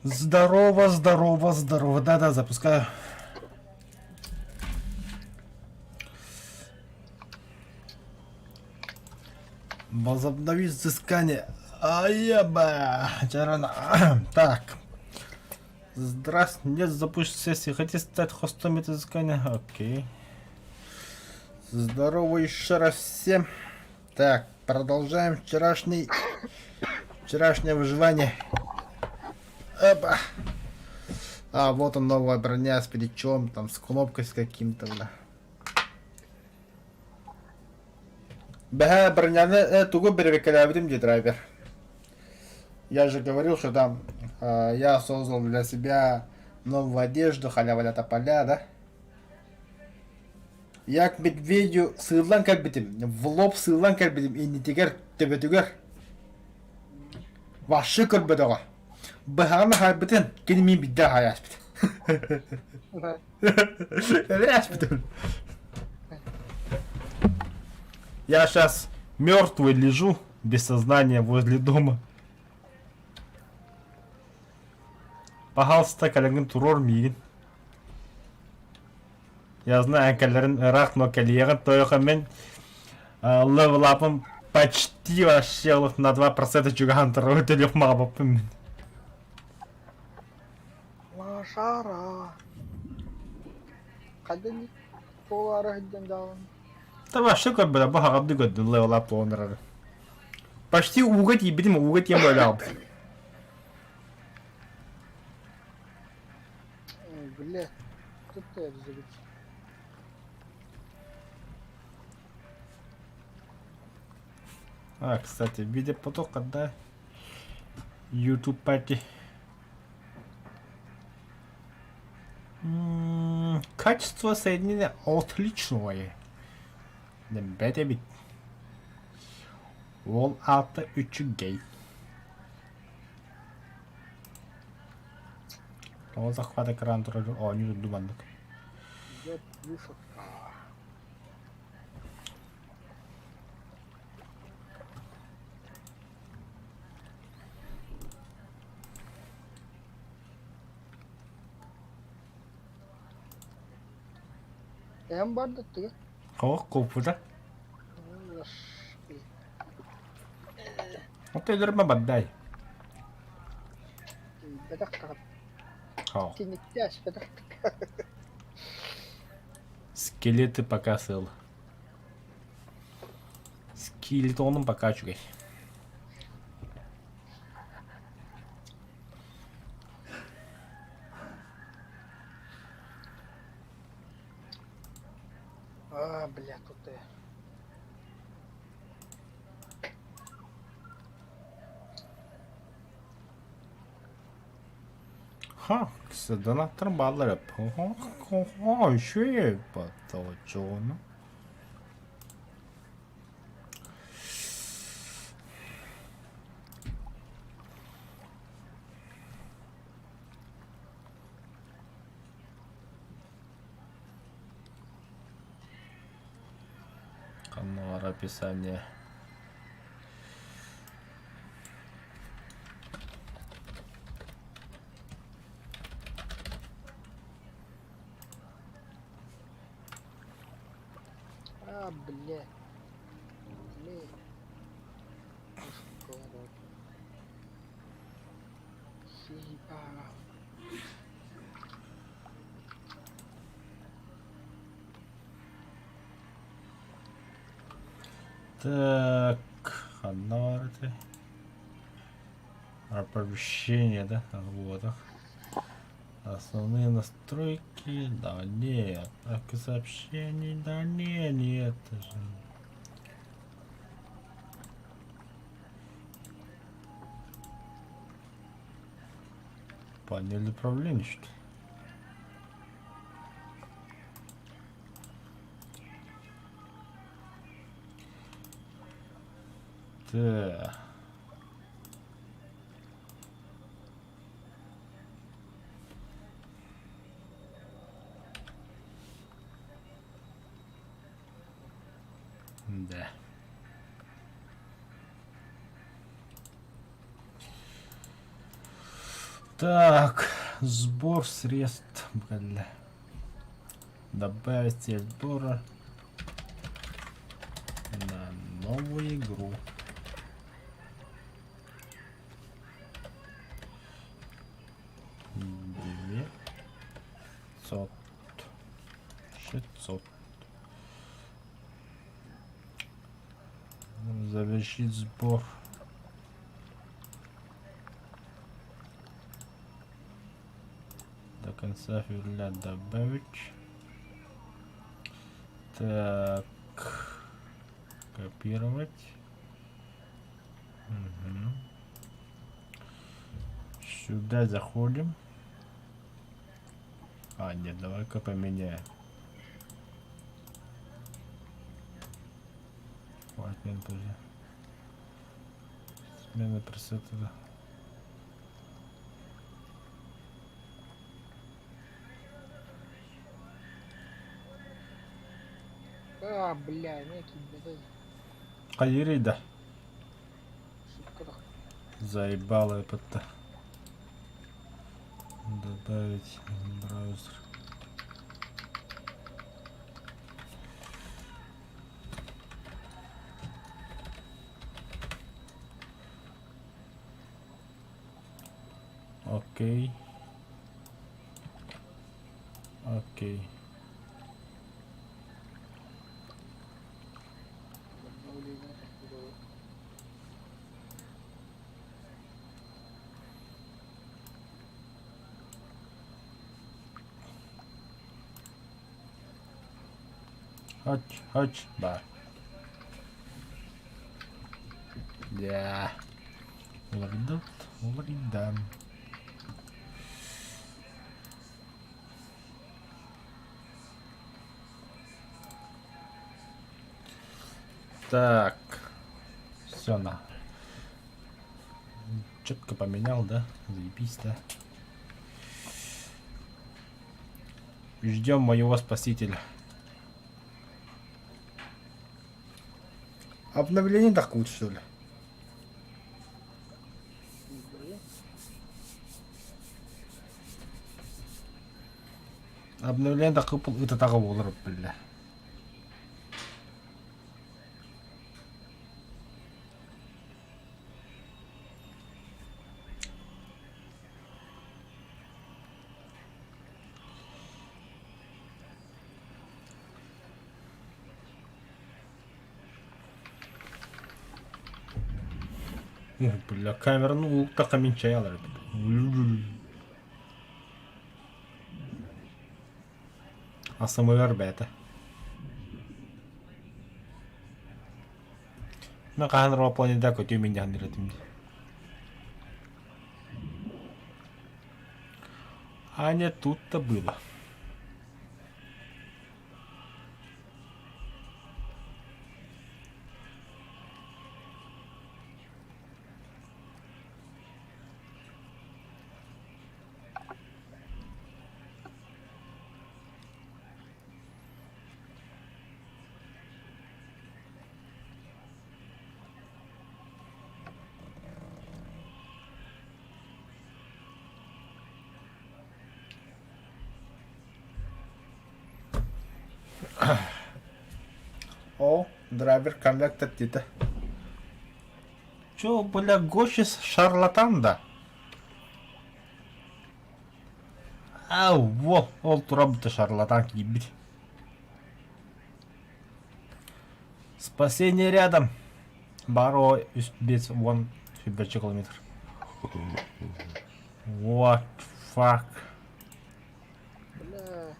Здорово, здорово, здорово. Да-да, запускаю. Возобновить взыскание. Ай-яба. Так. Здравствуйте, нет запуск сессии. Хотите стать хостом этого изыскания? Окей. Здорово еще раз всем. Так, продолжаем вчерашний... Вчерашнее выживание. Опа. А, вот он новая броня с плечом, там с кнопкой с каким-то, бля. Бэһэ броняны э, тугу бэрэбиэркэлээбитим дии драйвер. Я же говорил, что там э, я создал для себя новую одежду, халява тополя, да? Я к медведю сыыллан кэлбитим, в лоб сыыллан кэлбитим иннитигэр, төбөтүгэр. Вообще көрбөтөҕө. Быһаҕын аһарбытын, кини мин биирдэ аһайааспыт. Ааспытым. Я сейчас мертвый лежу, без сознания, возле дома. Пожалуйста, кэлэҥҥин туруор миигин. Я знаю, кэлэрин ыраах, но кэлиэҕин тойоха мин левелапым почти вообще на 2% чугаһаан турар төлүөх маҕабаппын мин. Лошара. Хайдах буолаары сылдьан дьаалан? Да вообще көрбөтө, бу хаҕарды көрдүн левелап буолан Почти ууга тиийбитим, ууга тиийэн буолаабыт. Бля, тут эрзибит. А, кстати, видеопоток когда YouTube party. Качество соединения отличное. Бэт эбит. Ол аата үчүгэй. Тоҕо захват экран турар оонньуу турду маннык. Идет высадка. Эһэм бар да тыга. Хоох кууппута. Оттон өлөрмө баддай. Бэтэх таҕат. Хоох. Киниктээс бэтэх. Скелеты пока сыл. Скелетоном пока үчүгэй. А, бля, тут я. Ха, донаттар баалар үчүгэй баточону. Канал описание. А, бля. Бля. Съебал. Так, ханна баар этэй? Оповещение, да? Вот. Основные настройки, да нет. Отправка сообщений, да не, нет. Это же... Панель управления, что ли? Так. Да. Так, сбор средств кэллэ. Добавить цель сбора на новую игру. 900 600. Завершить сбор. До конца февраля добавить. Так. Копировать. Угу. Сюда заходим. А, нет, давай-ка поменяем. Хватит, подожди. Смена пресета. А, бля, некий, блядь, Хайырый да. сука. Заебало это. Добавить браузер. Окей. Окей. Хач, хач, ба. Да. Уларыйдат, уларыйда. Так. Все на. Четко поменял, да? Заебись, да? Ждем моего спасителя. Обновление так лучше, что ли? Обновление так ытатаҕа буолар биллэ. Бля, камераны уктаха мин чай алар этим. АСМР бэйэтэ. Мен хаһан Ропланида көтүө мин диэн этим дии. А не тут-то было. О, драйвер connected диэтэ. Чё, бля, Гошис шарлатан да? Ау, во, ол турабыта шарлатан киирбит. Спасение рядом. Баро үс бес уон сүүрбэччэ километр. What fuck? Бля.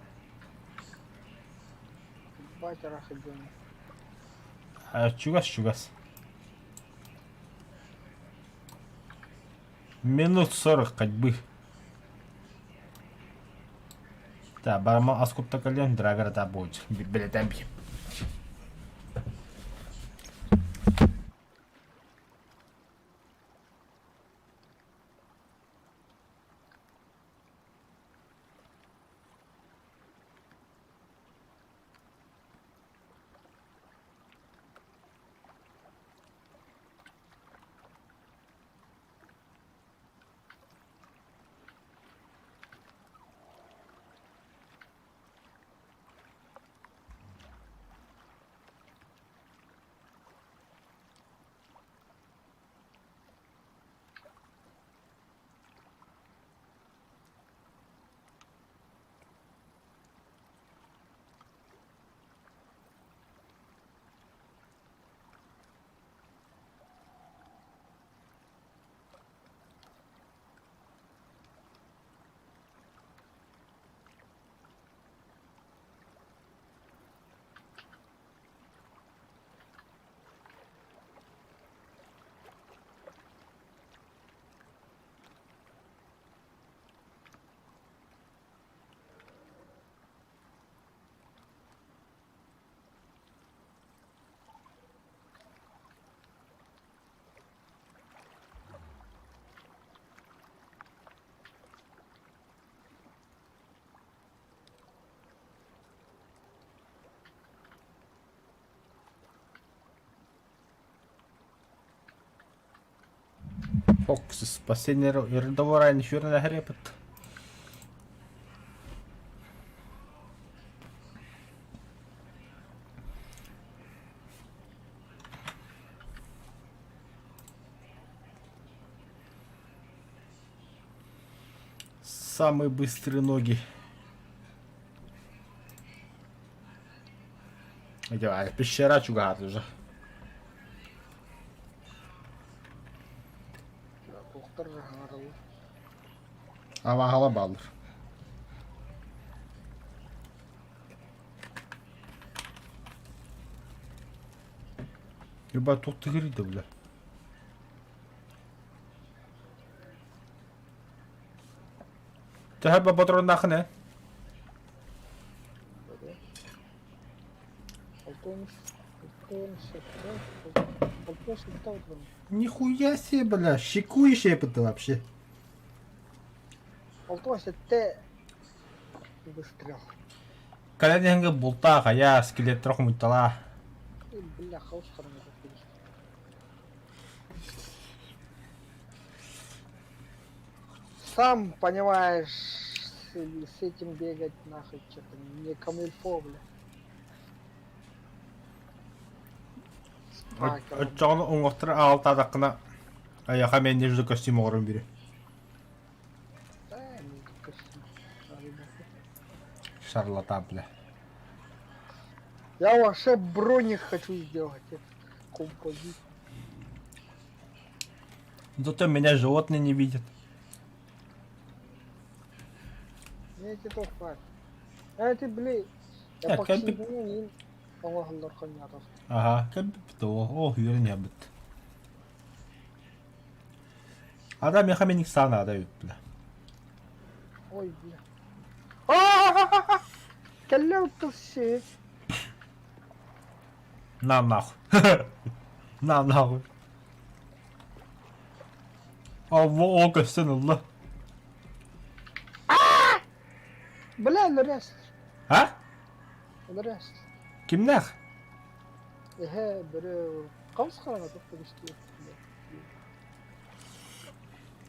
Ебать, рахабен. А, чугас, чугас. Минут 40 ходьбы. Да, барма аскутта кэлиэн драйвер да будет. Билетен Фокс спасение рядового ничего хрепет. Самые быстрые ноги. Давай, пещера чугаһаат уже. Туохтар хаҥараллар. Абаһала бааллар. Юба туох тыгырыйда бля. Төһө ботроннаахын ээ? Нихуя себе, бля, щекуешь это вообще. 67 выстрел. Кэлэн иһэнгэ бултаа хайа скелеттер хомуйталаа. Бля, хаус хараҥа. Сам понимаешь, с этим бегать нахуй что-то не камильфо, бля. Оччоҕуна уҥуохтара аалтаатаххына айаха мен нежно костюм оҥорон бири. Шарлатан, бля. Я вообще броник хочу сделать, этот композит. Зато меня животные не видят. Мне эти тоже хватит. А это, блин, я поксидин оҥоһуллар хонньоотох. Аха, кэлбиппит оо, үөрэн иһэбит. Ада миэхэ миник саа наада эбит бля. Ой, бля. А-а-а! Кэллэ утусси. На нахуй. На нахуй. Алла о көстөн ылла. Бля, өлөрөөс. А? Өлөрөөс. Кимнээх? Эһэ, бөрө хабыс хараҥа туох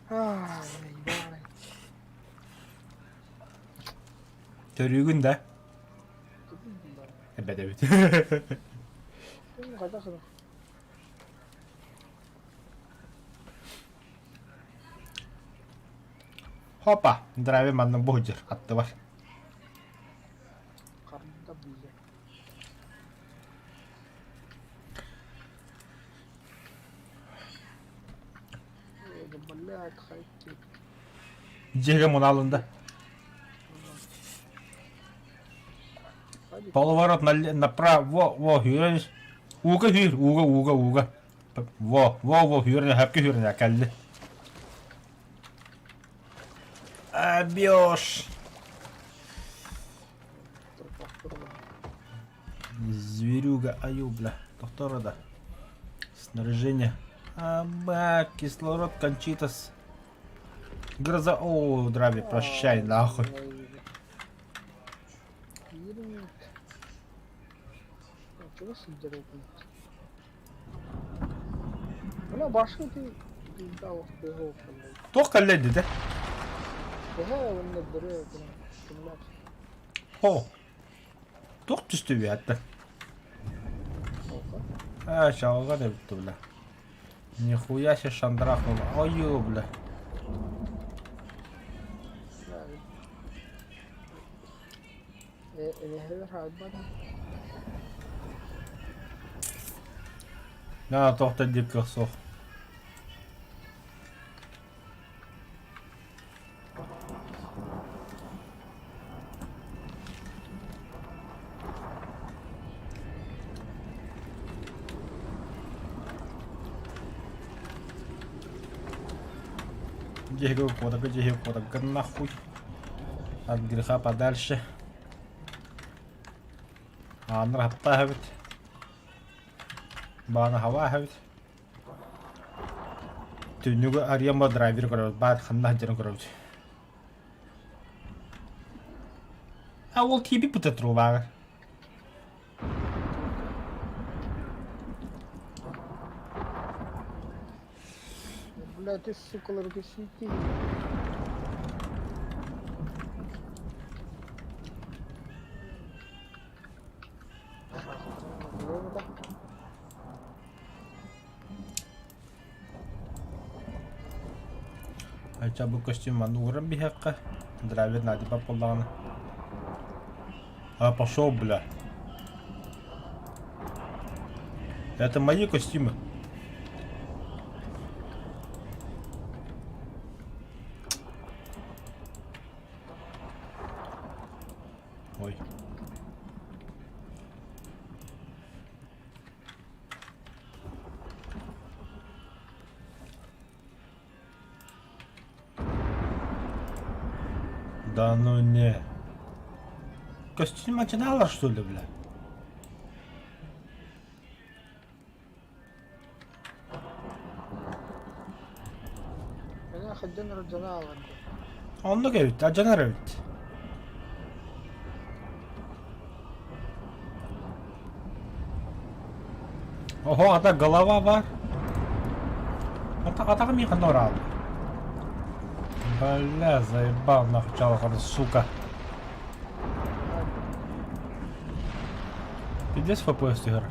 да Ай, ебать. Төрүүгүн да? Эбэт эбит. Хопа, драйвер манна буһдьар аттыбар. Харда бile. Блядь, хайти. Дьиэгэ мунаалында. Поворот направо, во, во, хүрэн ууга хүүр, ууга, ууга, ууга. Во, во, во, хүүрэн, хапкы хүүрэн кэлли. Обёж. Зверюга, аю, бля. Доктора да. Снаряжение. Аба, кислород, кончитас. Гроза, о, драви, прощай, нахуй. Туох кэллэ дедэ? Хо. Туох түстүбү хатта? А, чаҕылҕан эбит бля. Нихуя себе шандрахнула. Ой, бля. На, туох да диэки суох. Дьиэгэ куотарга, дьиэгэ куотарга нахуй. От греха подальше. Ааннар хаттаах эбит. Баана хабаах эбит. Түннүгү арыйан драйвер көрөбүт, баар ханна сылдьарын көрөбүт. А ол тиийбит быта трубаҕа. Бля, ты, сука, сити. Айча бу костюм манна ууран биһиэххэ. Драйвер Надя буоллаҕына. А, пошел, бля. Это мои костюмы. Ой. Да ну не. Костюм начинала, что ли, бля? Мин хаддын родина аларды. Оннук эбит, алдьанар эбит. Оһо, ата голова бар. Ата атаҕым миэхэ нораалы. Бля, заебал нахуй чалаханы, сука. Пиздец FPS түһэр.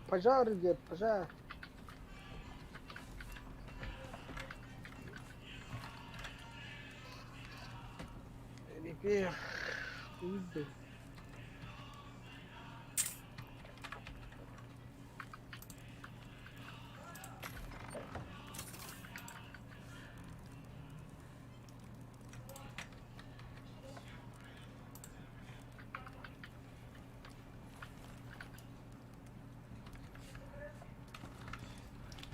Пожар идет, пожар. Репер. Уйди.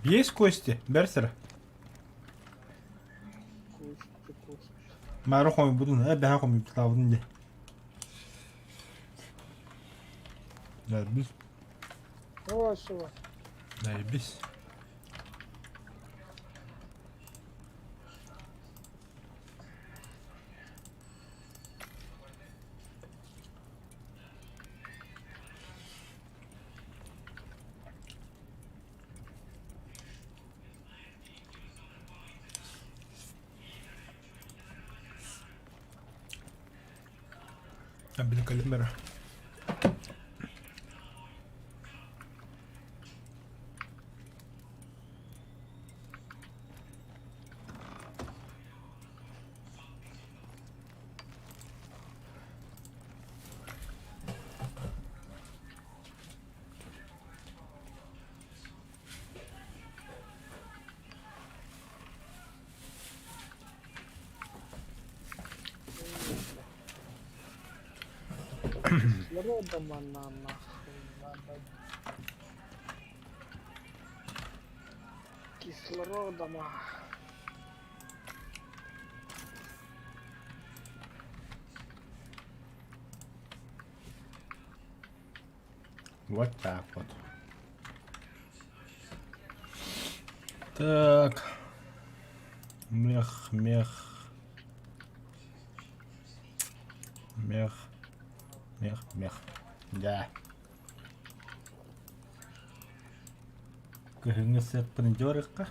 Есть кости, Берсер? Кости, кости. Мары хомуйбутун, э бэһэ хомуйбутаабытын дии. Наебись. О, все. Наебись. Блин, калимера. Кислородом она нахуй надо. Кислородом. а. Вот так вот. Так. Мех, мех. Мех. Мех, мех. Да. Күһүҥҥү сыаппын дьуорукка.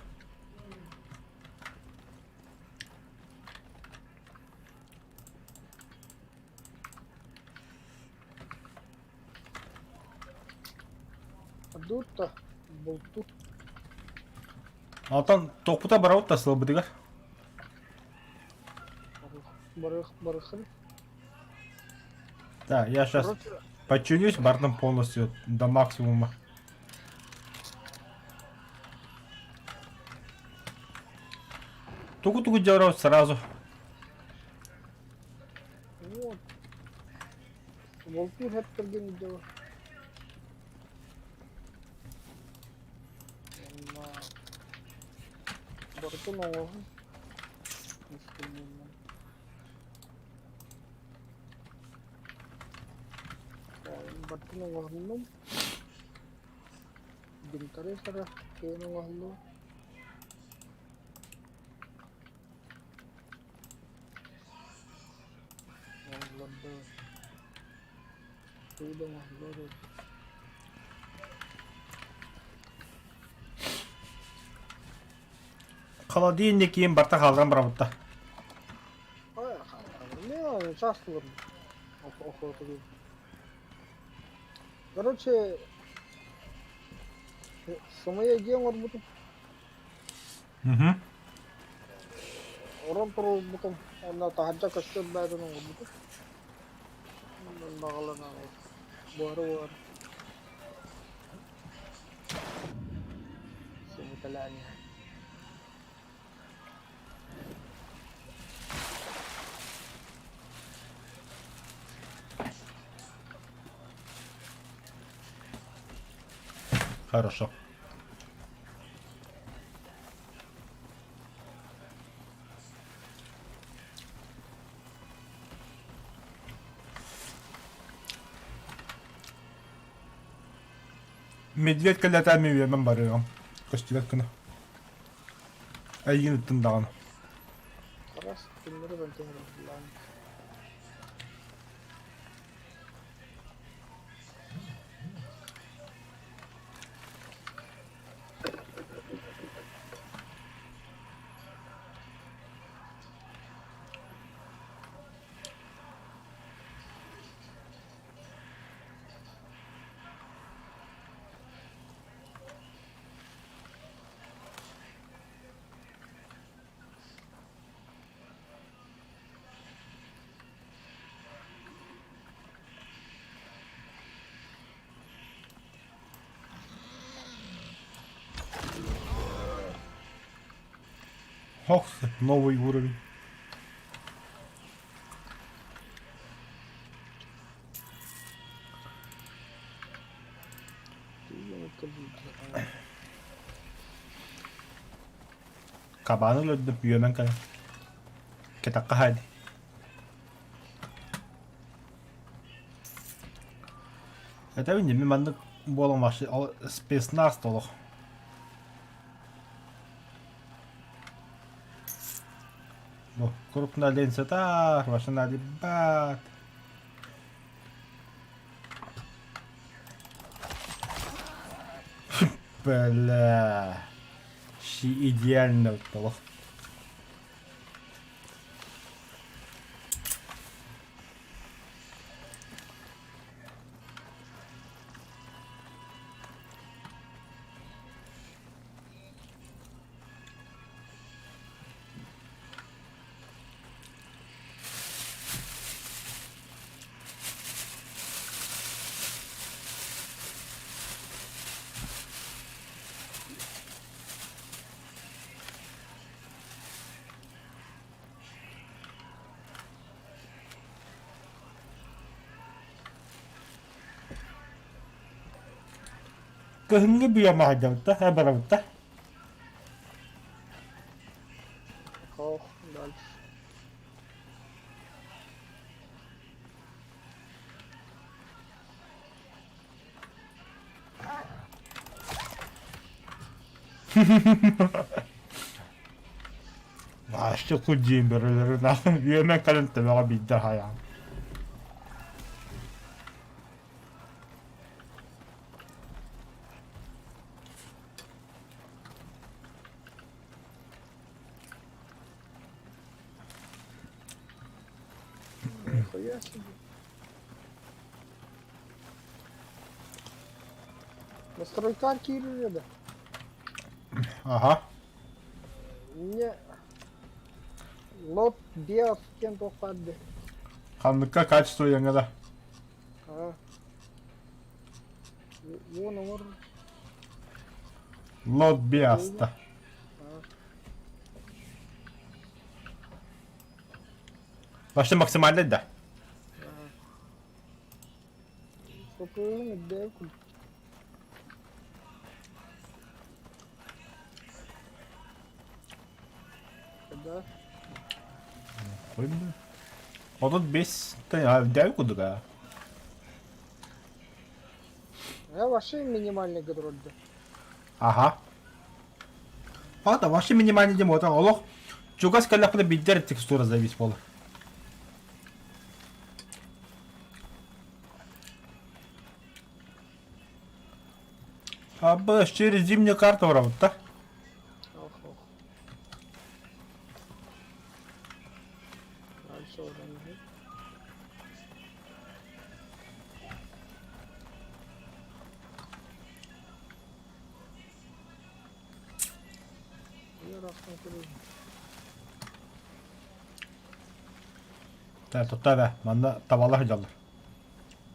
Дута, булту. Алтан тохпута барабыт да сылбытыгар. Барых, барыхын. Да, я сейчас Короче, подчинюсь бардам полностью до максимума. Тугу-тугу дёров сразу. вот. Булту хэттэрген дело. Барытын оҥоһун. Барытын оҥоһуннум. Бинтары сара кыайан оҥоһуллуо. Оҥоһуллар. Тугу да оҥоһуллар эбит. Холодильник киин барта хаалларан барабытта. Не, часто Короче, сымыйа дьиэ оҥорбутум. Угу. Орон туруорбутум уонна таһырдьа көстөр баарын оҥорбутум. Баҕаланан буора-буора. Сымыталаан иһэр. Хорошо. Медведь кэллэтэ үөмэн барыаҕым. Көстүбэт гына. Эйигин ыттын даҕаны. Харас күннэри бэнтиҥ Ох, новый уровень. Кабаны өлөрдүм, үөмэн кэлэн. Кэтэххэ хаайды. Этэбин дии, мин маннык буолан вообще спецназ толох. Бу крупная линза вообще надо бат. Бля. Ши идеально толох. Кыһыҥҥы биома сылдьабыт да, барабыт да? Ох, дальше. Вообще кудьиин бөрөлөрүн үөмэн кэлэн төбөҕө биирдэ хайаан. Нихуя себе. Настройкар киирэр да. Аха. Не. Лот биас кем туохпаарды. Ханныкка качество яҥа да. А. Вон оҥор. Лот биаста. Вообще максимальный да. Сокуйун үрдээ курдук. Да. Койду. Отут бес дэви курдук аа. Я вообще минимальный гидрольда. Аха. Ата вообще минимальный дем отан олох чугас кэллэхпинэ билдэр текстура завис буолар. А через зимнюю карту барабыт Ох, ох. Дальше оранжи. Так, тут да, манна табалар дьаллар.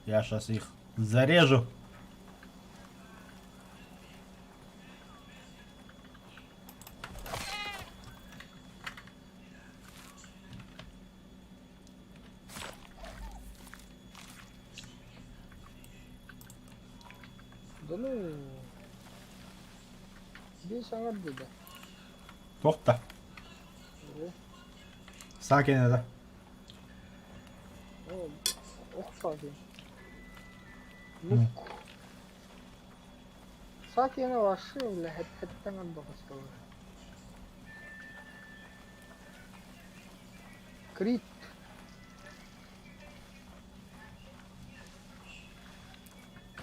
Я сейчас их зарежу. Да ну... Биир саҥар да. Туох да. Саа кэнэ да. Ох саа Лук. Саа киэнэ вообще бля хэттэн баҕастылар. Крит.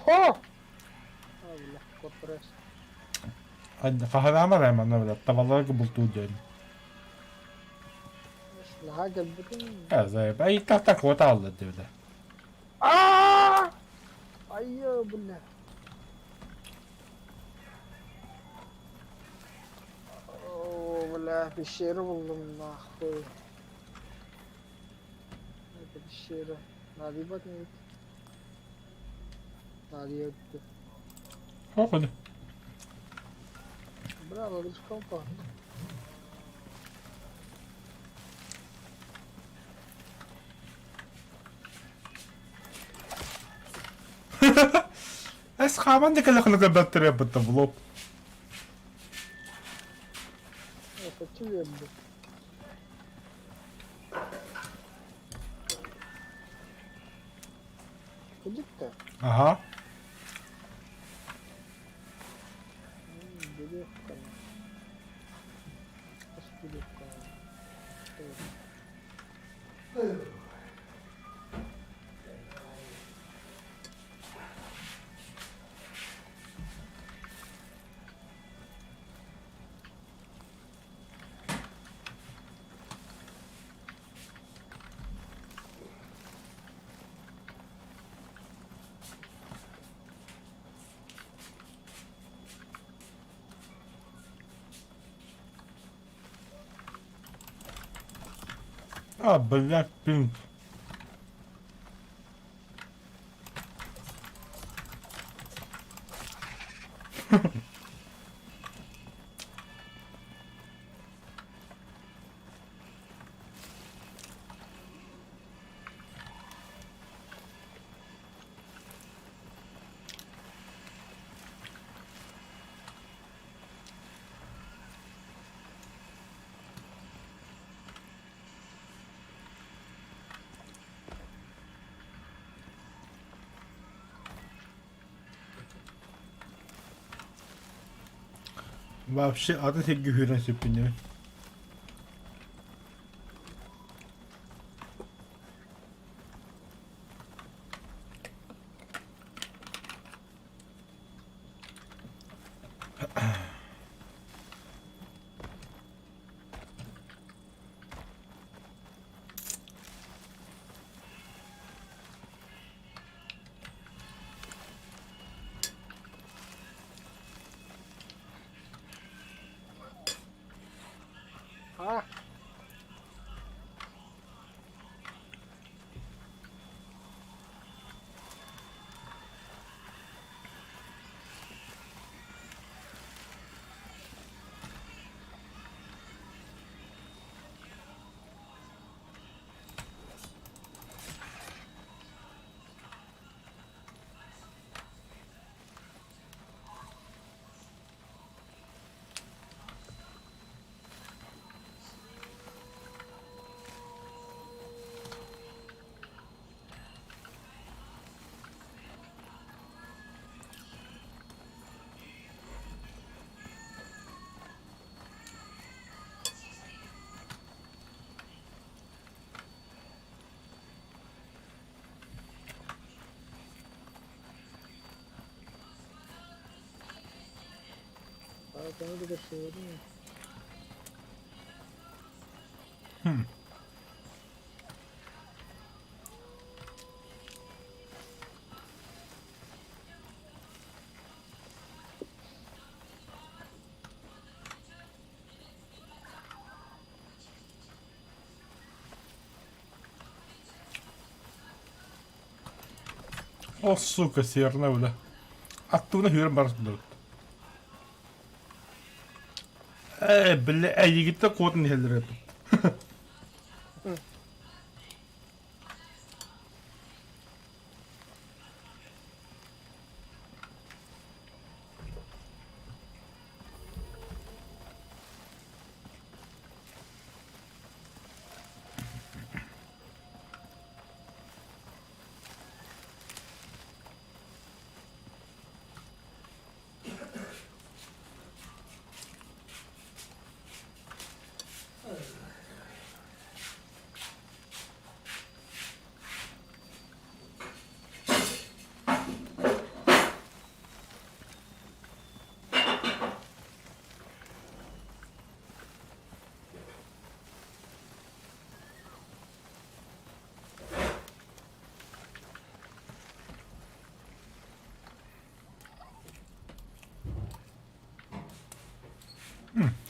Хо! А, бля, копрес. Хаһараама эрэ манна бля табаларга бултуур диэн. Наһаа кэлбитим. Ай так куота алла диэбитэ. Аа! Айыы, бля. О, бля, пещеру буллум нахуй. Это пещера. Надо ебать не Надо ебать. Хоходу. Бля, лодочка упала. Эс хааман да кэлэ хлыгырдаттыры бытта в лоб. Это тебе, Кудик-то? Ага. Деревка. Деревка. А, блядь, пинг. Вообще атын сиргэ күүрэн сүппүн дии. А! Хотону да көрсүбэтим. О, сука, серна, бля. Аттыбына хүрэн барар Ээ, бля, эйигиттэн куотан иһэллэр эбит.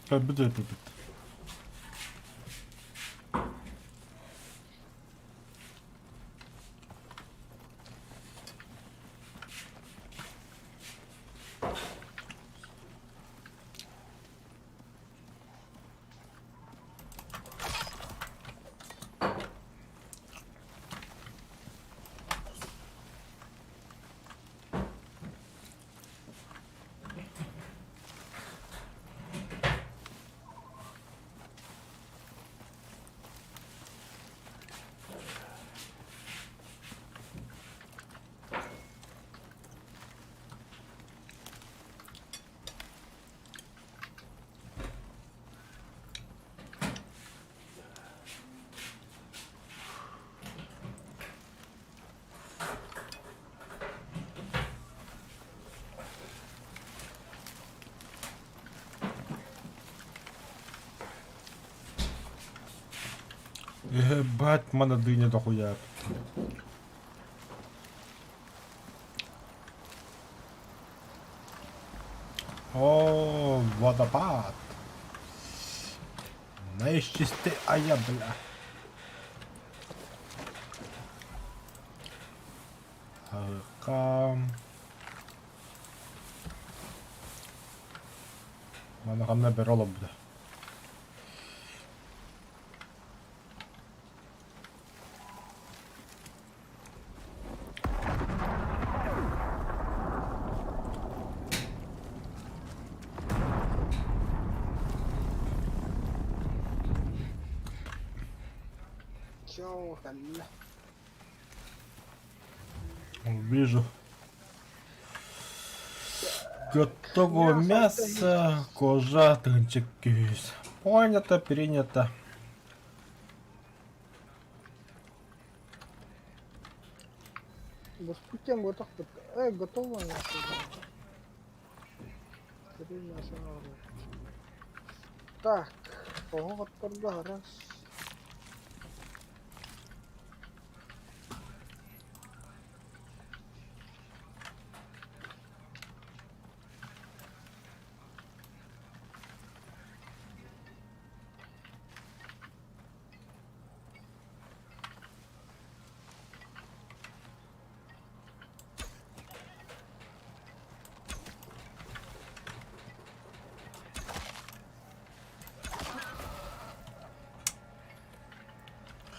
Кэлбит эпипит. Ебать, мана дыня дохуя. О, водопад. Наисчисты, а я, бля. Халкам. Маны ханна бер олорбута. Чё, кэллэ. Вижу. Готово мясо, кожа, тынчик күүс. Понято, принято. Буспут готов. Готово мясо. Три мясо надо. Так, оһох отторго раз.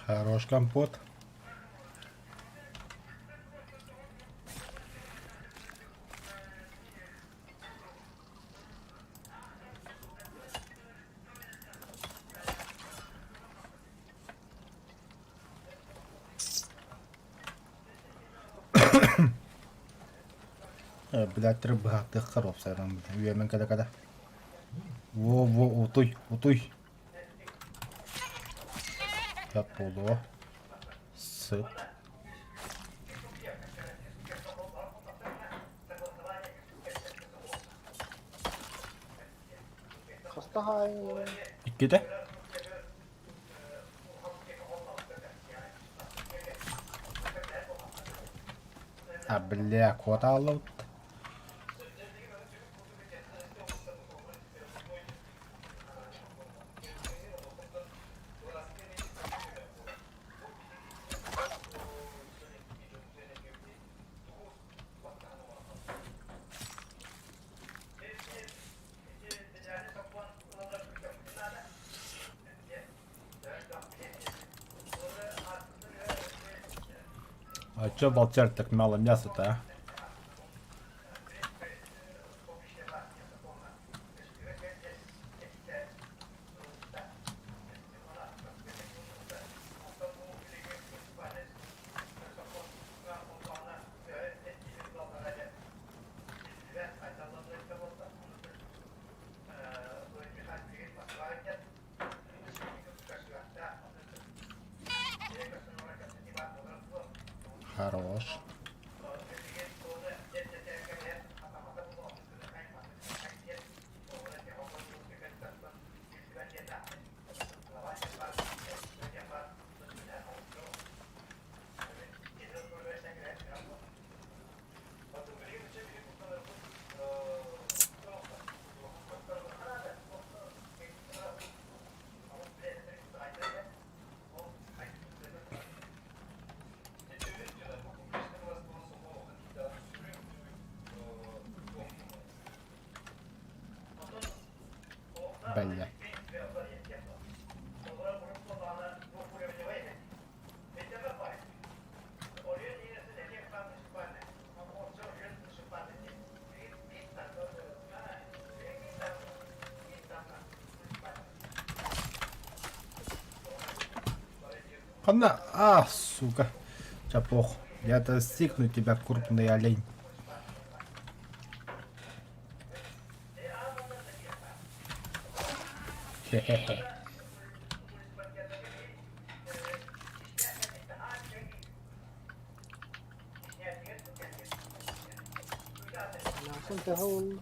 Хорош компот. Блядь, рыбаҕа уопсайынан үөмэн кэлэ-кэлэ. Во-во, утуй, утуй. Сөп буолуо. Сыт. Хаһаайын Иккитэ. А, бля, куотааллыбыт. А чё волчар так мало мяса-то, а? Хорош. Бля. Она... А, сука. Чапох. Я достигну тебя, крупный олень. Хе-хе-хе. Эмээхсин төһө уолла?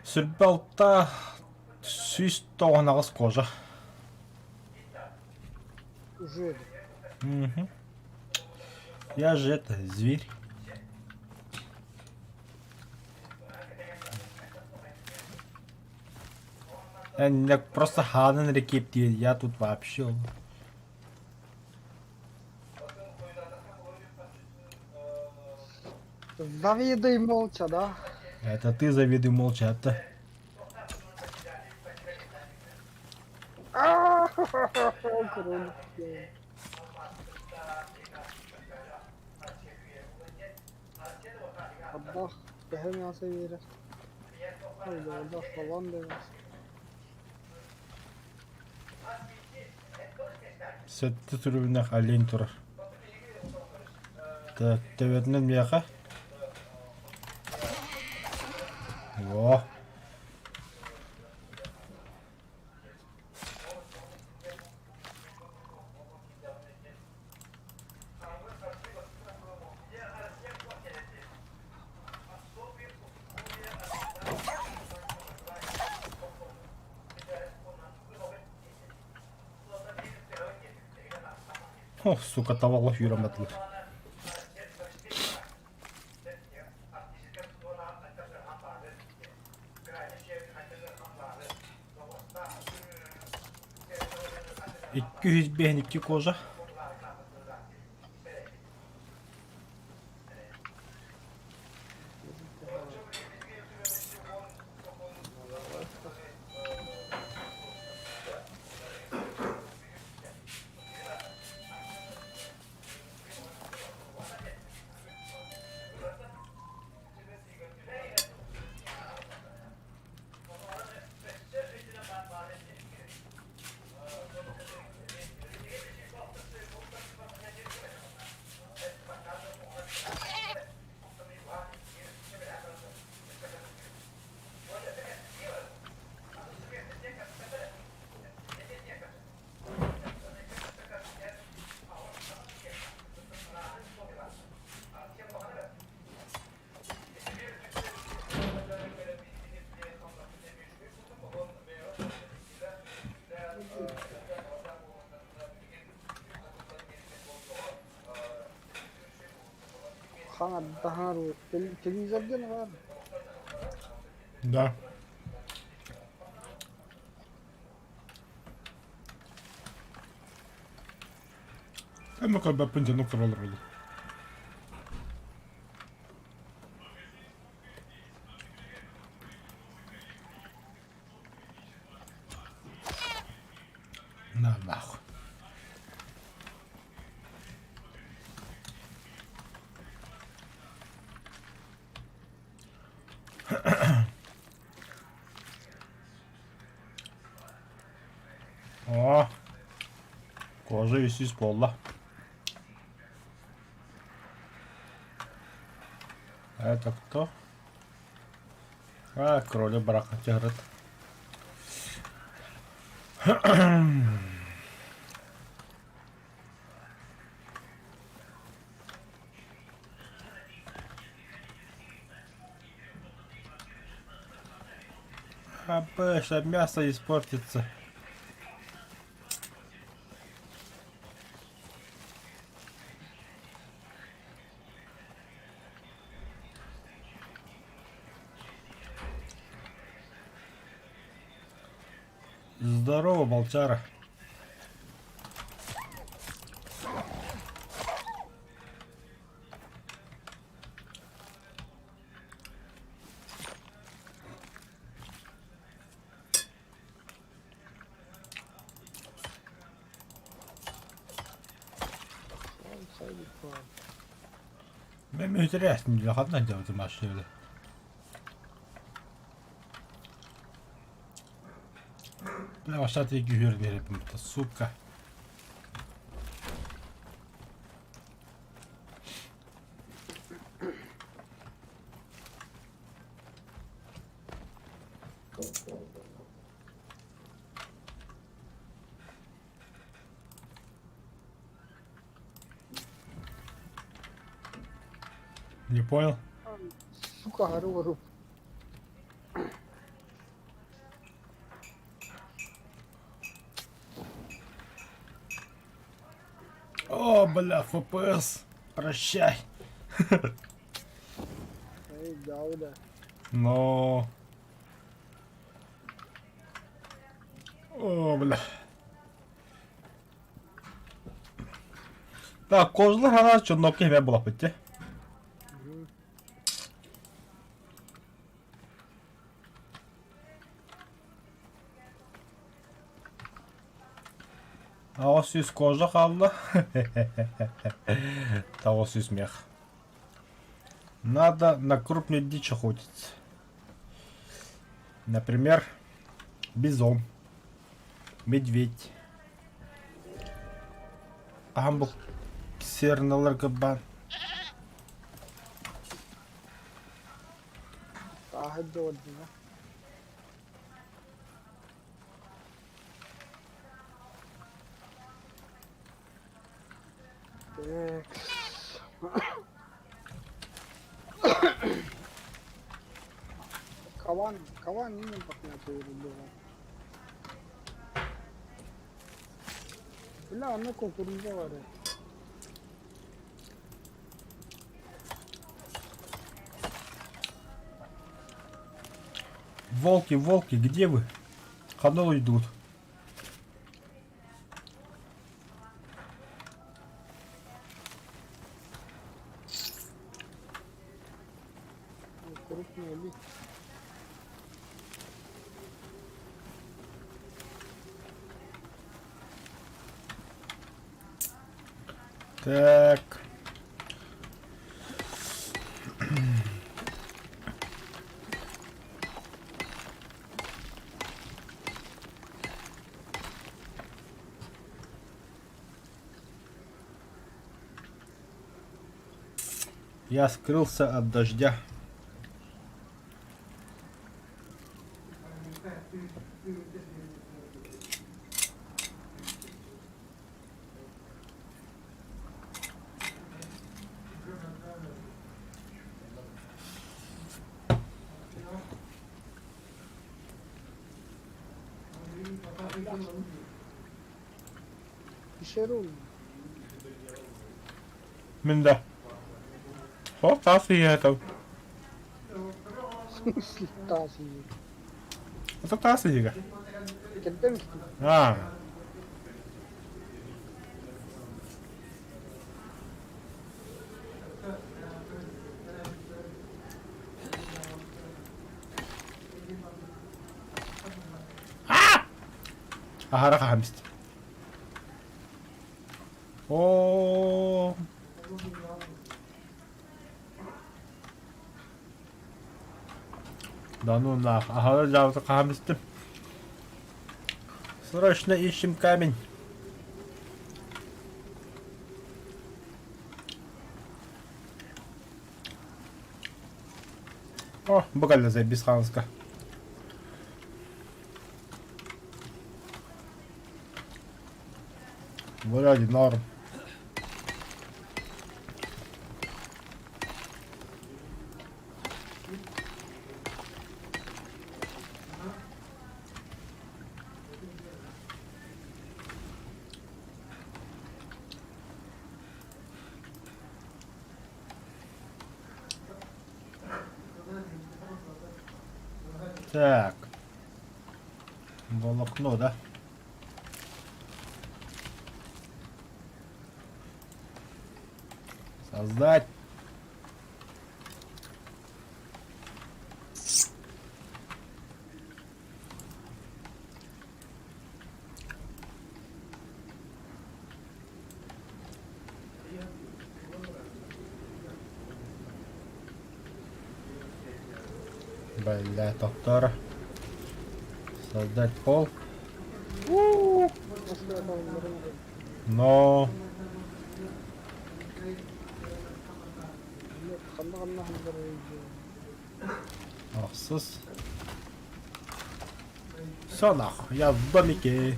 Сүрбэ алта 198 кожа. Уже Мгм. Я же это, зверь. Я просто ханан рекип я тут вообще. Завидуй молча, да? Это ты завидуй молча, это. Круто. Аббах, төһө мясо биэрэр? Ой, балан биэрэр. Сэттэ түрүбүнэх олень турар. Так, төбөтүнэн миэхэ. Во. О, сука, tavalla yürümediler. 252 кожа. Хаҥардаһар телевизорга баар. Да. Ну көрбөппүн дьону көрөлөр буолуо. На нахуй. О, кожа үсүс буолла. Это кто? А, кролик барахатярыт. А, сейчас мясо испортится. Здорово, волчара. Мен интересно, ханна делать машины. Бля, башта күйөрүн эреппин сука. Не понял? Сука, гору О, бля, ФПС. Прощай. Эй, гауда. Но... О, бля. Так, козлар хана чоннопки хебе булаппыт те. 800 кожа хаалла. 900 мех. Надо на крупной дичь охотиться. Например, бизон, медведь. Аһам бу серналарга баар. Тааһы дьоҕурдуна. Так. Каван, каван не пахнет. Бля, онно кукуруза бар. Волки, волки, где вы? Ханна идут? Крупные ли? Так. Я скрылся от дождя. Пещеру. Мин да. О, таас иһэ. В смысле таас иһэ? Это таас иһигэ. Кэрдэн китим. А. Аһара хаһамст. О. Да ну нах, аһара дьаабыта хаһан истим. Срочно ищем камень. О, бу кэллэ без хаалыска. Вроде норм. Так. Волокно, да? Создать. Бля, доктор. Создать пол. Но... Ахсыс. Все нахуй, я в домике.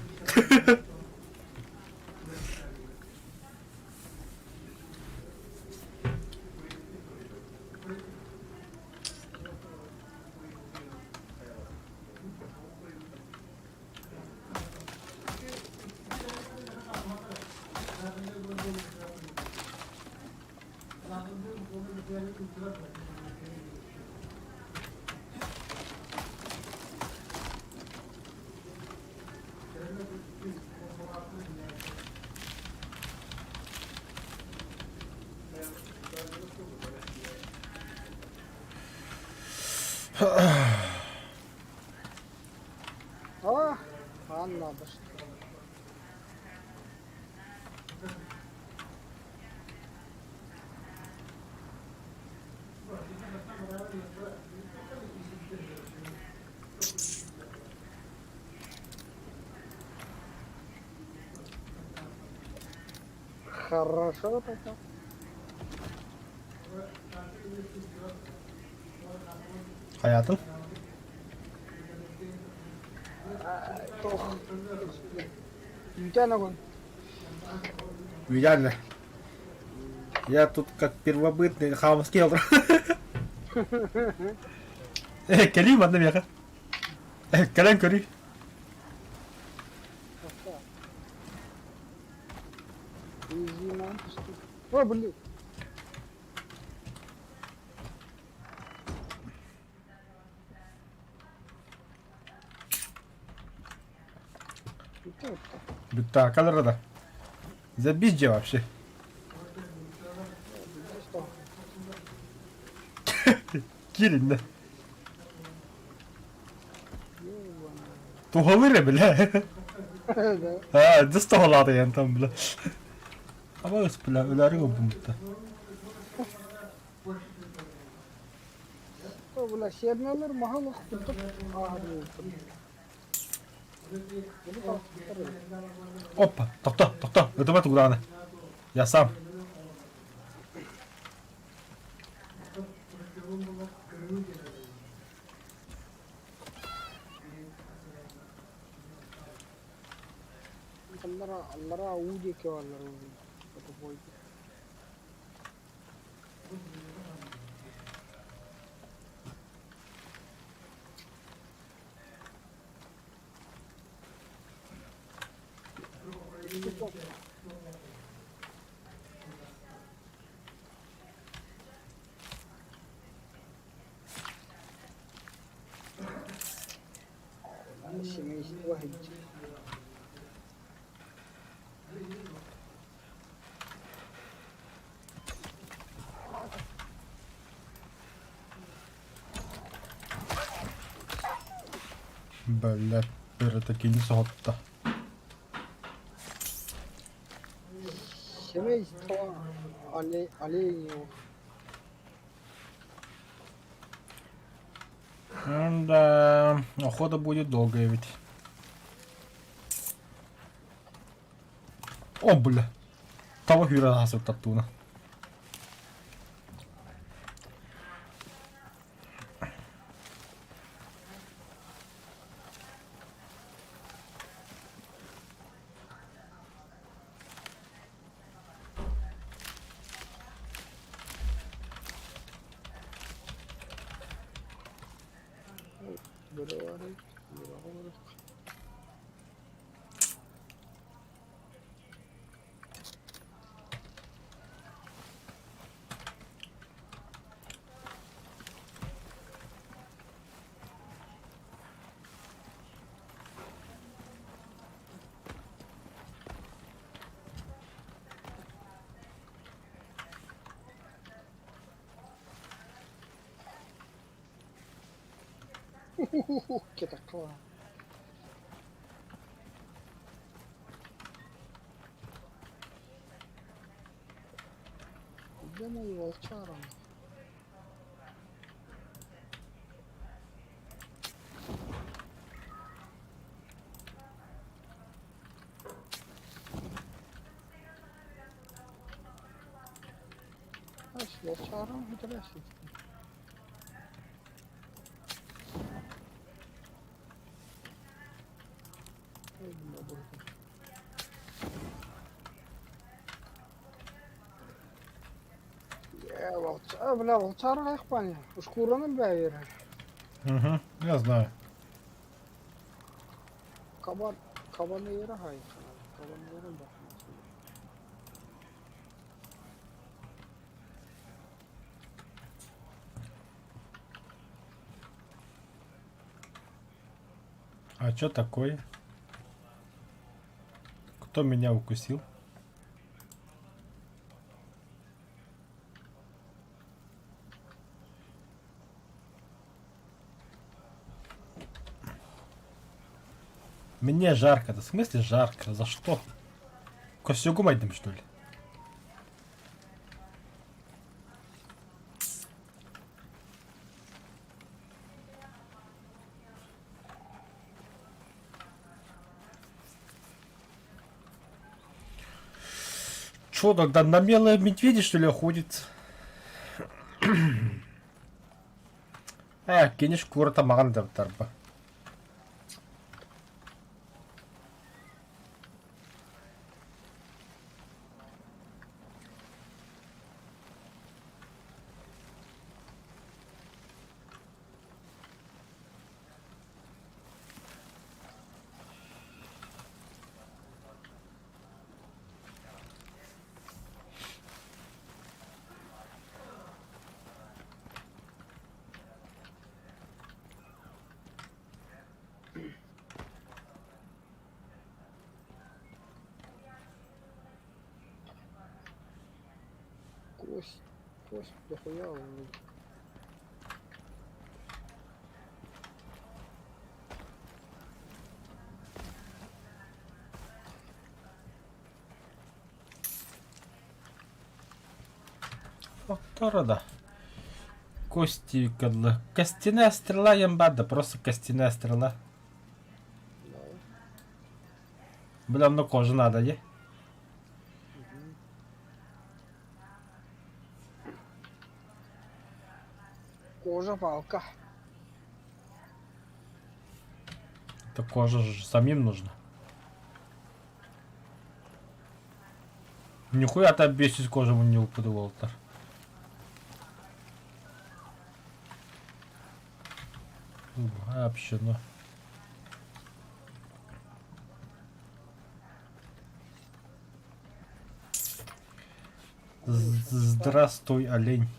А, Анна баста. Хорошо так. Хайатын? Туох үүтээн огон. Идеально. Я тут как первобытный хамский. Э, кэлиим манна миэхэ. Э, кэлэн көрүй. Изи нам пусти. О, блин. Бүттэ бүттэ. Бүттэ, калера да. Забить же вообще. Что? Киирин да. Туһалыыр бля. Да. А, дьэ туһалаата там бля. Абагыс бля, өлөрү гыммытта. О, бля, сиэрнэлэр маһын охпуттар ааһар Опа, тохто, тохто, ытыма тугдааны. Я сам. Аллара, аллара уу диэки бааллар Блядь, это кини соһутта. Семейство оленей. Да, охота будет долгая ведь. О, бля. Таба hyrän hassuttattuna. Кетакла. Где мой волчара? Волчара, интересно. Бля, волчара их паня. Шкураны бәйер. Угу, я знаю. Кабан, кабан yeri hay. Кабан yeri bak. А что такое? Кто меня укусил? Мне жарко. Да в смысле жарко? За что? Костюгу айдым, что ли? Чё тогда на белые медведи, что ли, охотится? Э, кини шкурата маҕан дабтарба. Кость, кость дохуя он. Фактора да. Кости кадлы. Костяная стрела ямбада, просто костяная стрела. Да. Бля, ну кожа надо, не? Кожа палка. Это кожа же самим нужна. Нихуя ты обесить кожу не упадывал-то. Вообще, ну. Здравствуй, олень.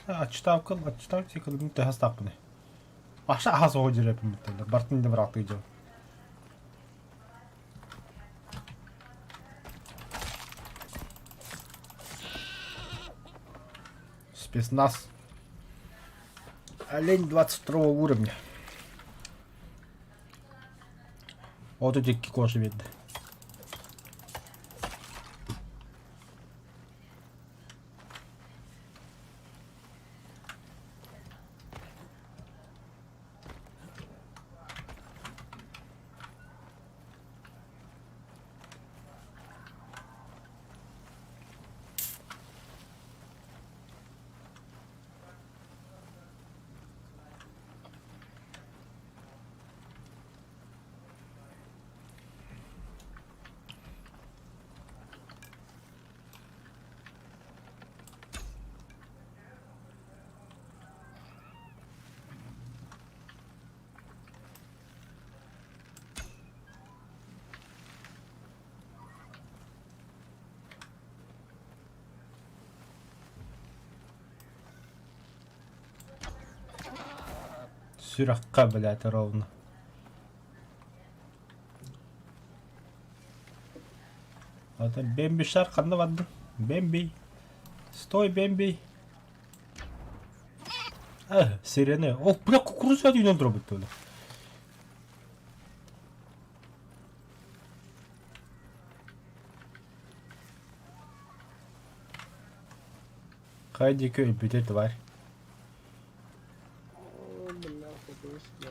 Ачтаукыл, ачтаутикыл, мин төһө астаахпыный? Аша аһа соҕу дьирэппин бүттэллэр, бартын да быраактыы дьон. Без нас. Олень 22 уровня. Вот эти кожи видно. Сүрэххэ, блядь, ровно. Это Бэмби шар ханна бардын? Бэмби. Стой, Бэмби. Э, сирене. Ол, бля, кукуруза үүнэн турар бит Хайа диэки өлбүтэ тварь. О, бляха, да.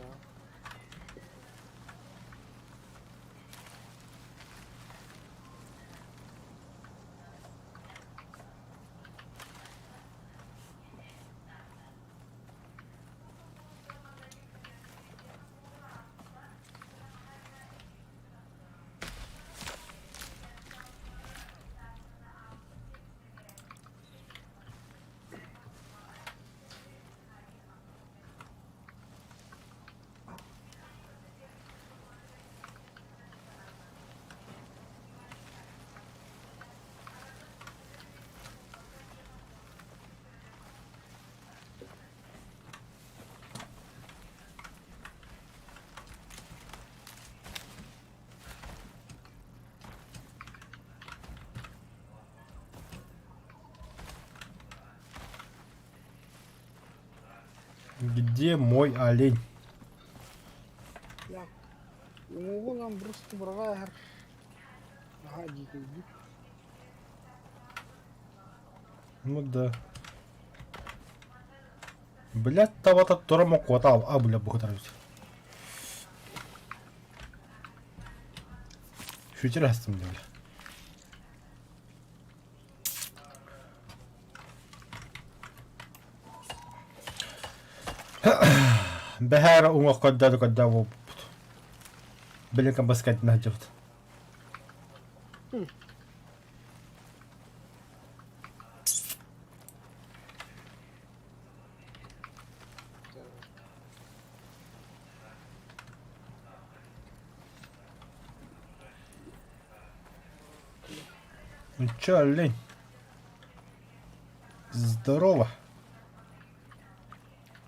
Где мой олень? Уҥуоҕунан просто быраҕа иһэр наһаа дьиикэйдик. Ну да. Блядь, табата тура мокуота а бля бухтарбыт. Шүтер астым бля. Бэһээр уҥуох көрдөөтө көрдөө буолбуппут. Билин баскетина сылдьыбыт. Ну чё, олень? Здорово.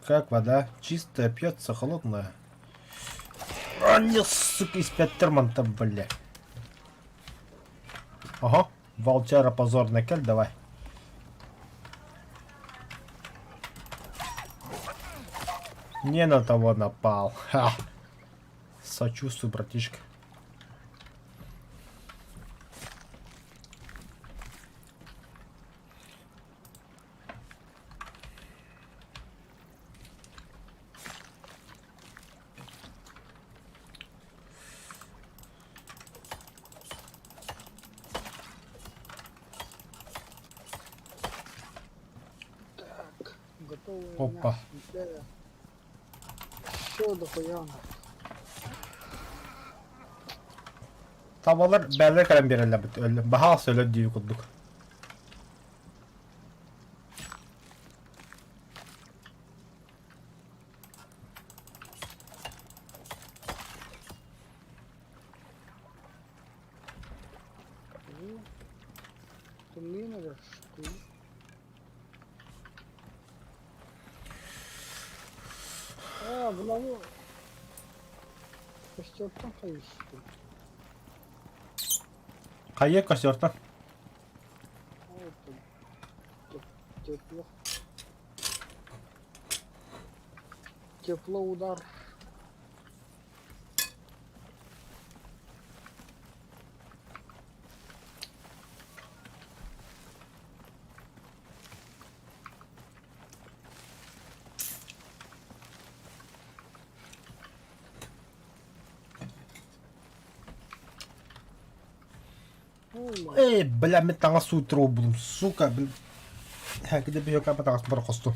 Как вода? Чистая, пьется, холодная. А, не, сука, из Петтерманта, бля. Ага, волчара позорный, кель давай. Не на того напал. Ха. Сочувствую, братишка. Так, готовое Опа. мясо. Все дохуя нахуй. Табалар бээлэр кэлэн биэрэллэр өллө баһаас өлөр дии курдук. Тымныы наверху. Аа, буланы костертан хайыспын. Хайа костертан? Тепло. Теплоудар. Эй, бля, мен таҥас сууйтарбытым, сука, блин. Где бьёка таҥас бар хосту.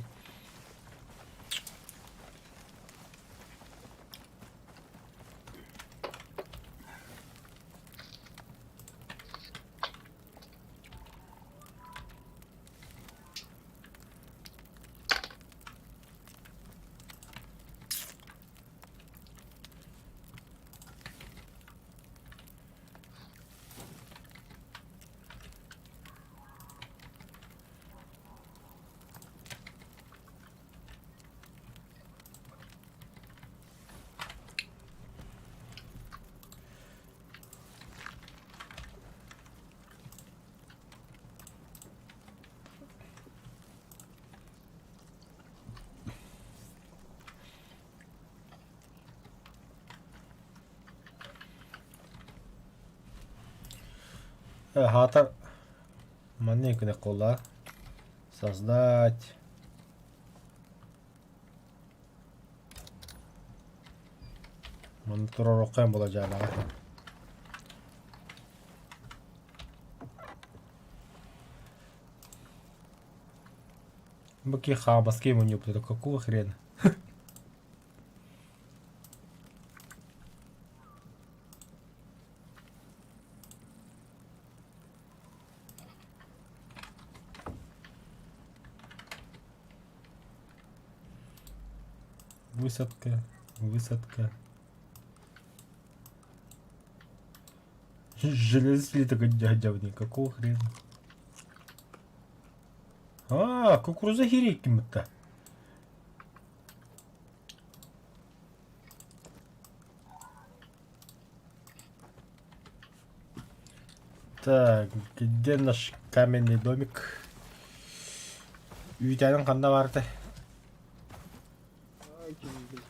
Хаатар манна күнэ кола создать Манна турар була дьаалаҕа. Баки хабаски ему не какого хрена? Высадка, высадка. Железный такой дядя, какого хрена? А, кукуруза хириким-то. Так, где наш каменный домик? Үүтээнин ханна баарый? Ай, ким билэр.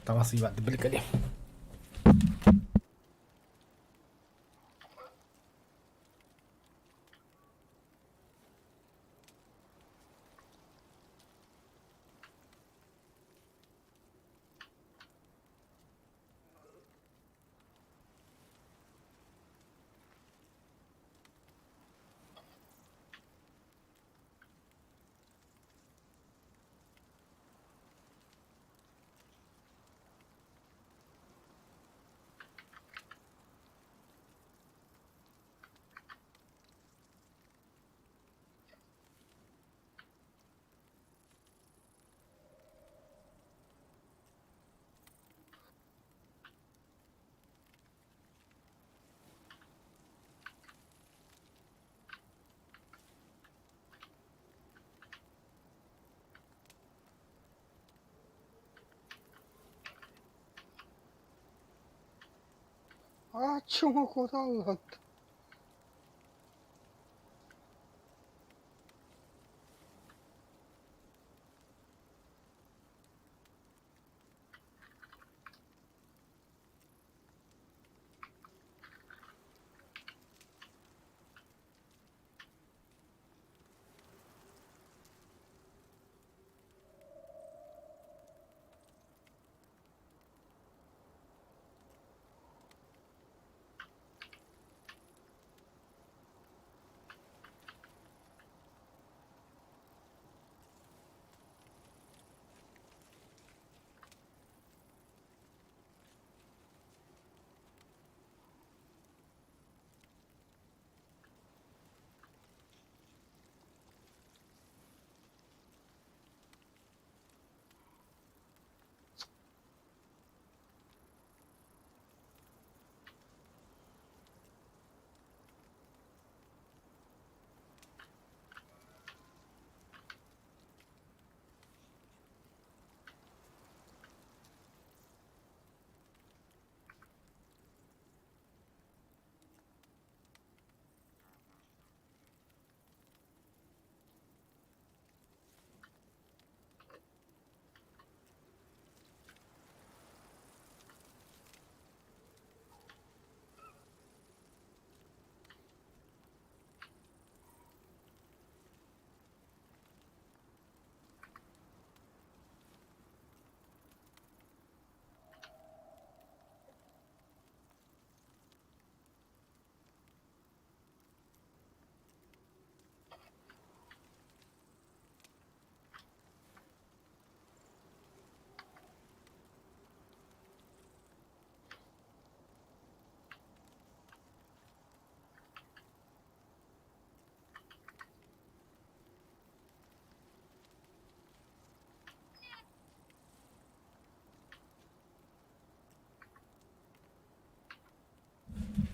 Таҥас ыйбат биликали. А чего куда лад?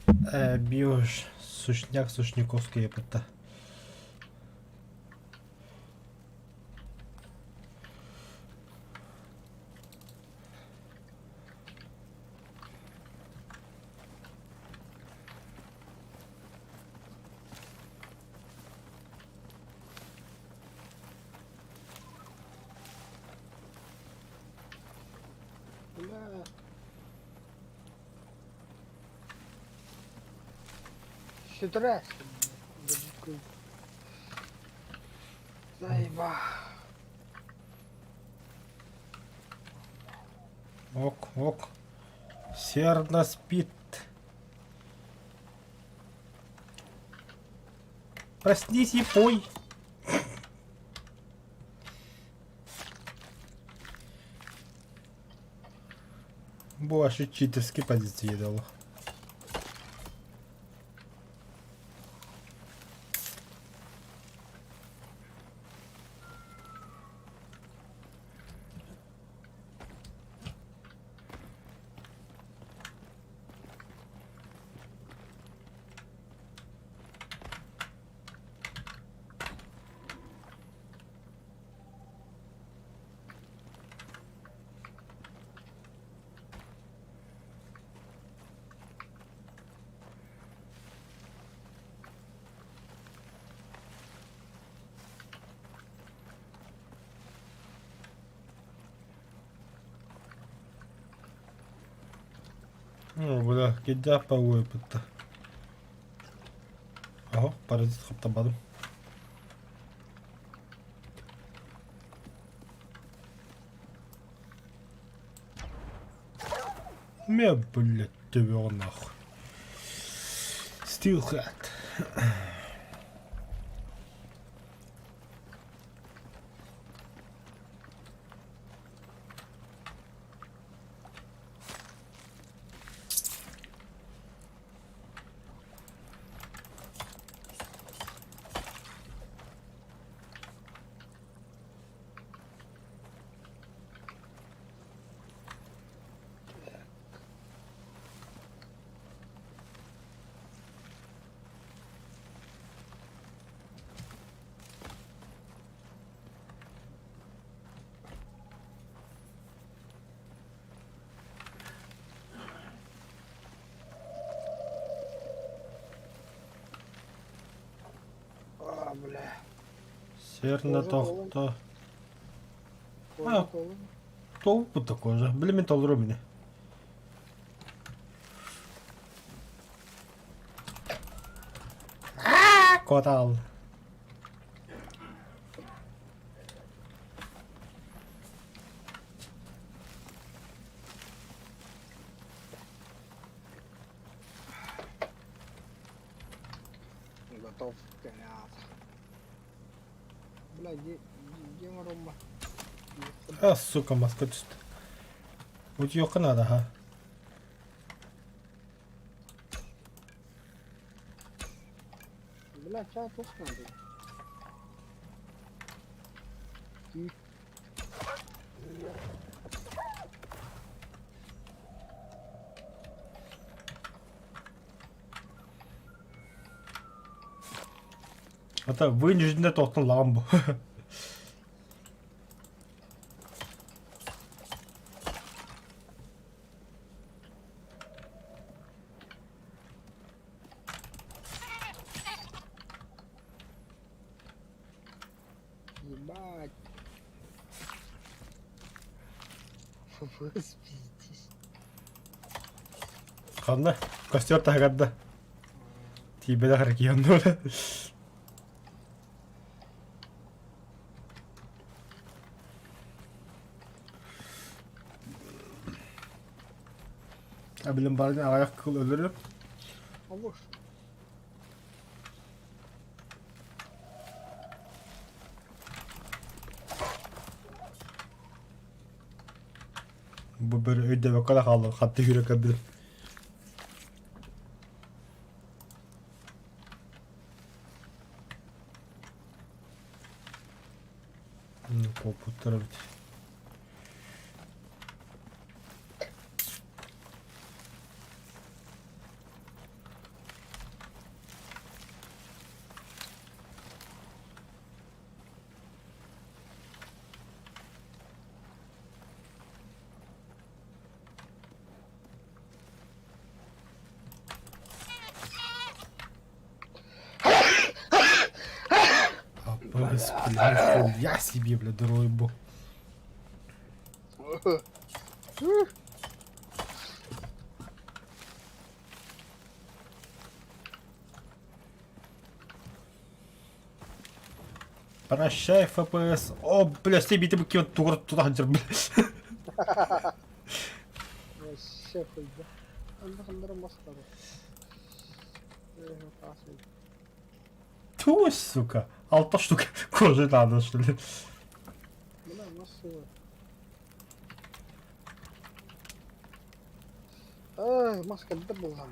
Биош сушняк сушняковская кытта. Бля. Стресс. Заеба. Ок, ок. Серна спит. Проснись и пой. Бу вообще читерские позиции дало. Ну, бля, кидя по опытта. Аһо, паразит хаптабадым. Ме, блядь, тебе нахуй. Steelhead. А, бля. Серна тохто. Кожа А. толу. Толпу кожа. Били мин толору мини. Котал. Готов мясо. Бля, где, где Рома? А, сука, маска түстэ. Утуйуохха наада ха. Бля, чай тух надо. Ата вынужденно тохтон ламбу. Ебать. ФФС пиздец. Ханна костер таһыгар да тиийбэтэх регионнура. Билим барын аҕыйах кыл өлөрүм. А вот Бу бер өйдөбөккө да хааллым хатты сүүрэ көрбүтүм. Куоппуттар эбит. Бля, я себе, бля, дурой был. Прощай, FPS. О, бля, себе ты бы кинул туда, бля. Вообще хуйня. Анда маскара. Ту, сука. Алта штука кожи надо, что ли? Бля, массово. Ай, маска да была.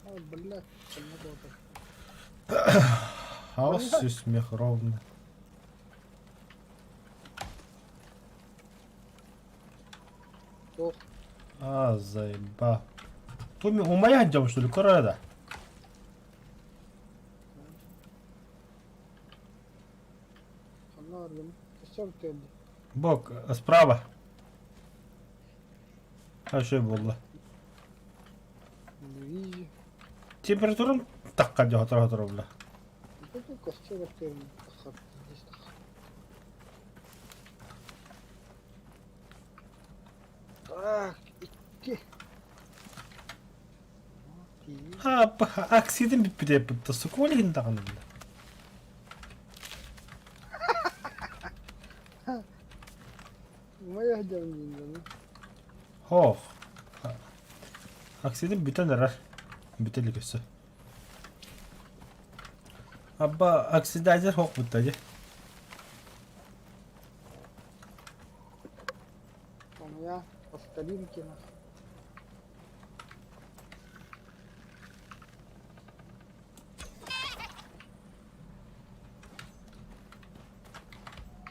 Ай, блядь, надо. Хаос и смех ровно. Ох. А, заеба. Туми, умая идем, что ли, куда? Бок, справа. Хорошо было. Температура так хотора бля. Так, икки. А, аксидин бүппүтэ пытта суколин даҕаны бля. Моя дьон Хоох. Аксидин бүтэн эрэр. Бүтэ илик өссө. Абба оксидайзер хоох бутта дии. У меня по старинке нах.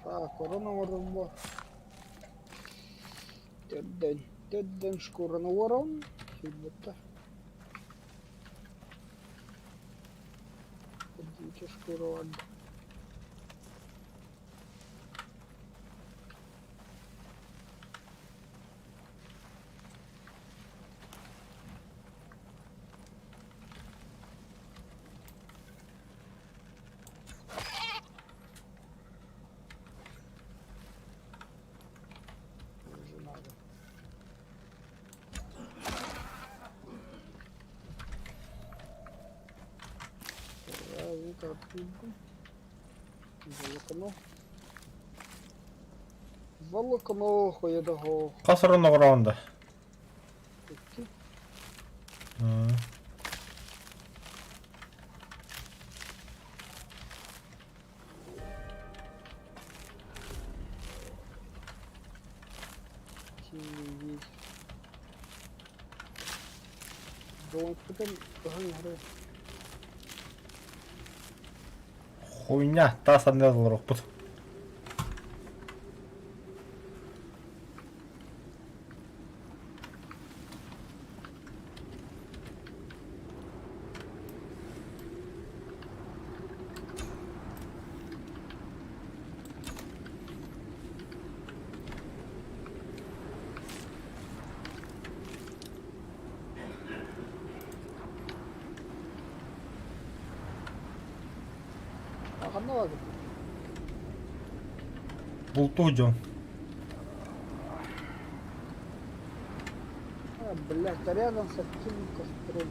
Так, корона воробо. Тедден, тедден шкураны ворон. Хибетта. Подите шкуру ад. Уже надо. Волокно. Волокно хуедаго. Хас орон да. Икки. Сильный ветер. Хуйня, таас анныгар олоруохпут. Ханна баар Бултуу дьон. А, блядь, а рядом с активным костром.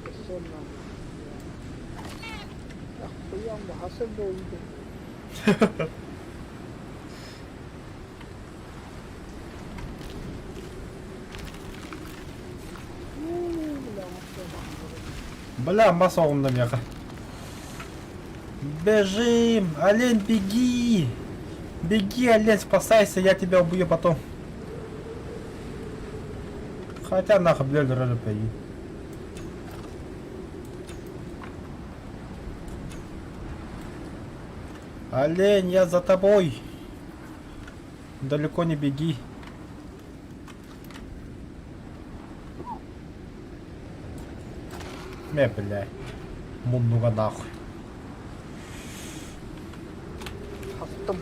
Костер надо. Охуям, хасыр да увидел. Бля, мас оҕунна миэхэ. Бежим! Олень, беги! Беги, олень, спасайся, я тебя убью потом. Хотя нахуй, блядь, роль пойди. Олень, я за тобой! Далеко не беги. Мэ, бля. Муннуга нахуй. Хастым.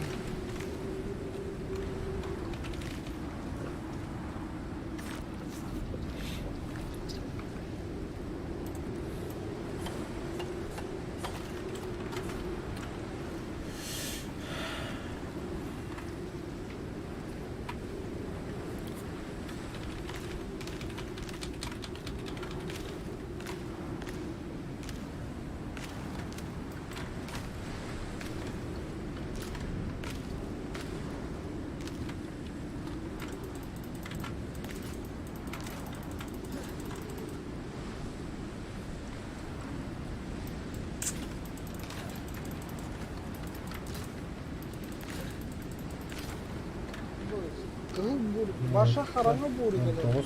Кыһыл бур, баша хараҥа бууру кэлэр.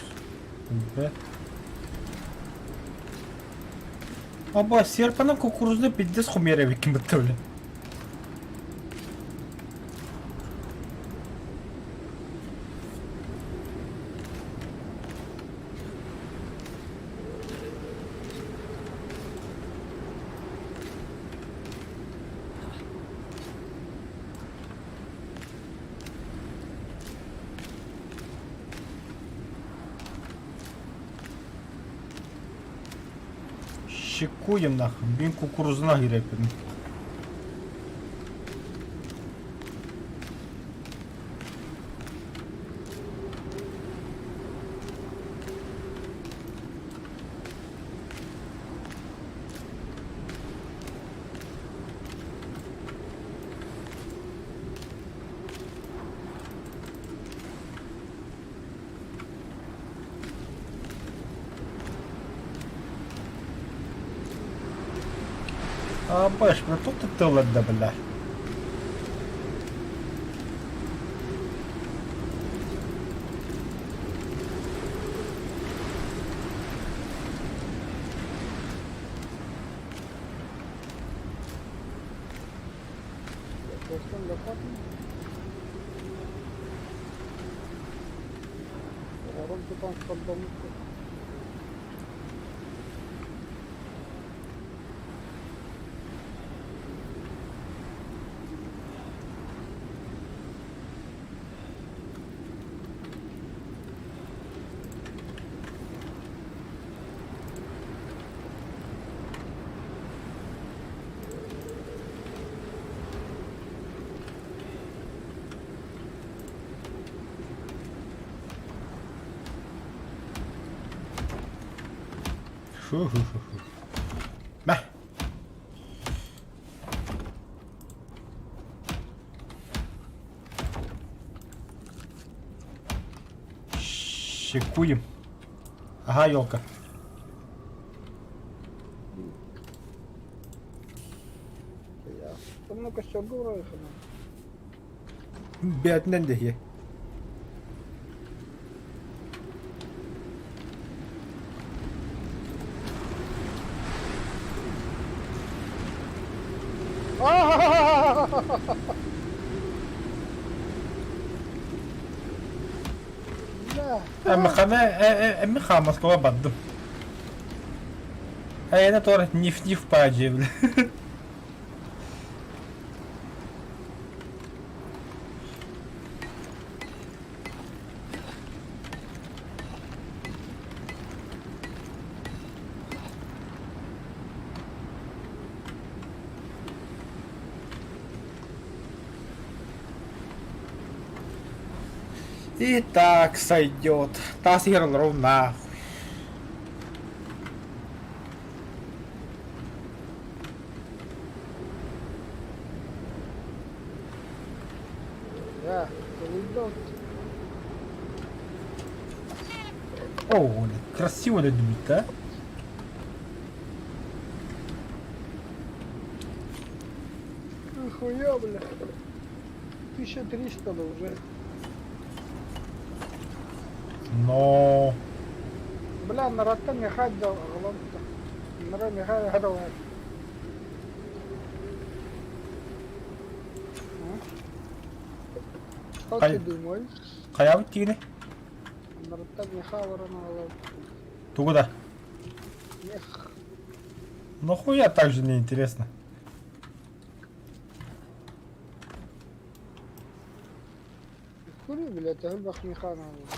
19. Б. Аба, серпанан кукурузны пиздец хумер эбиккин бытта бля. Щекуем нахуй, мин кукурузна киирэппин. Абаш, бля, тут ты тылында, бля. Достан лопатым. Оҕорон тутан сордоммут. Фу-фу-фу-фу. Мэ. Щекуем. Ага, елка. Там костер ураһына. Бээтинэн дэһиэ. Эмми эмми Москва бардым. Эйне тор ниф-ниф паджи, бля. И так сойдет. Тас ровно нахуй. Да, уйдет. О, красиво любит, а? Нихуя, бля. 1300 да уже. Но... Бля, нараттан мехать да главное. Нара мехать гадал. Что ты думаешь? Хайабыт тигини? Анарыттан меха олорон аҕалабыт. Тугу да? Мех. Ну хуя так же неинтересно. Курю, блядь, элбэх меха аҕалабыт.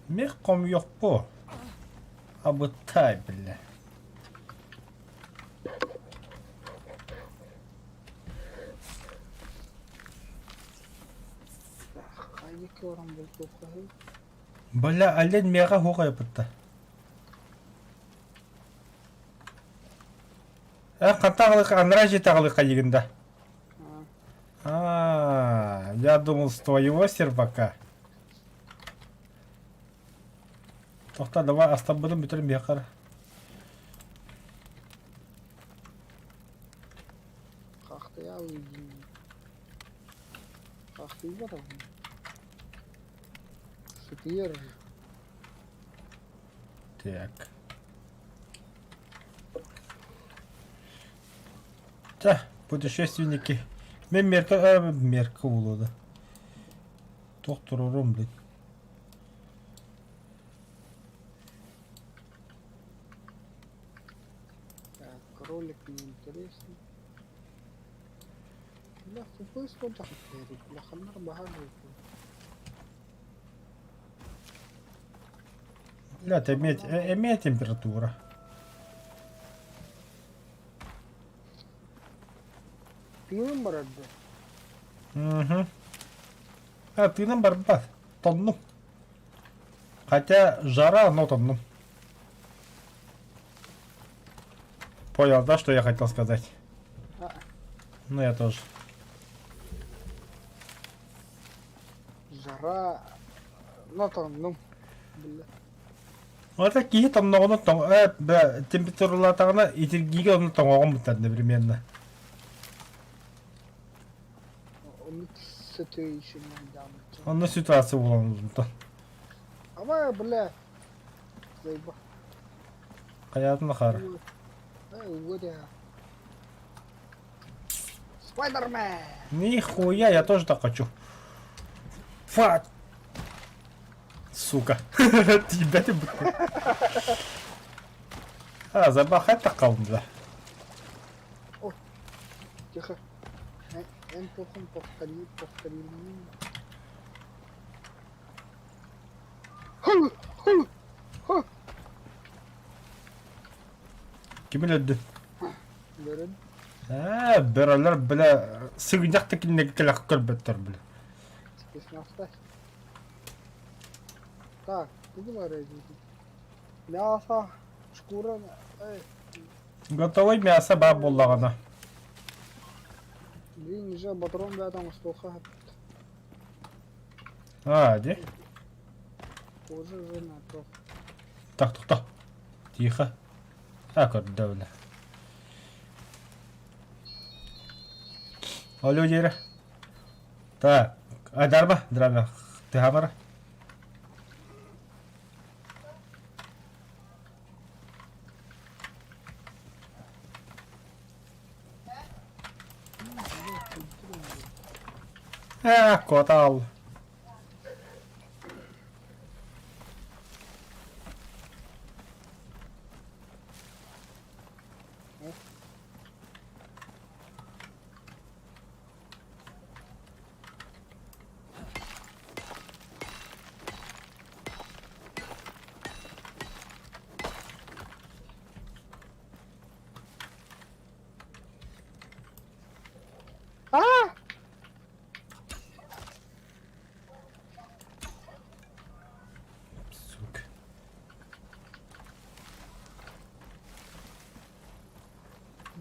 Мех хомуйуохпу. Абыттай, бля. Бля, олень миэхэ суох айбытта. Э, хантан аҕалыахха, анараа дьиэтэ аҕалыахха диигин да? А, я думал, с твоего сервака. Тохта, давай астарбытын бүтэрин биһиэхэ. Хахтыйа Хахтыйбат Сытыйар. Так. Чэ, путешественники. Мен мерка, мерка буолуо да. Туох туруорум, блин. Так, кролик неинтересный. Бля, тупой сходах бля, ханнар баһар Бля, эмиэ, эмиэ температура. Тыыным барар да? Угу. А, тыыным барбат. Тоннум. Хотя жара, но тоннум. Понял, да, что я хотел сказать? А. Ну, я тоже. Жара, но тоннум. Бля. Вот киһи тонноҕуна тоҥ температуралаатаҕына итиргиигэ онно тоҥоҕун бутар одновременно. Оннук situation Онно ситуация буолан Ама, бля, заеба. Хайаатын хара. Спайдермен! Нихуя, я тоже так хочу. Фак! Сука. Тебя ты А, забахать такал, да. О, тихо. Эн похум повтори, повтори. Ким өлөрдү? Бөрөн. Аа, бөрөлөр, бля, сыгынньах да кинилэргэ кэлэх көрбөттөр, бля. Спецназтар. Так, тугу баар Мясо, шкура, эй. Готовый мясо баар буоллаҕына. Блин, уже батрон бэйэтэ оҥостуохха сөп. А, де? Кожа жирная, то. Так, тохто. Тихо. Так, көрдө, бля. Алло, диэри. Так, айдарба, драма. Тыһамара. Ээ, куотал. А! Сука.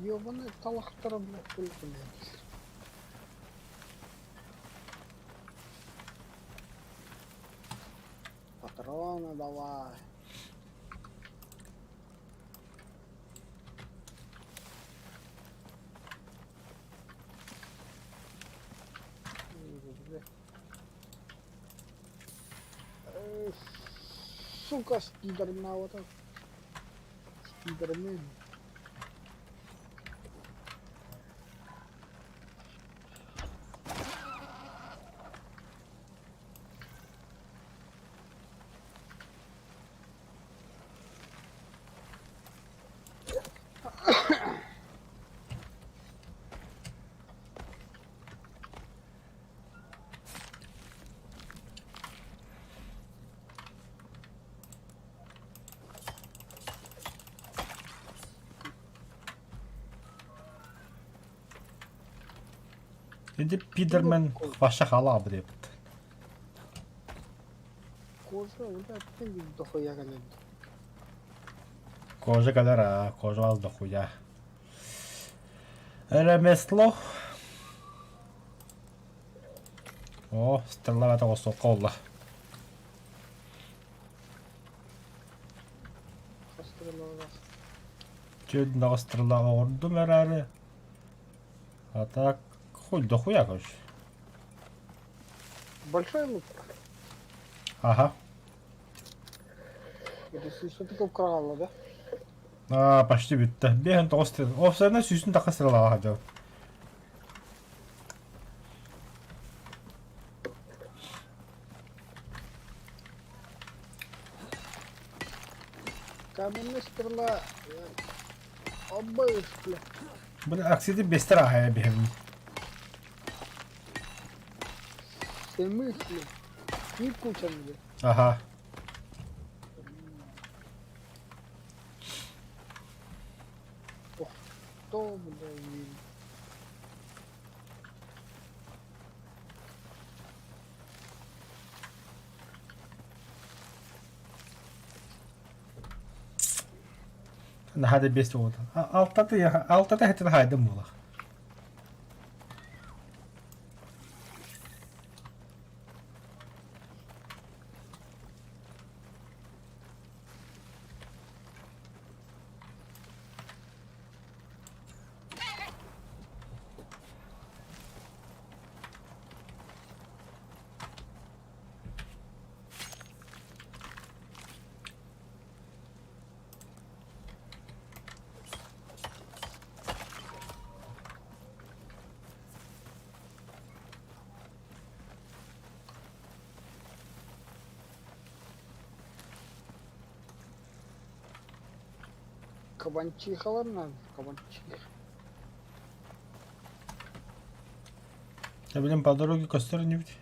Ёбаный талахтара, блядь, блядь. Патроны давай. Сука, спидермен, Спидермен. Ити пидормен вообще халаабы диэбит. Кожа, бля, ты дохуя кэлэр. Кожа кэлэр аа, кожа аз дохуя. Ремесло. О, стрела тоҕус олла. Чүн стрела оҕордум эрээри. А так, хуй дохуя, короче. Большой лук. Ага. Это что такое крало, да? А, почти бүттэ. Биэһэн тоҕус Офсайна сүүсүн таха стрелаҕа сылдьабын. Каменная стрела. Обоих, бля. Бля, аксиди бестер аһая биһэбин. Смысле? Не куча мне. Ага. Ох, кто, бля, и... Наһаа да бэс оҕото. Алтата алтата хэтин хаайдым буолах. Кабанчихалар надо, кабанчиха. Я блин по дороге костер не ведь.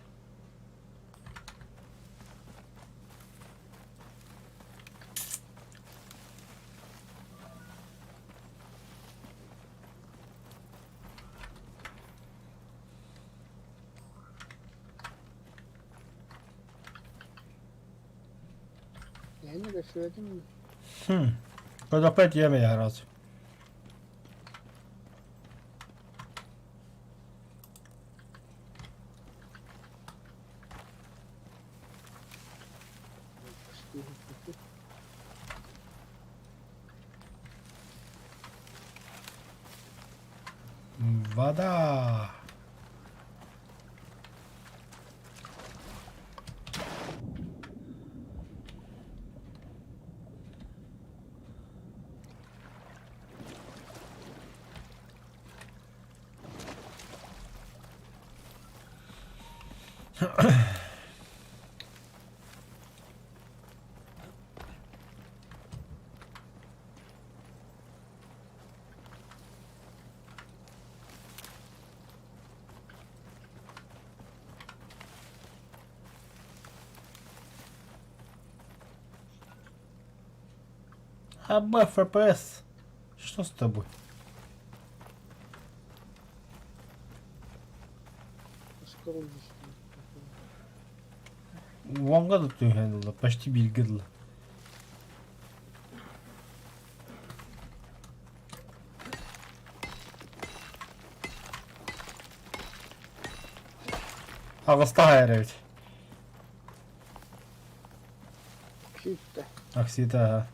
Я не көстүбэтим. Хм. Көтөхпөт иэмэ раз. Вода. АБ ФПС. Что с тобой? Уонга да түһэн ылла, почти бииргэ дылы. Аҕыста эрэбит. Күүттэ. Аксита.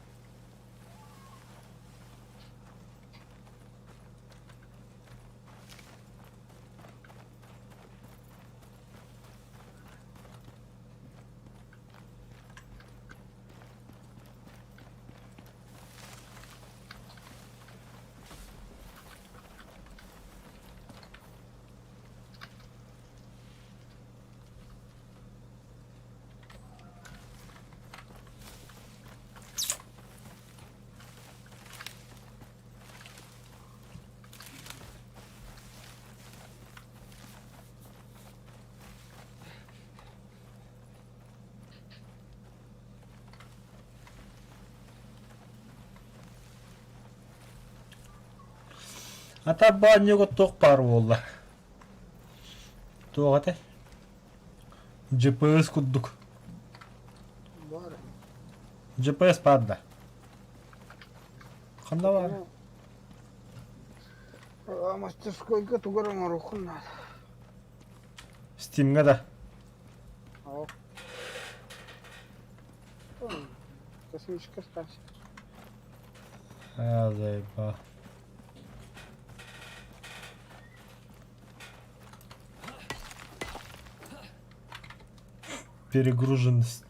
Ата баанньыга туох баар буолла? Туох этэй? GPS курдук. Баар. GPS баар да? Ханна баар? Мастерскойга тугу эрэ оҥоруоххун наада. Стимҥэ да? Оо. Космическая станция. А, заебал. Перегруженность.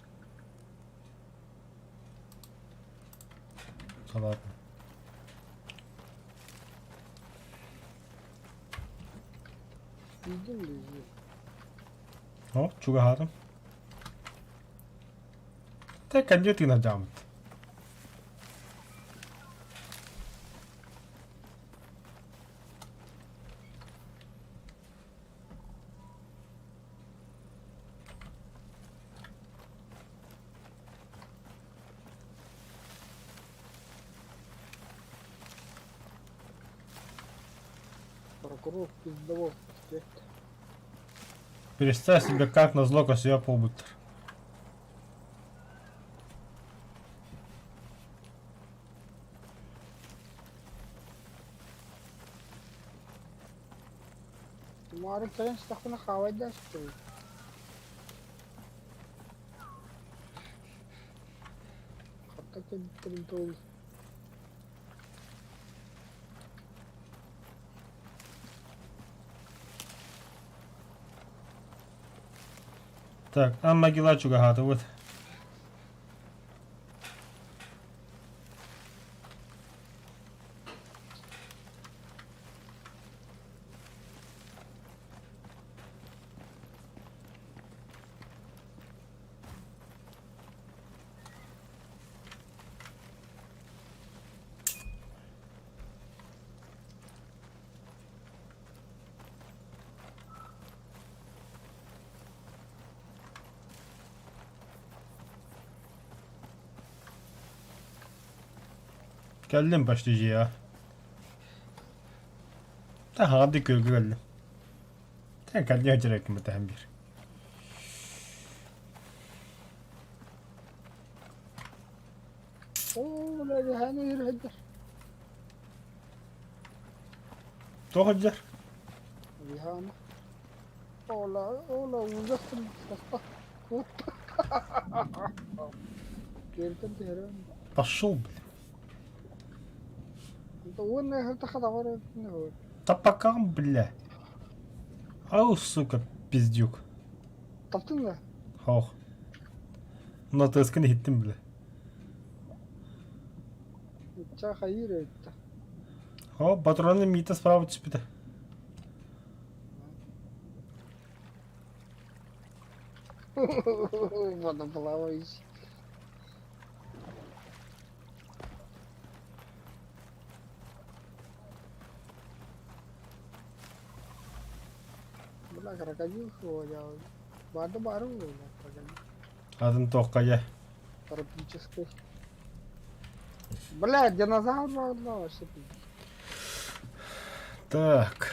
Да ладно. Видим ли? О, чугаһаатым. Тэ кэнньэ тыынардьааммыт. Прокурор пиздовол. Представь себе, как назло косуя полбуттар. Маары кэлэн сытахпына хаалайдаа сытабын. Хатта кэлбиттэрин туолу. Так, ан могила чугаһаатыбыт. Кэллим почти дьиэҕэ. Таһаҕа күөлгэ кэллим. Тэ кэллиэ дьирэккин бэтэһэн биир. Оо, бля, аны үөрһэдэр. Туох сылдьар? Лиһаана. Ола, ола, ужасно состав. Вот. Киэртэн түһэрэн. Пошел, блин. Уонна тахадавар Да пока, бля. Ау, сука, пиздюк. Таптың да? Ох. Мына тыаскын иһиттим, бля. Ча хайыр өттө. О, патроны Мита справа түспүтэ. Водоплавающий. Бля, крокодил я. Барды бару, бля, крокодил. Атын туоххайа. Тропический. Бля, динозавр барды вообще пиздец. Так.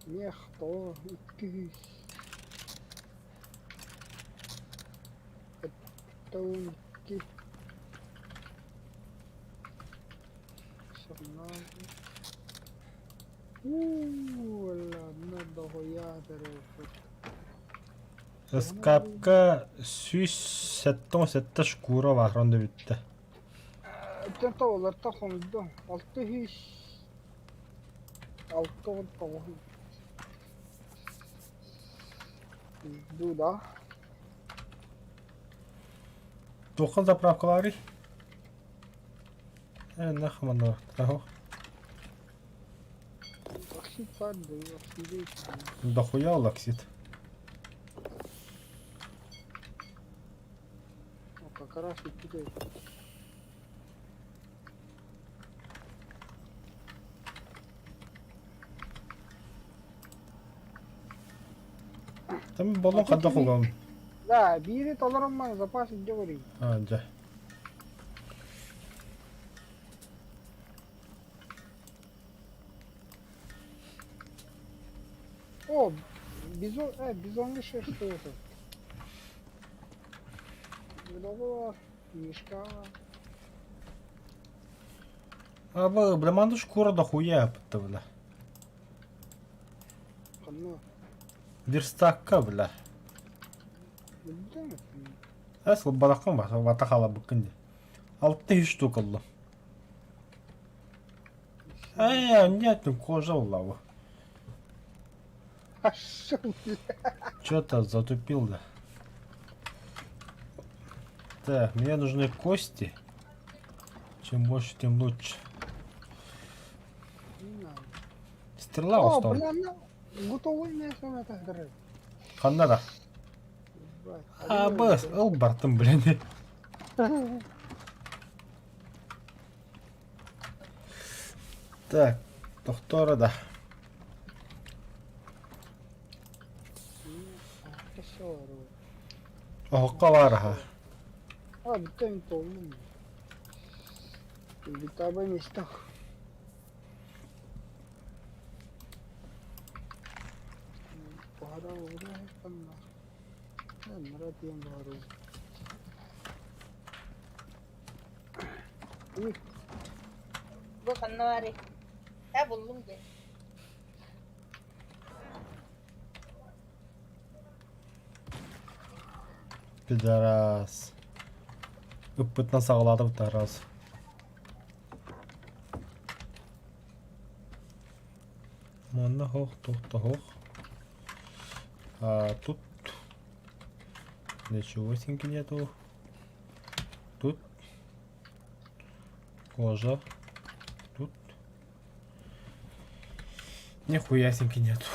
Мех, то, икки. Тонкий. Ыскаапка 177 шкура баар онно бүттэ. Оттон тоҕолортон хомуйдум. 669. Дуу да. Туохха заправкалаарый? Э, нахуй манна Оксид баар дуу, оксиды Дохуя лаксит. Как раз и кидает. Там болон хадда хугам. Да, биири толорон запас илдьэ көрүй. А, дьэ. О, бизон, бизоҥҥа шерсть это. Доҕоор, Мишка. Аба, бля, манна шкура дохуя бля, бля. Ханна? Верстакка, бля. Билдиҥ? Эс балаккын бар, бата халабыккын дии. 600 штук ыллым. Нет, ну кожа улавы. А что, бля? Что-то затупил, да. Так, мне нужны кости. Чем больше, тем лучше. Не надо. Стрела О, устал. бля, на, готовый мясо на это Ханна да. А, быс, ыл бартым, блин. Так, тохтора да. Оһоххо баар аһа. А, бүттэ толлум. Бүттэ местах. Бу ханна баарый? Ээ буллум дии. Пидорас. Ыппытынан саҕалаата бытаарас. Манна хоох, туох да хоох. А тут ничегосеньки нету. Тут кожа. Тут нихуясеньки нету.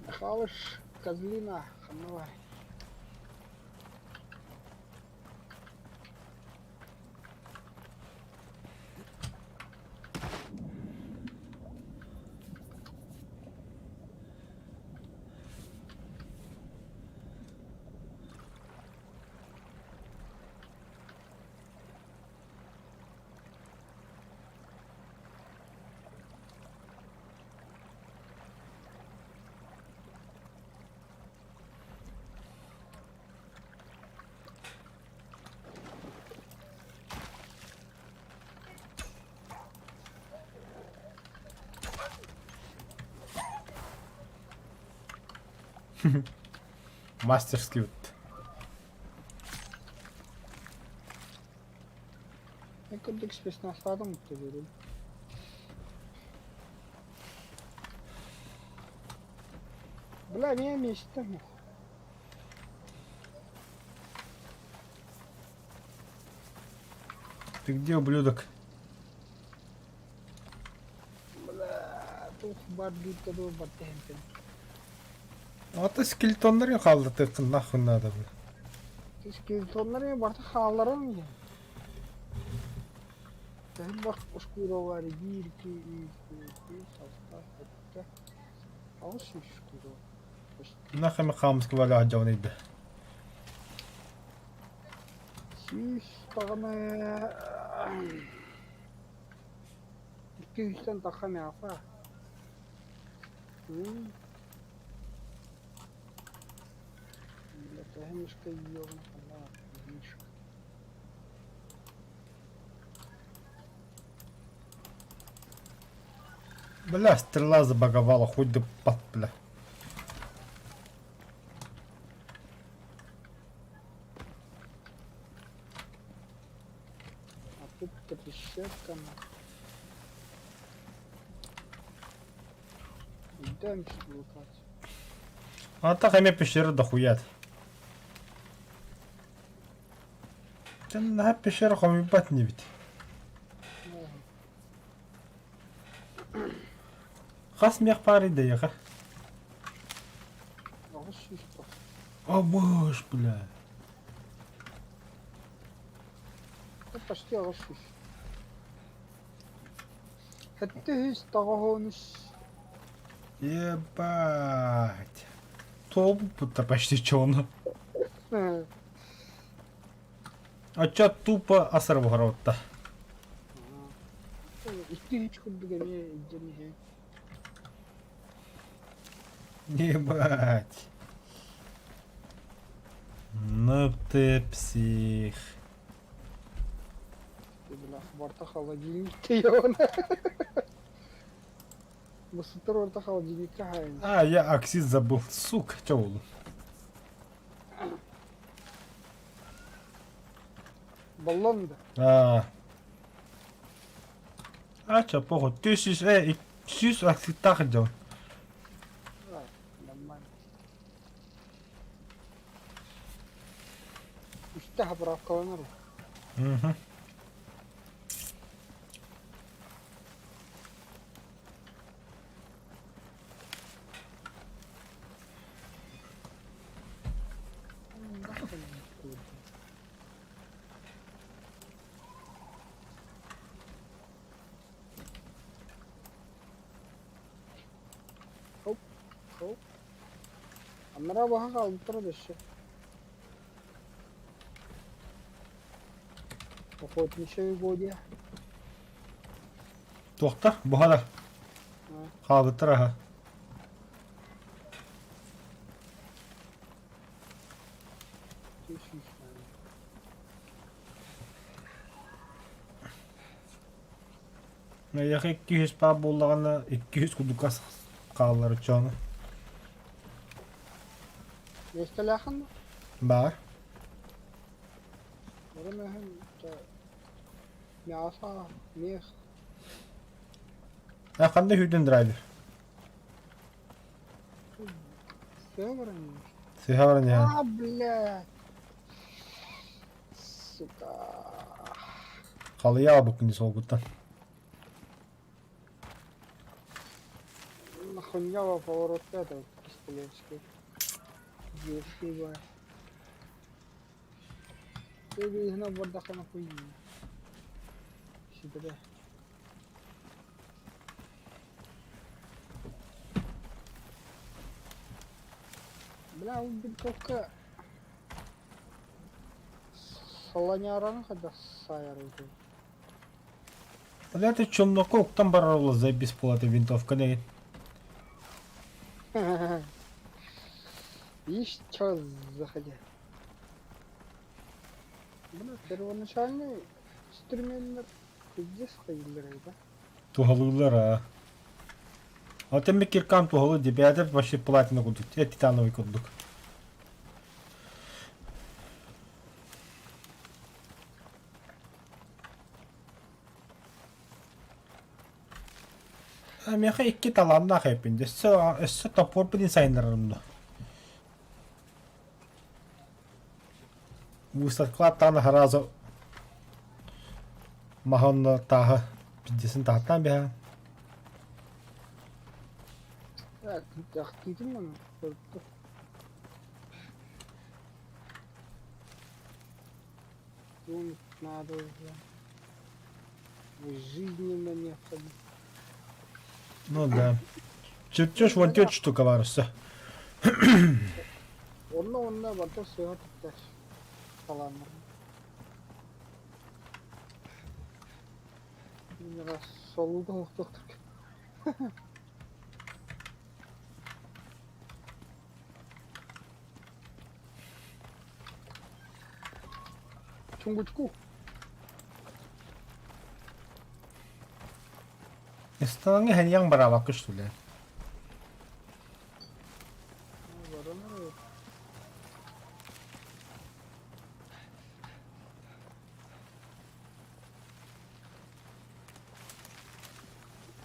Михалыч, козлина, ханна Мастерский вот. Кырдьык спецназтаатым көрүм. Бля, эмиэ миэстэ Ты где, ублюдок? Бля, туох баар бииргэ дуо барда иһэн А ты скелетоннары хааллатыаххын нахуй надо, бля. Скелетоннары барыта хаалларан иһэн. Элбэх шкура биир, икки, үс, түөрт, биэс, алта, сэттэ, 800 шкура. Нахуй мы хамски валя дьон 100 даҕаны икки үстэн тахха миэхэ. Бля, ёбаный Бля, стрела забаговала, хоть да под, бля. А тут трещотка. Дай лутать. А так эми пещера дохуят. Наһаа пещера хомуйбат инибит. Хас миэх паарый дэйэхэ? 800. О боже, бля. Почти 800. 793. Ебать. Топ-то почти чё А чё тупо асырбыһар Икки үч курдук эмиэ илдьэн иһэн. Ебать. Ну ты псих. Бля, барта холодильник он. Бысытыр орта холодильникка хайын. А, я оксид забыл. Сука, чё буоллун? Баллон да. А. А чё, похуй. Ты сүүс, 100 оксидтаах дьон. Нормально. Үстэ заправкаланар. Угу. Хоп, хоп. Анараа баһа хаалбыттара да өссө. Охотничье угодья. Туохтар? Буһара. Хаалбыттар аха. Эйиэхэ 200 паа буоллаҕына 200 курдук ас хааллар оччоҕуна. Миэстэлээххин да? Баар. Бары мөһүн мясо, мех. А ханна сүүрдүн драйвер? Сыа баран Сыһа баран иһэн. А, блядь. Сука. Халыйа албыккын дии суолгуттан. Нахуйня поворот это пистолетский. Детский бай. Ты бардахана хуйня. Сюда. Бля, ол винтовка Саланяраны хайдах саайарый дуу? Бля, ты чумноку уктан барар буолла заебись буолла винтовка деген. Ишь, чё заходи. Бля, первоначальный стременнер пиздец ходили, да? Туһалыыллар аа. А тэмми киркам туһалыы дебята вообще платина курдук, титановый курдук. А миэхэ икки талааннаах эппин. Өссө, өссө топпорбун сайыннарарым дуо? Выставкалааттаҕына сразу маһа онно тааһы пиздесин таһаттаан биһэҕин. Ахтыытын маны көрдө. Надо уже. Жизненно необходимо. Ну да. Чертеж вон тет штука баар өссө. Онно онно барыта сыыһа туттар талааннар. Мин солууга охтуохтар. Чунгучку. Ысталаҥҥа хэнийэҥ бараабакка что ли? Баран эрэ.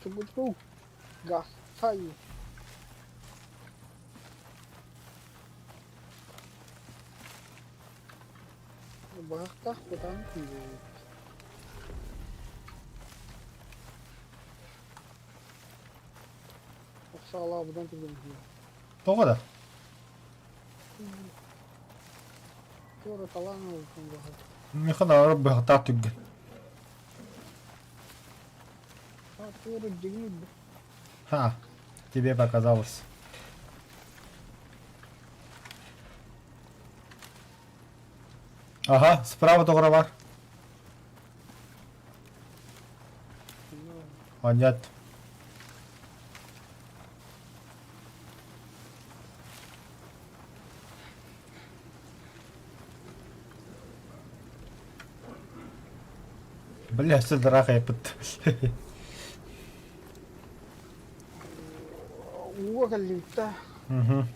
Чунгучку. Гастай. Быһахтаах кутаан киирбит. Охсаалаабытын түргэн Тоҕо да? Туора талаан ылбытым баҕар. Миэхэ наара быһахтаах түргэн. А туора дьиҥин Ха, тебе показалось. Ага, справа тоҕура бар. А нет. Бля, өссө дыраах айыппыт. Ууга кэллибит да. Угу.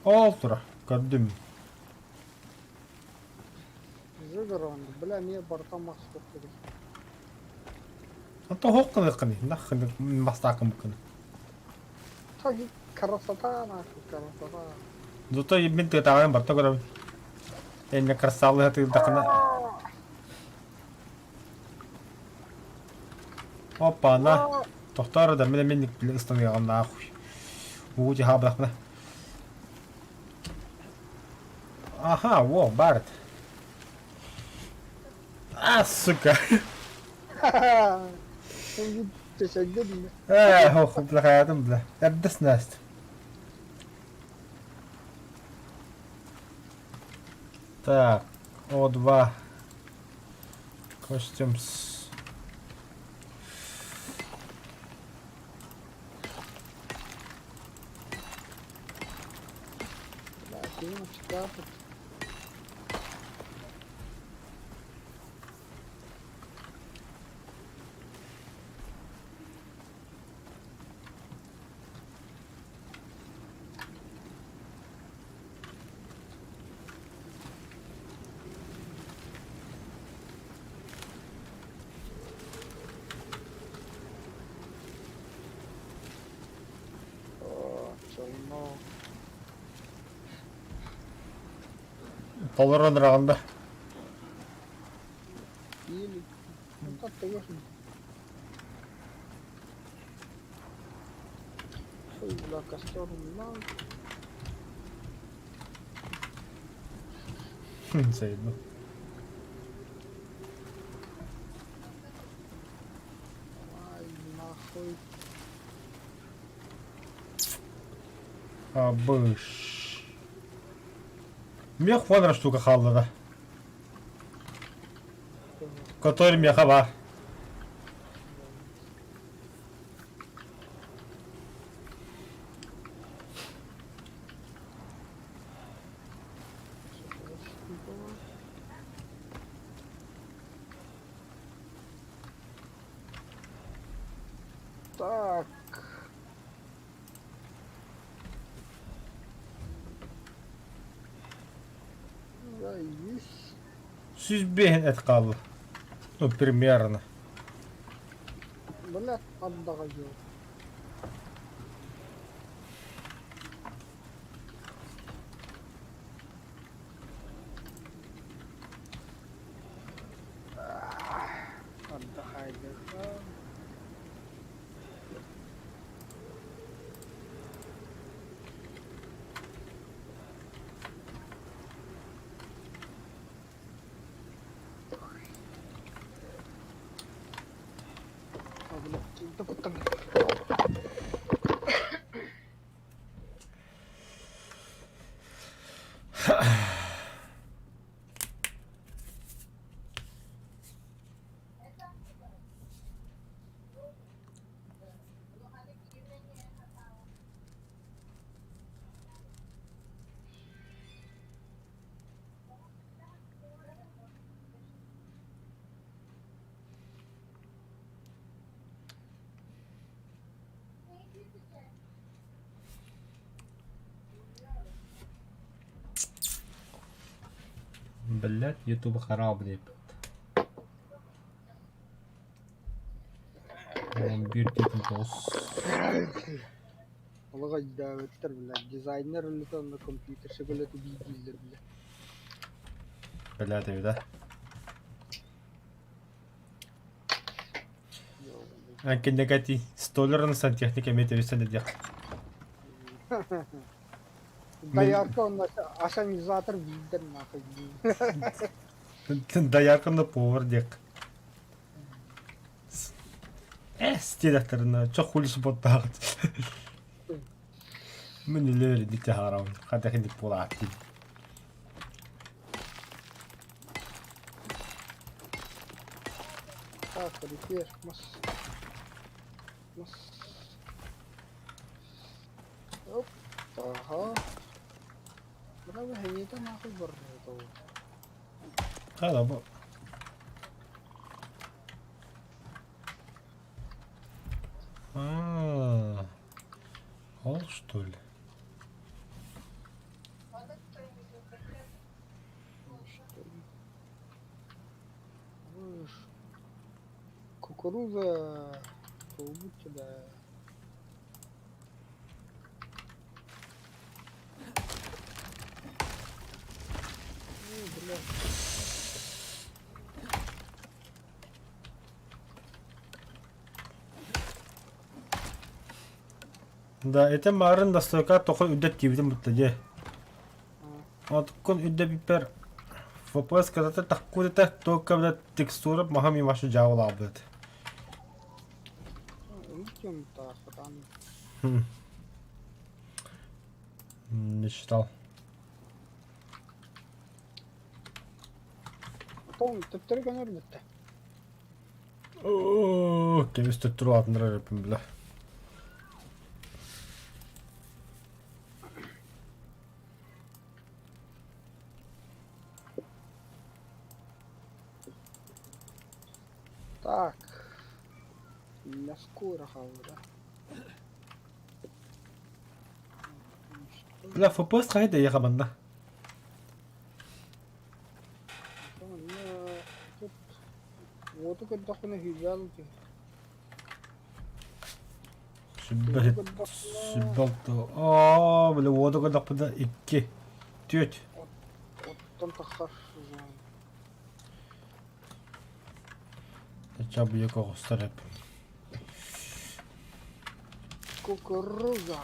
Ол тура, көрдүм. Жигерон, бля, эмиэ барыта мас курдук. Онто хоқ гыныаххыный, нах мастаакымыккын. Так красота нахуй, красота. Зато мин тыатааҕын барта көрөбүн. Энне красавлыһа тыырдахына. Опа, на. Тохтоор да, мин мин ыстаныаҕым нахуй. Уу дьаһаабылахпына. Аха, во, Барт. А, сука. Ээ, ох, бля, бля. Эрдэ снасть. Так, О2. Костюмс. Толорон ыраҕында. Сайдым. Абыш. Мех фонра штука хаалла да. Который меха бар. Так. Заебись. 105 эт хаалла. Ну, примерно. Бля, андаҕа дьыл. Отдыхай, Блять, ютуб харап диэбит. 11.9. Олох өйдөөбөттөр бля, дизайнер үлэтэ уонна компьютерщик үлэтэ биир дииллэр бля. Блядь, да? Киндекати столерын сантехник эмиэ тэбисэн диэх. Доярка онно ассенизатор биирдэр нахуй дии. Доярканы повар диэх. Эс диэтэхтэринэ чох хули субботтааҕыт. Мин үлэ дите хараҕым хата хинник буолааттын. Так, репер, мас. Мас. Оп, ага. Браво, хеньета нахуй барбыта. Хала бу. А, ол что ли? Кукуруза туолбут да. Ой, бля. Да, это марын настойка тоқой үрдет тиибитин бутта дьэ. Отуккун үрдэппиппэр FPS кытата таккута только блядь текстура маха мимашу дьаабылаабыт. Кем таахатан. Не читал. Том төптөрү көнөр бүттэ. Оо, кэбис төттөрү улаатыннарар эбиппин бля. Так. Мяско хаалла. Бля, FPS хайа да манна. Тут уоту көрдөхпүнэ сүүрбээл түһэр. Сүбэ сүбэ Аа, бля, уоту көрдөхпүнэ икки, түөрт. Оттон тахсар. Чабыйа оҕустар эп. Кукуруза.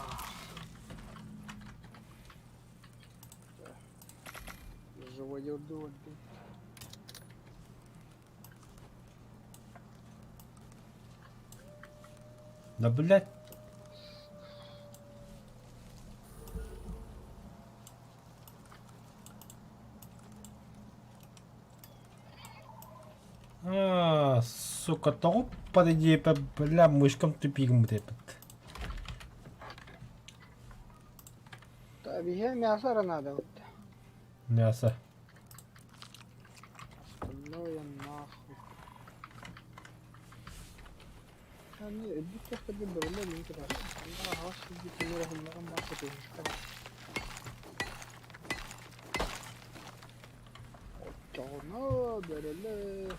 Живодерду Да, блядь. А, сука, тоҕо подойди, бля, мышкам тупигым эпит. Да, биһиэ мясо эрэ надо вот. Мясо. Остальное нахуй. Аны өлбүт көхтөргө бөрөлөр мин турар. Анда аһаҕас сылдьыы тимир оһуннаҕым баар көтүһүшкэ Оччоҕуна бөрөлөр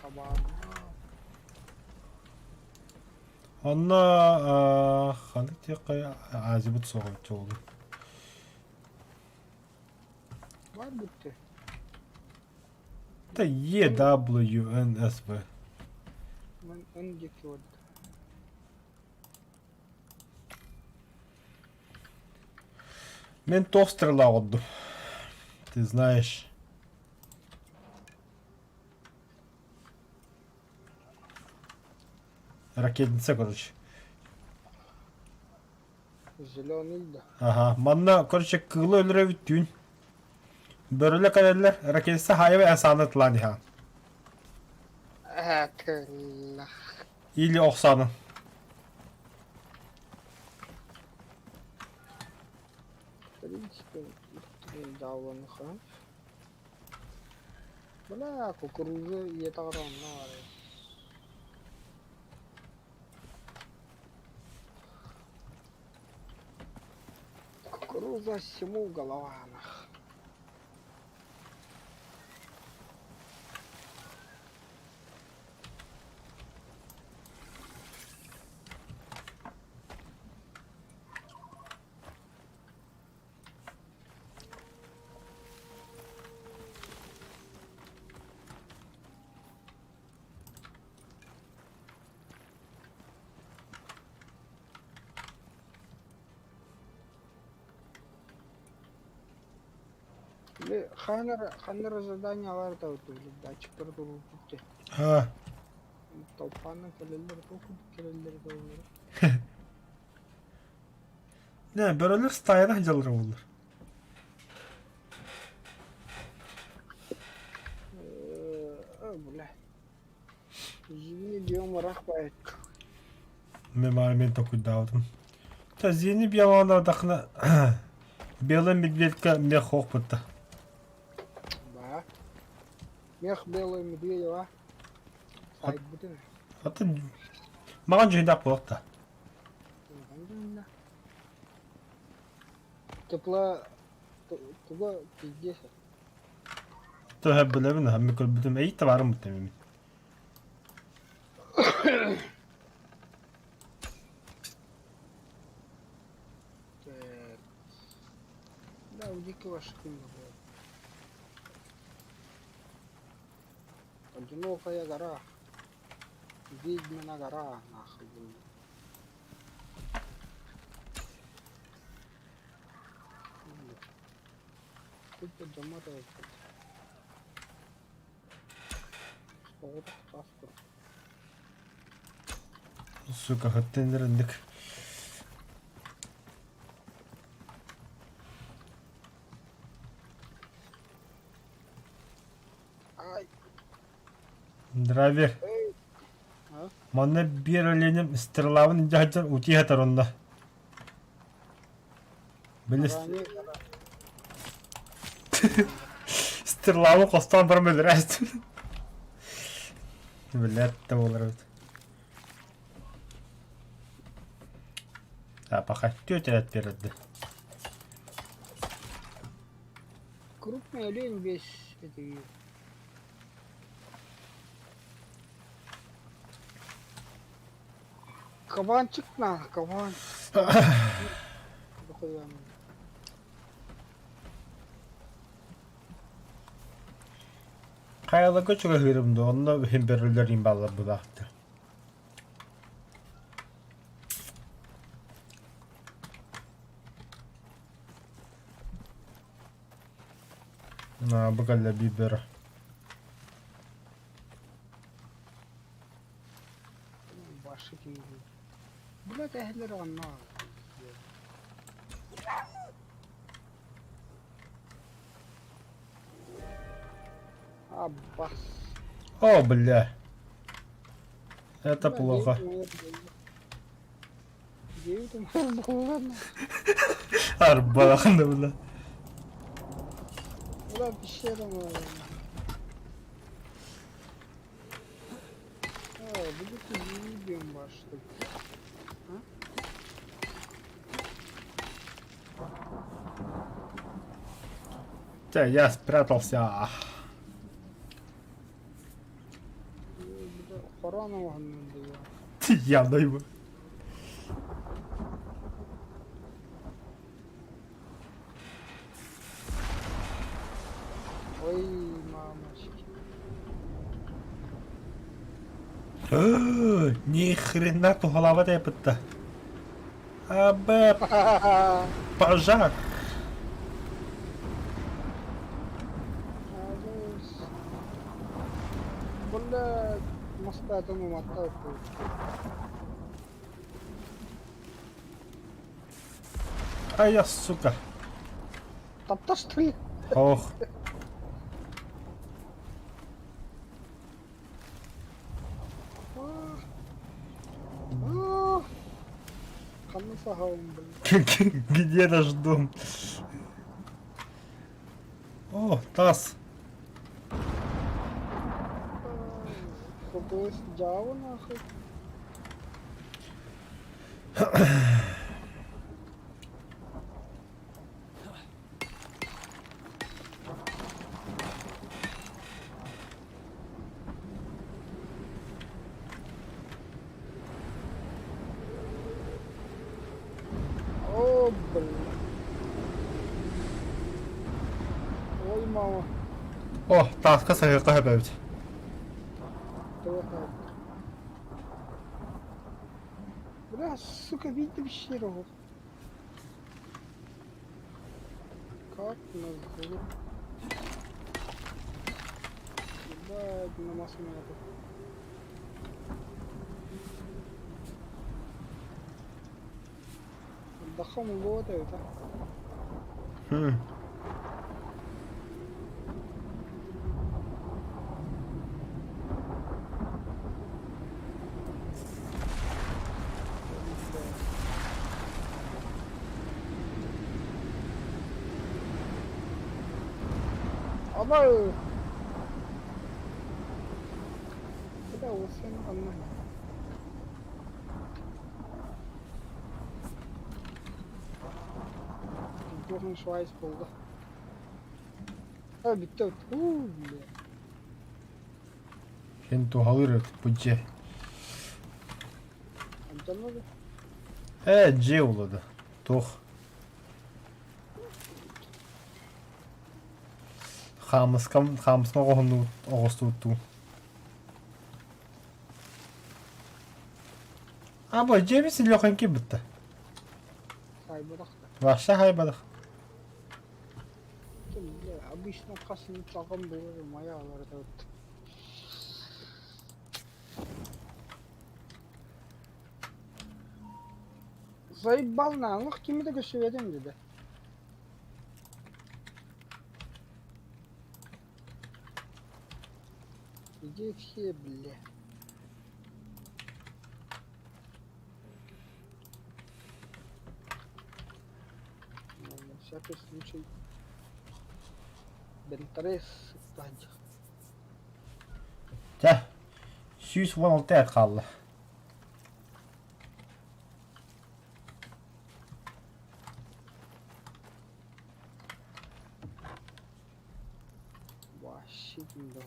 табаарына Онно ханнык диэххэ Азибыт суох оччоҕуна. Бар бүттэ. Это Е W N S В. Мен эн диэки барда. Мен туох стрела оҕордум. Ты знаешь. Ракетница, короче. Зеленый да. Ага, манна, короче, кыылы өлөрөбүт түүн. Бөрөлө кэлэллэр, ракетница хаайаба эн сааны тылаан иһэҕин. Этиллэх. Или ох саанын. В принципе, дьаабыланыха. Бля, кукуруза ийэтэ аҕата онно баар эбит. Кукуруза всему голова нах. Ханна эрэ заданиелар да датчиктары туруорбут дии. А, Толпааннан кэлэллэр, туох курдук кэлэллэр буоллар. Не, бөрөлөр стаяна сылдьаллара буоллар. Бля. Зимний биом ырах баайыт. Мен баар мен толкуйдаабытым. Та зини биомалардахына белый медведка мех хоохпутта. Ба. Мех белый медведева. Сайбытын. Атын маған дьүһүндээх буолуохта. Тепла туга пиздец. Төһө билэбин, мен көрбүтүм. Эйит да баарым бутта Так. Да, у дикого шкуна было. Одинокая гора. Ведьмина гора, нахуй. блин. Тут дома Соҕотох таас курдук. Сука, хаттенеринник. Ай, Драйвер. эй. А? Манна биир оленем стрелабын дьаһдьар утии хатар онно. Били Ранее гора. стрелабын хостоон баран өлөрөөстүн. Билэр да буолар эбит. А пока тетя отперді. Крупный олень весь этой. Кабанчик на, кабан. Дохуя. Хайаларга чугаһыырым дуо, онно иһин бөрөлөр имбаллар булаахтар. Бу кэллэ биир бөрө. Башы киһи. Блядь, эһэлэр онно. Аббас. О, бля. Это плохо. Девять булларна. Арбалахында бля. Бля, пещера моя. О, будет видео ваш. Та, я спрятался. Корона оһоннун Явно его. Ой, мамочки. Ни хрена ту голова тэпытта. Абэ, пожар. Бля, мастаатым уматта А я, сука. Таптастый. Ох. Ханна сахалым, блин. Где наш дом? О, таз. Хотелось дьявол нахуй. О, блин. Ой, мама. О, тааска саһыахха сөп эбит. Бля, сука, видите пещеру? Как назло. Ебать, на массу меня тут. Дахам улуота это. Хм. Абай! Бля, вот sen anla. Туохун швайс буолла. А, бүттэ. Уу, бля. Син туһалыыр эбит бу дьиэ. Онтон да Ээ, дьиэ улада. Туох. Хаамыскам, хаамыска оҕоһуннубут, оҕустубуттуу. А бу дьиэбит силлиэххин киирбиттэ. хайбатах да. Вообще хайбатах. Бля, обычно хас салгын буолар моя алар вот. Заебал на, кими да көсүбэтим dedi. Иди все, бля. На всякий случай. Бентрес сыттанча. Чэ, 116 эт хаалла. Вообще бля.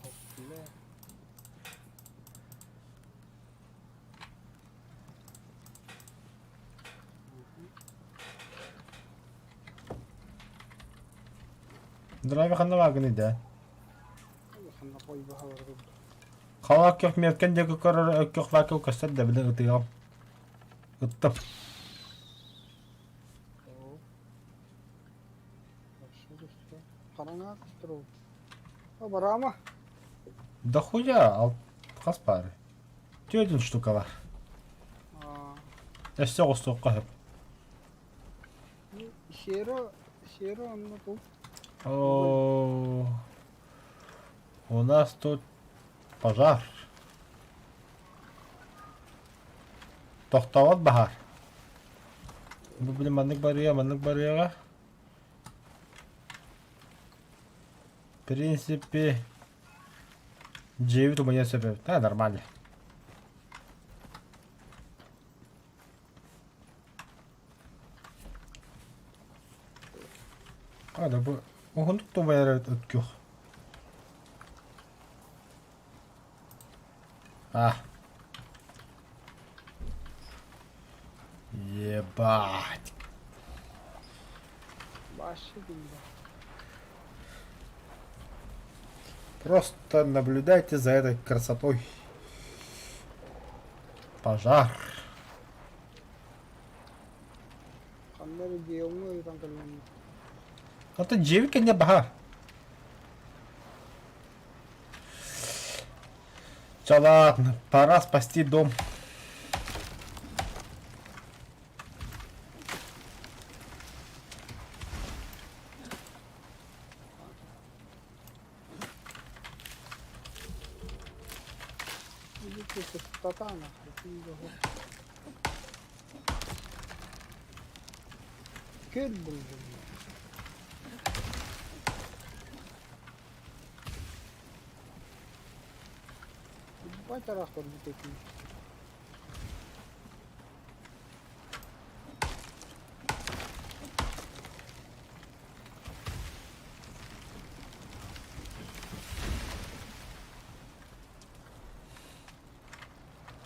Драйвер ханна бааргыный да? Ханна қойбаха бар. Халаак көх меркен диэки көрөр өккөх вакыл көстөр да билин ытыам. Ыттым. Хараҥа көстөр. А барама. Да хуя, ал хас пары. Түөртүн штука бар. Өссө оҕустуохха сөп. Сера, сера онно тут. О, у нас тут пожар. Тохтообот баһаар. Бу били маннык барыа, маннык барыаҕа. В принципе, дьиэбит умайан сөп эбит. А, нормально. А, да бу уһуннук да умайар эбит өткүөх. А. Ебать. Вообще бля. Просто наблюдайте за этой красотой. Пожар. Ханна эрэ биоҥҥа ыытан кэллэҥ. Это дьиэбит кэннэ баһаар. Чэ ладно, пора спасти дом. Иди ты пустота нахуй. Ты Көл булдум. Ебать ыраах көрбүт этим.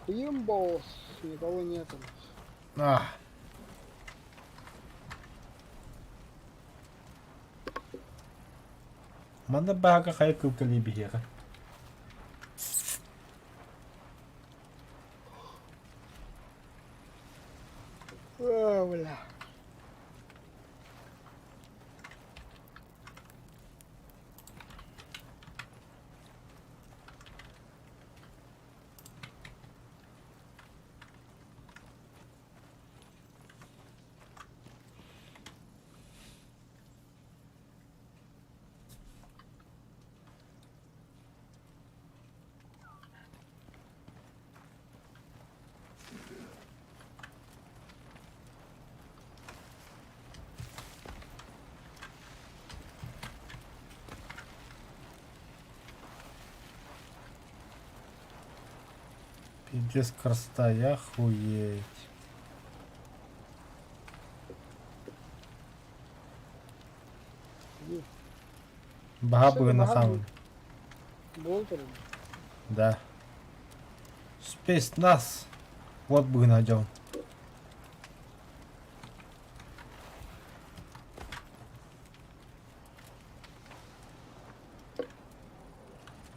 Имбос, никого нету. А. Манна баага хайа кыл кэлии биһиэхэ. О, бля. Пиздец красота, я охуеть. Баха быгына хаалын. Да. Спецназ. Вот быгына дьон.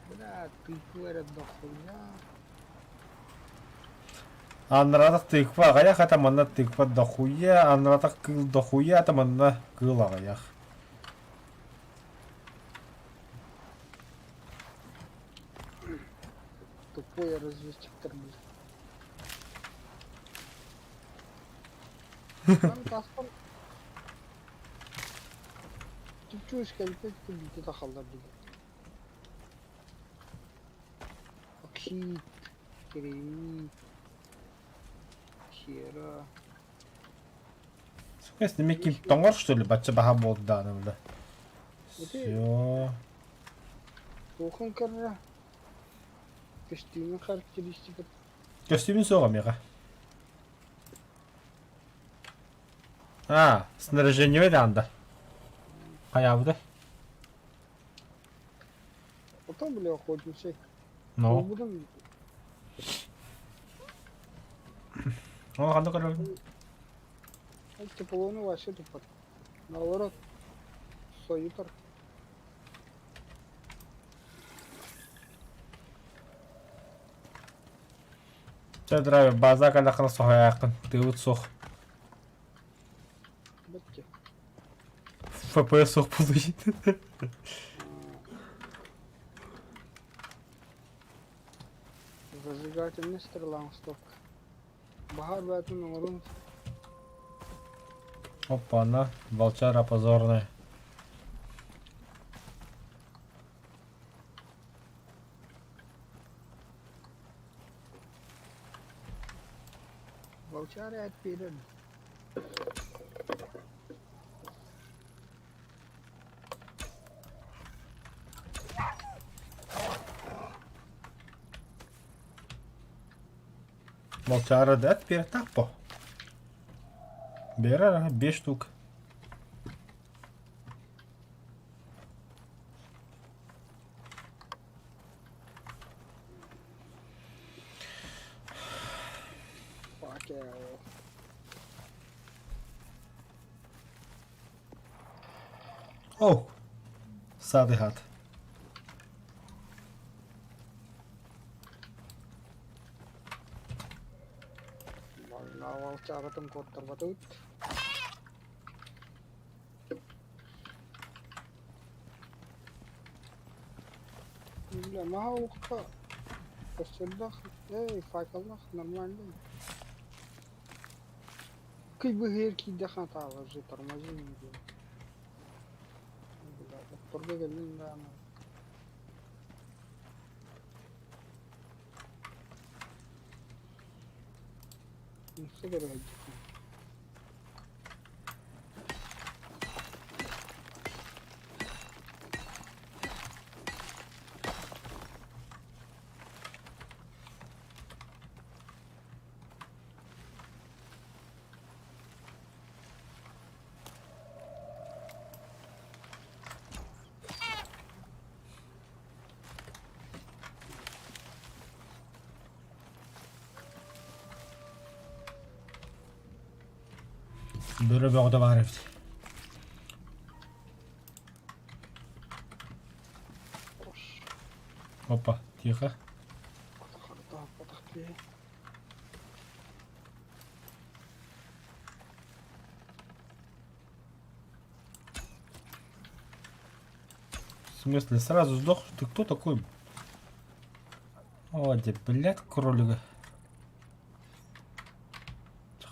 Бля, тыква эрэ дохуя. Аннаратах тыква аҕыйах ата манна тыква дохуя, аннаратах кыыл дохуя ата манна кыыл аҕыйах. Тупой разведчиктар блин. Там таспан Чүчүс кэлбит күлбүтэ да халлар дии. Оксид, кремний, сера. Сука, с ними ким тоҥор что ли бачча баха буолду даҕаны бля. Все. Туохун көрөрө? Көстүүмүн характеристика. Көстүүмүн суох эмиэхэ. А, снаряжение даанда. Хайаабытай? Потом, бля, охотничай. Ну. Буолбутум Ол ханна көрөбүн? Теплону вообще тупо. Наоборот, сойутар. Чэ, драйвер, база кэлэххинэ соһуйааххын. Тыыбыт суох. Бэккэ. ФПС суох буолуй. Зажигательный стрела стопка. Баһаар бээтин оҥорун Опа-на, волчара позорная. Волчары отперли. Волчара да отперта по. Бера, 5 штук. Факел. О! Сады гад. Манна волчаратын куоттарбатыбыт. Бля, маһа уохха көстөрдөөх, эй, факеллаах нормально. Кый быһыйар киирдэххэ таалар же тормозим диэн. Бля, отторго кэллиҥ даҕаны. Умса көрө сылдьыбытым. Бөрө бөҕөтө баар эбит. Опа, тихо. В смысле, сразу сдох? Ты кто такой? О, де, блядь, кролика.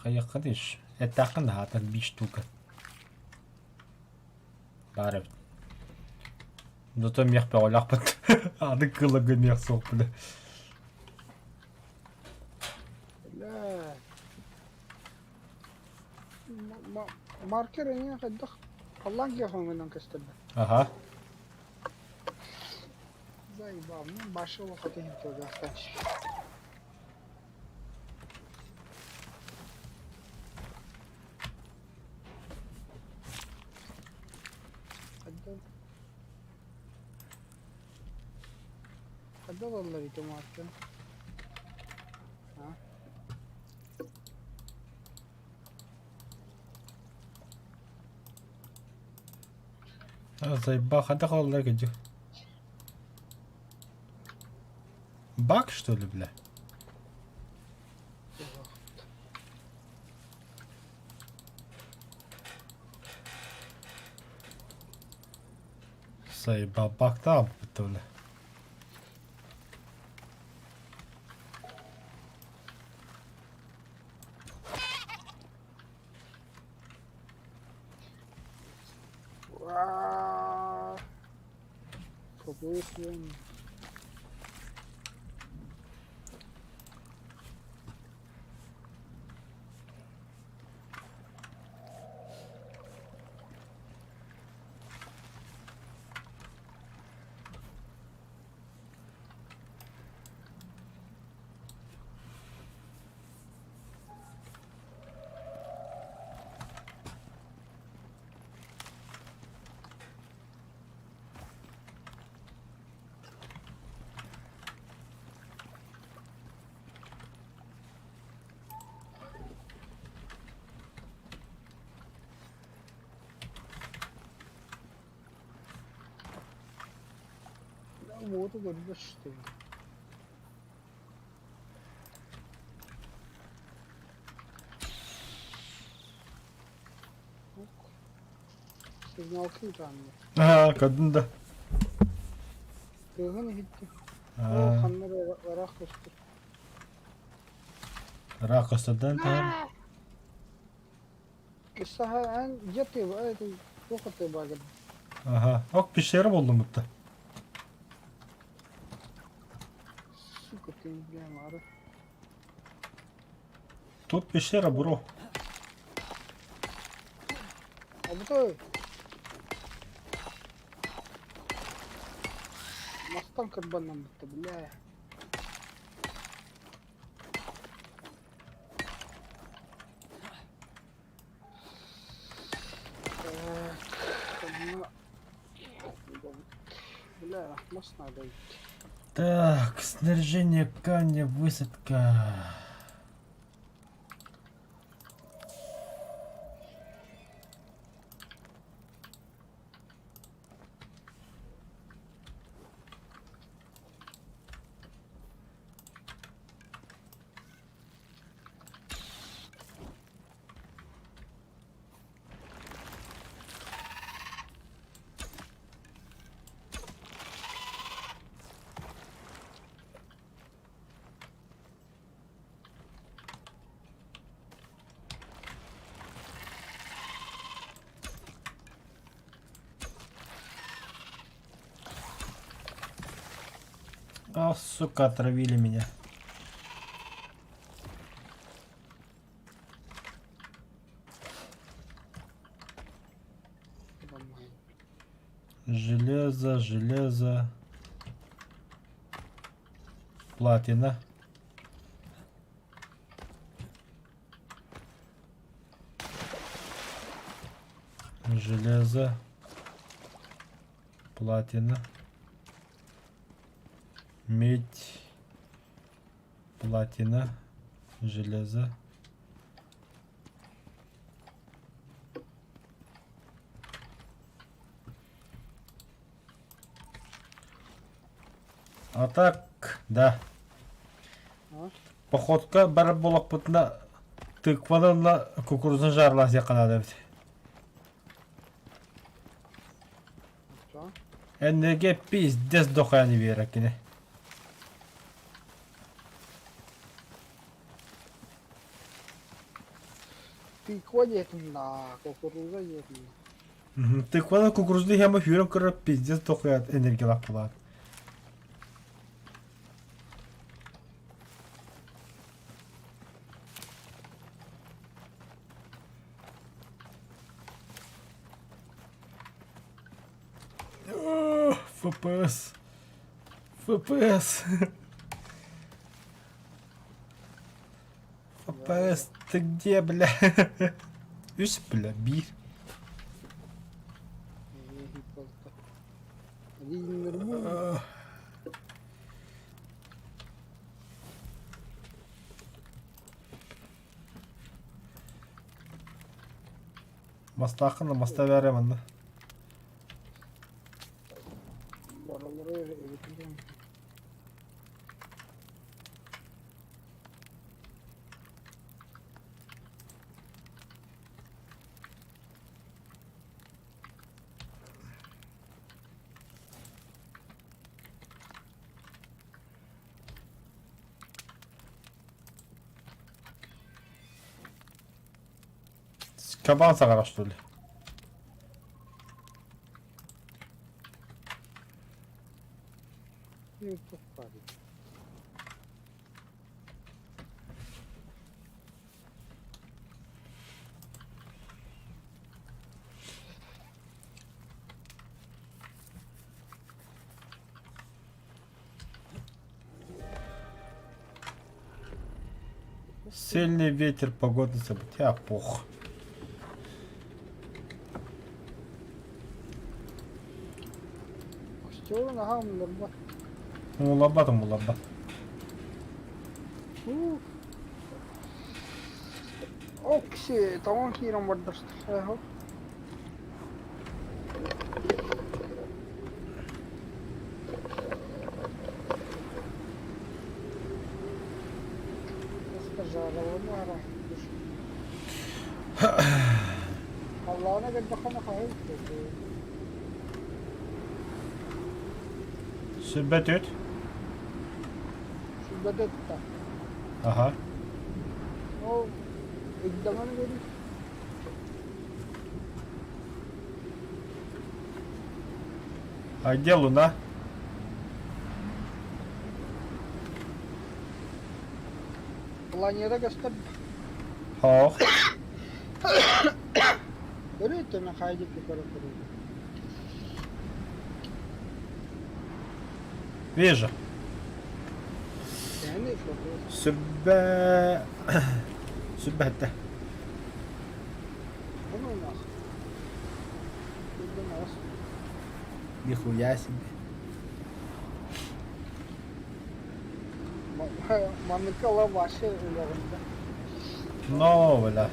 Хайахханыш. Эттэххин аһаатар биир штука. Баар эбит. Зато миэх бөҕөлөөхпүт. Аны кылыгы миэх суох бile. Бля. Маркер эҥин хайдах халлаан киэхэ көстөрбө. Аха. Заебал, ну башила хотя не туда. Хайда ылаллар ити мааттан? А? Заебал, хайдах ылаллар кырдьык? Баг, что ли, бля? Заебал, багтаан бля. Побыхуем. Уоту көрбөт что ли? Сигнал кыытааннар. Аа, көрдүм да. Тыаһын иһиттим. Оо, ханна эрэ ыраах көстөр. Ыраах көстөрдөн таһар. Исаһа эн дьэ тыба туох тыба Аха, ок пещера булдум бутта. Сука ты, бля, Мара. Тут пещера, бро. А бу Мастан кырбаннан бутта, бля. Так, Бля, мас надо идти. Так, снаряжение камня, высадка. А, сука, отравили меня. Железо, железо. Платина. Железо. Платина. Медь. Платина. Железо. А так, да. Походка барар буоллахпытына тыкваны уонна кукурузаны жаарылаан сиэххэ наада эбит. Энергия пиздец дохуя не биэрэр кини. Тыква диэтим да, кукуруза диэтим. Тыкваны кукурузаны иһэн сүүрэн көрөр пиздец дохуя энергиялаах буолаат. FPS. FPS. FPS ты где, бля? Үс, бля, биир. Мастааххын да маста бээрэ манна. Баралары эбитин. Кабан саҕара что ли? Сильный ветер, погодные события, а пох. Костёрун аһаа умнулларбат. Умулларбат, умулларбат. Окси, тоҕон киирэн бардар. Халлаана кэлбэххэ хаһый Сүбэ түт. Сүбэ түттэ. Аха. Ол ыйдаҥаны көрүү. А где луна? Планета көстөр. Хоох. Көрүү өттүнэн хайа диэки көрө көрүү. Вижу. Сүбэ... Сүбэ этэ. Нихуя себе. Манныка вообще үлэҕинде. Но, бля.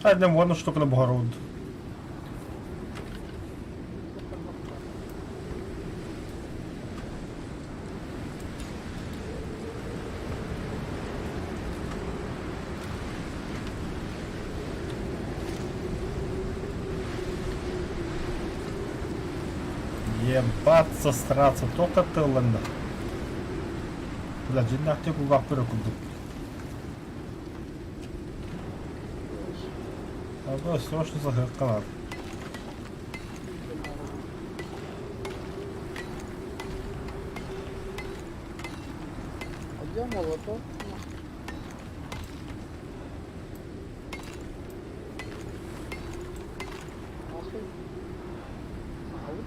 Хайдам уонна штуканы буһарабыт. Ебаться, сраться, только тылланна. Бля, дьиҥнээхтик кулгаахпар курдук. А срочно саһыахха наада. А где молоток? Нахуй. Аут.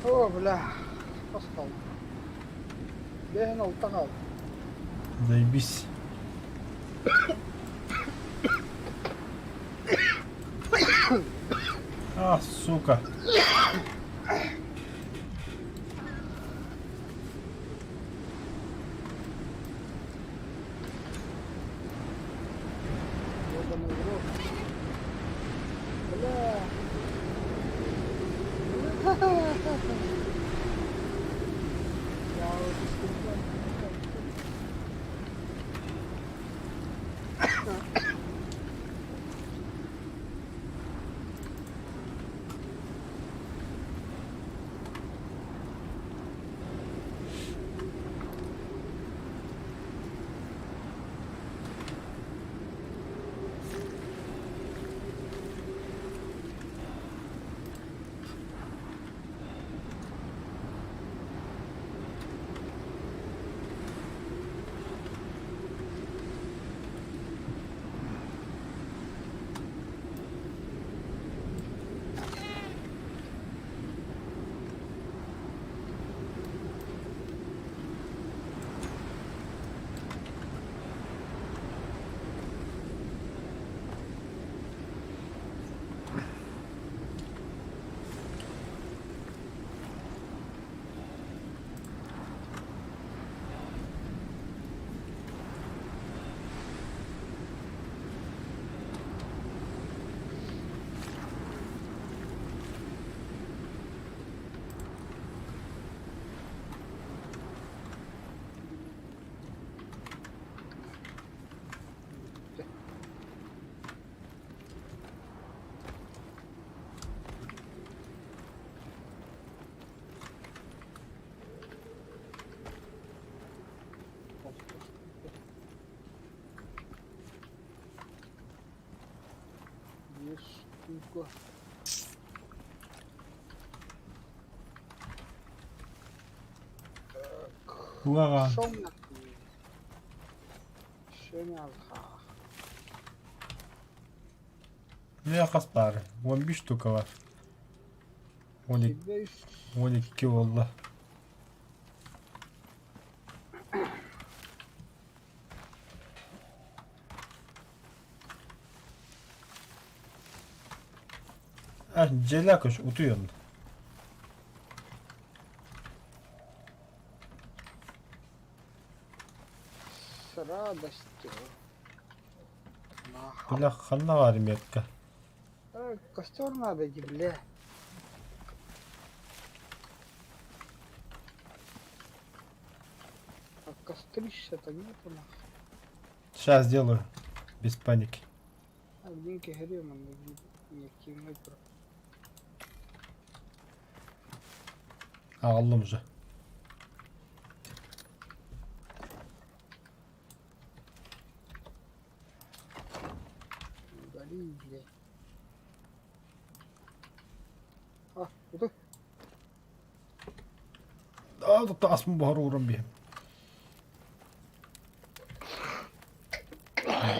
О, бля, хас хаалла? Бэһин алта хаалла. Заебись. А, сука. Ёбаный в рот. Бля. Я вот Биир штука. Угаҕа. Миэхэ хас баар? 11 штука бар. 12, 12 буолла. А, дьиэлээх утуйан. С радостью. Нахуй. Бля, ханна баар метка. Костер надо, иди, бля. А кострища-то нету нахуй. Сейчас сделаю. Без паники. А где гремон не про. Аҕаллым уже. Гори, блядь. А, вот Тас буһар биһим.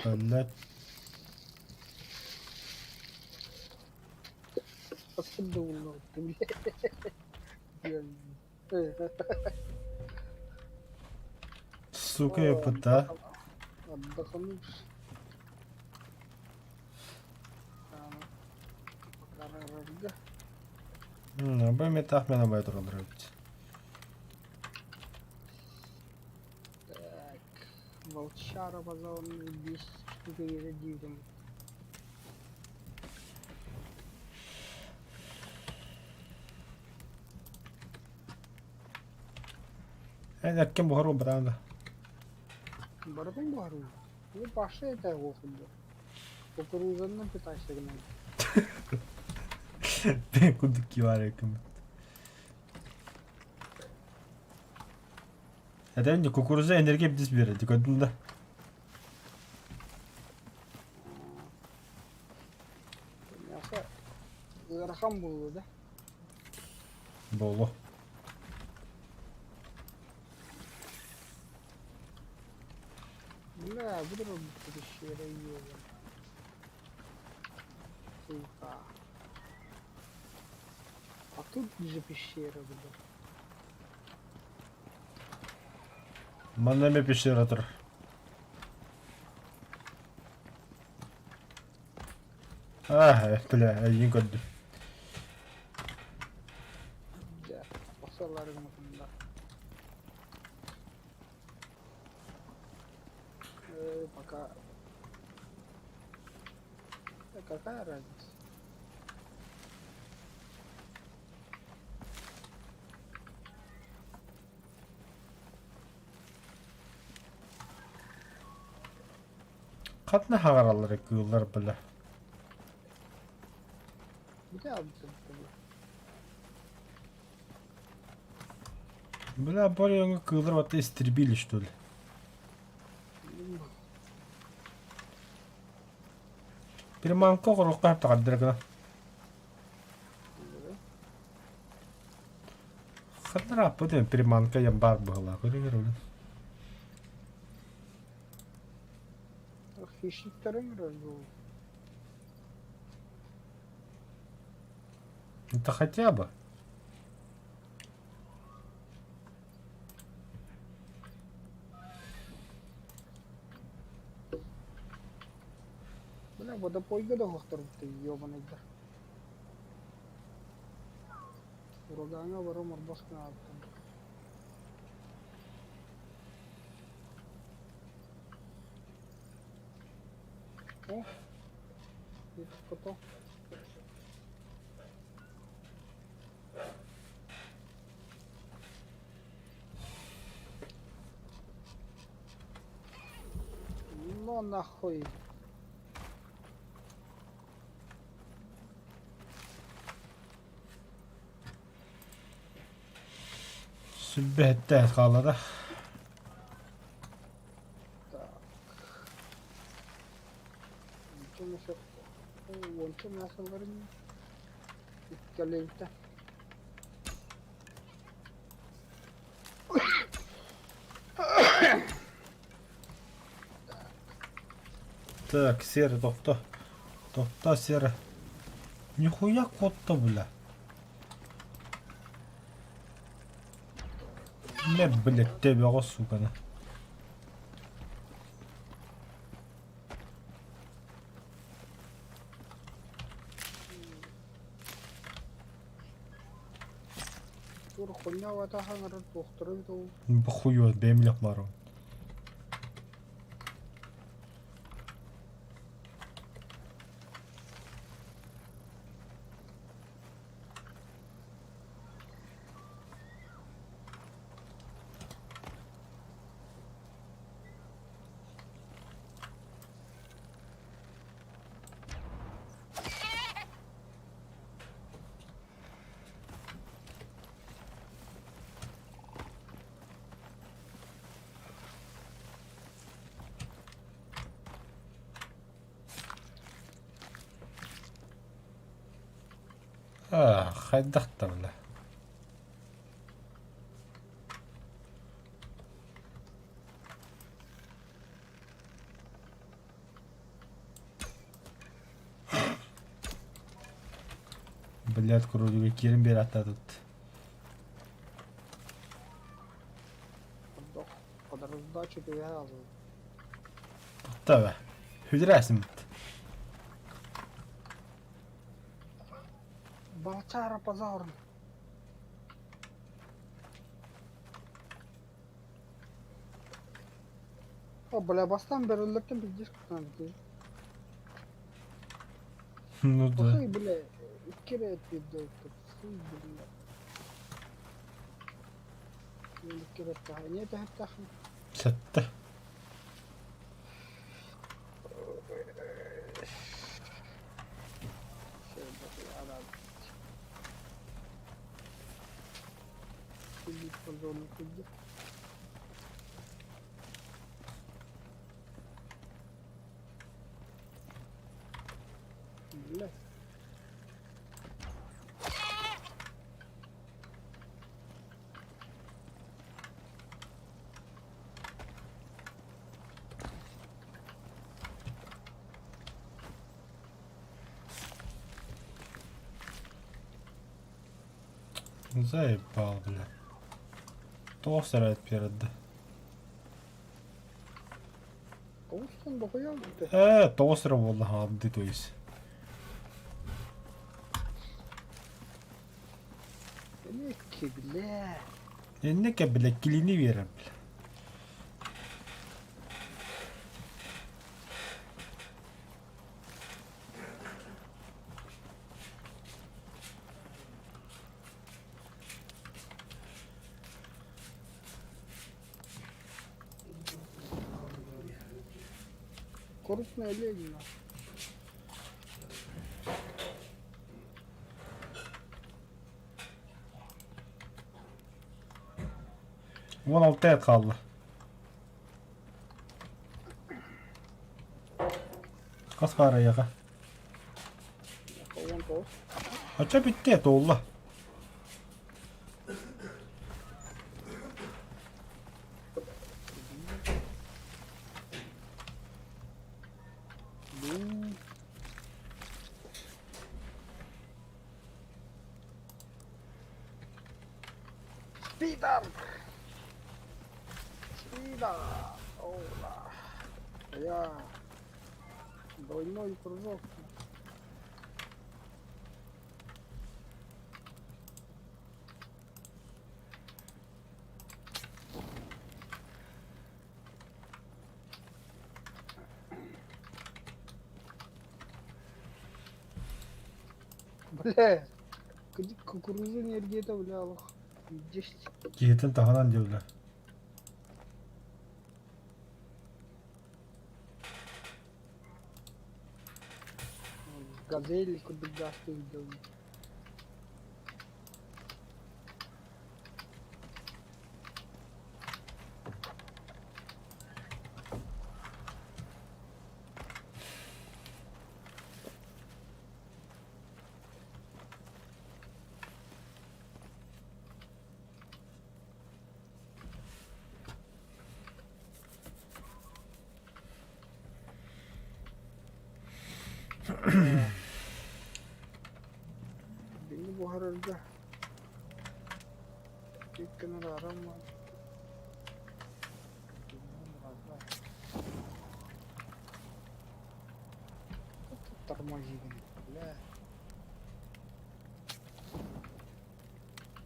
Блядь. Откуда он, блядь? Сука, ёпта. Отдохнувши. Бу метах мен абай тураллар эбит. Так, волчара, пожалуй, 10 штук ежедневно. Эн эккин буһаруу быраана. Барытын буһаруу. Ну, Паша это его футбол. Кукурузанан питайся гынан. Курдук киһи эккин. Эдэн кукуруза энергия бис биэрэр көрдүн да. Мясо ыарахан буолуо да? Буолуо. Бля, буду пещера ела. Сука. А тут же пещера, блядь. Манна эмэ пещера турар. Аа, бля, эйигин көрдүм. Дьэ, охсолларын да. Пока. Да какая разница? Хатна хаҕараллар кыыллар бля. Где абытын Бля, борьоҥҥо кыыллар вот истребили что ли? Приманка оҕоруохха хаптаҕардара гына. Ханна ааппыт приманка диэн баар быһыылаах көрүҥэр өлүн. Хищниктарыҥ был. Это хотя бы. Бля, водопойга да оһохторбут ёбаныйдар. Урагаҥҥа бары морбос гынаабыттар. О, кото. Ну нахуй. Сүбэһиттээх хааллара. Так. Уонча уонча мясоларын иккэлэйдэ. Так, Сера, тохто. Тохто, Сера. Нихуя кот-то, бля. Не, блядь, тебя, сука, на. Тур хуйня ватахан туохтары бит Похую, бэйэм барон. Аа, хайдах да бля. Блядь, кролига киирэн биэрээхтаатыт. Под раздачу привязывают. Тохтоо. Хүлрээсиммит. Балчара позорно. О, бля, бастан береллэртэн пиздец кутан дии. Ну да. Похуй, бля, икки эрэ пиздец, хуй, бля. Икки эрэ не тэһэттахын. Сэттэ. Бля. Заебал, бля. Тоҕус эрэ биэрдэ. Тоҕустан дохуя бүтэ. Тоҕус эрэ буолла хаалды то есть. Инники, бля. Инники, бля, килини биэрэр, бля. Крупная Ленина. 16 эт хаалла. Хас баар айаҕа? 19. Оччо бүттэ, туолла. Спидер! Спидер! О, да. Я двойной кружок. Бля, кукуруза энергия бля, алых. 10. Киһитин таһынан диэбилэр. Газели курдук гаастыы сылдьабын. Били буһарарга иккинэр арам Тормозигин, бля.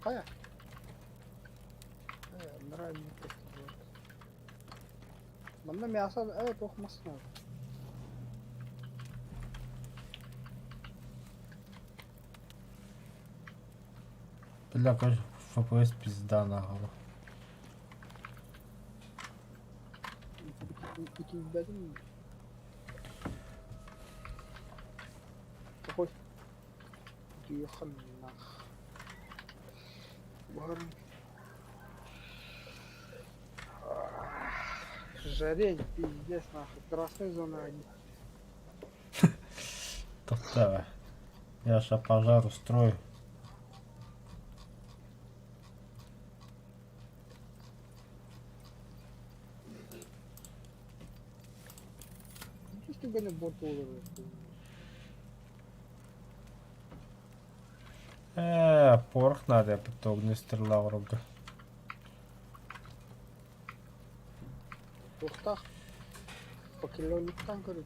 Хайа? Нравится. Манна мясо туох мас наада. Бля, короче, FPS пизда нахуй. Итийбэтим. Какой? Утуйахханнаах. Буһарын. Жареть, пиздец, нахуй. Красная зона одни. Тоқтаа. Я ща пожар устрою. Что ты бот Порох надо, потом огнестрела врага. Туохтаах покеллониктан көрүт.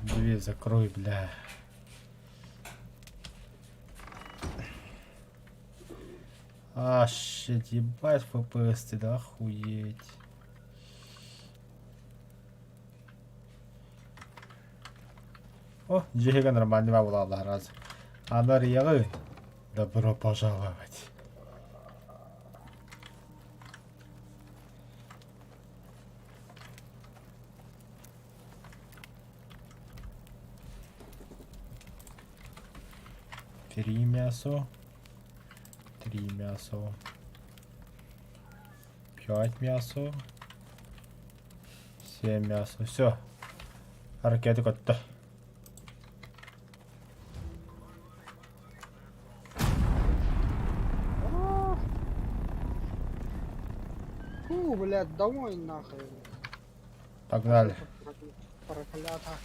Дверь закрой, бля. А, shit, ебать, FPS ты, да охуеть. О, дьиэгэ нормальный буолла раз. Анарияҕы добро пожаловать. Три мясо. Три мясо. Пять мясо. Семь мясо. Все. Ракета көттө. А. Фу, блядь, домой нахуй. Погнали. Проклята.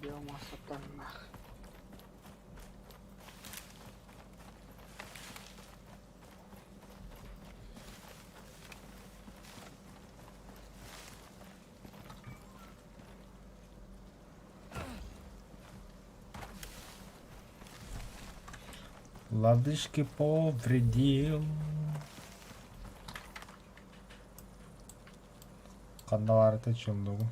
Биомасса там нахуй. Лодыжки повредил. Ханна баарыта чуннугу.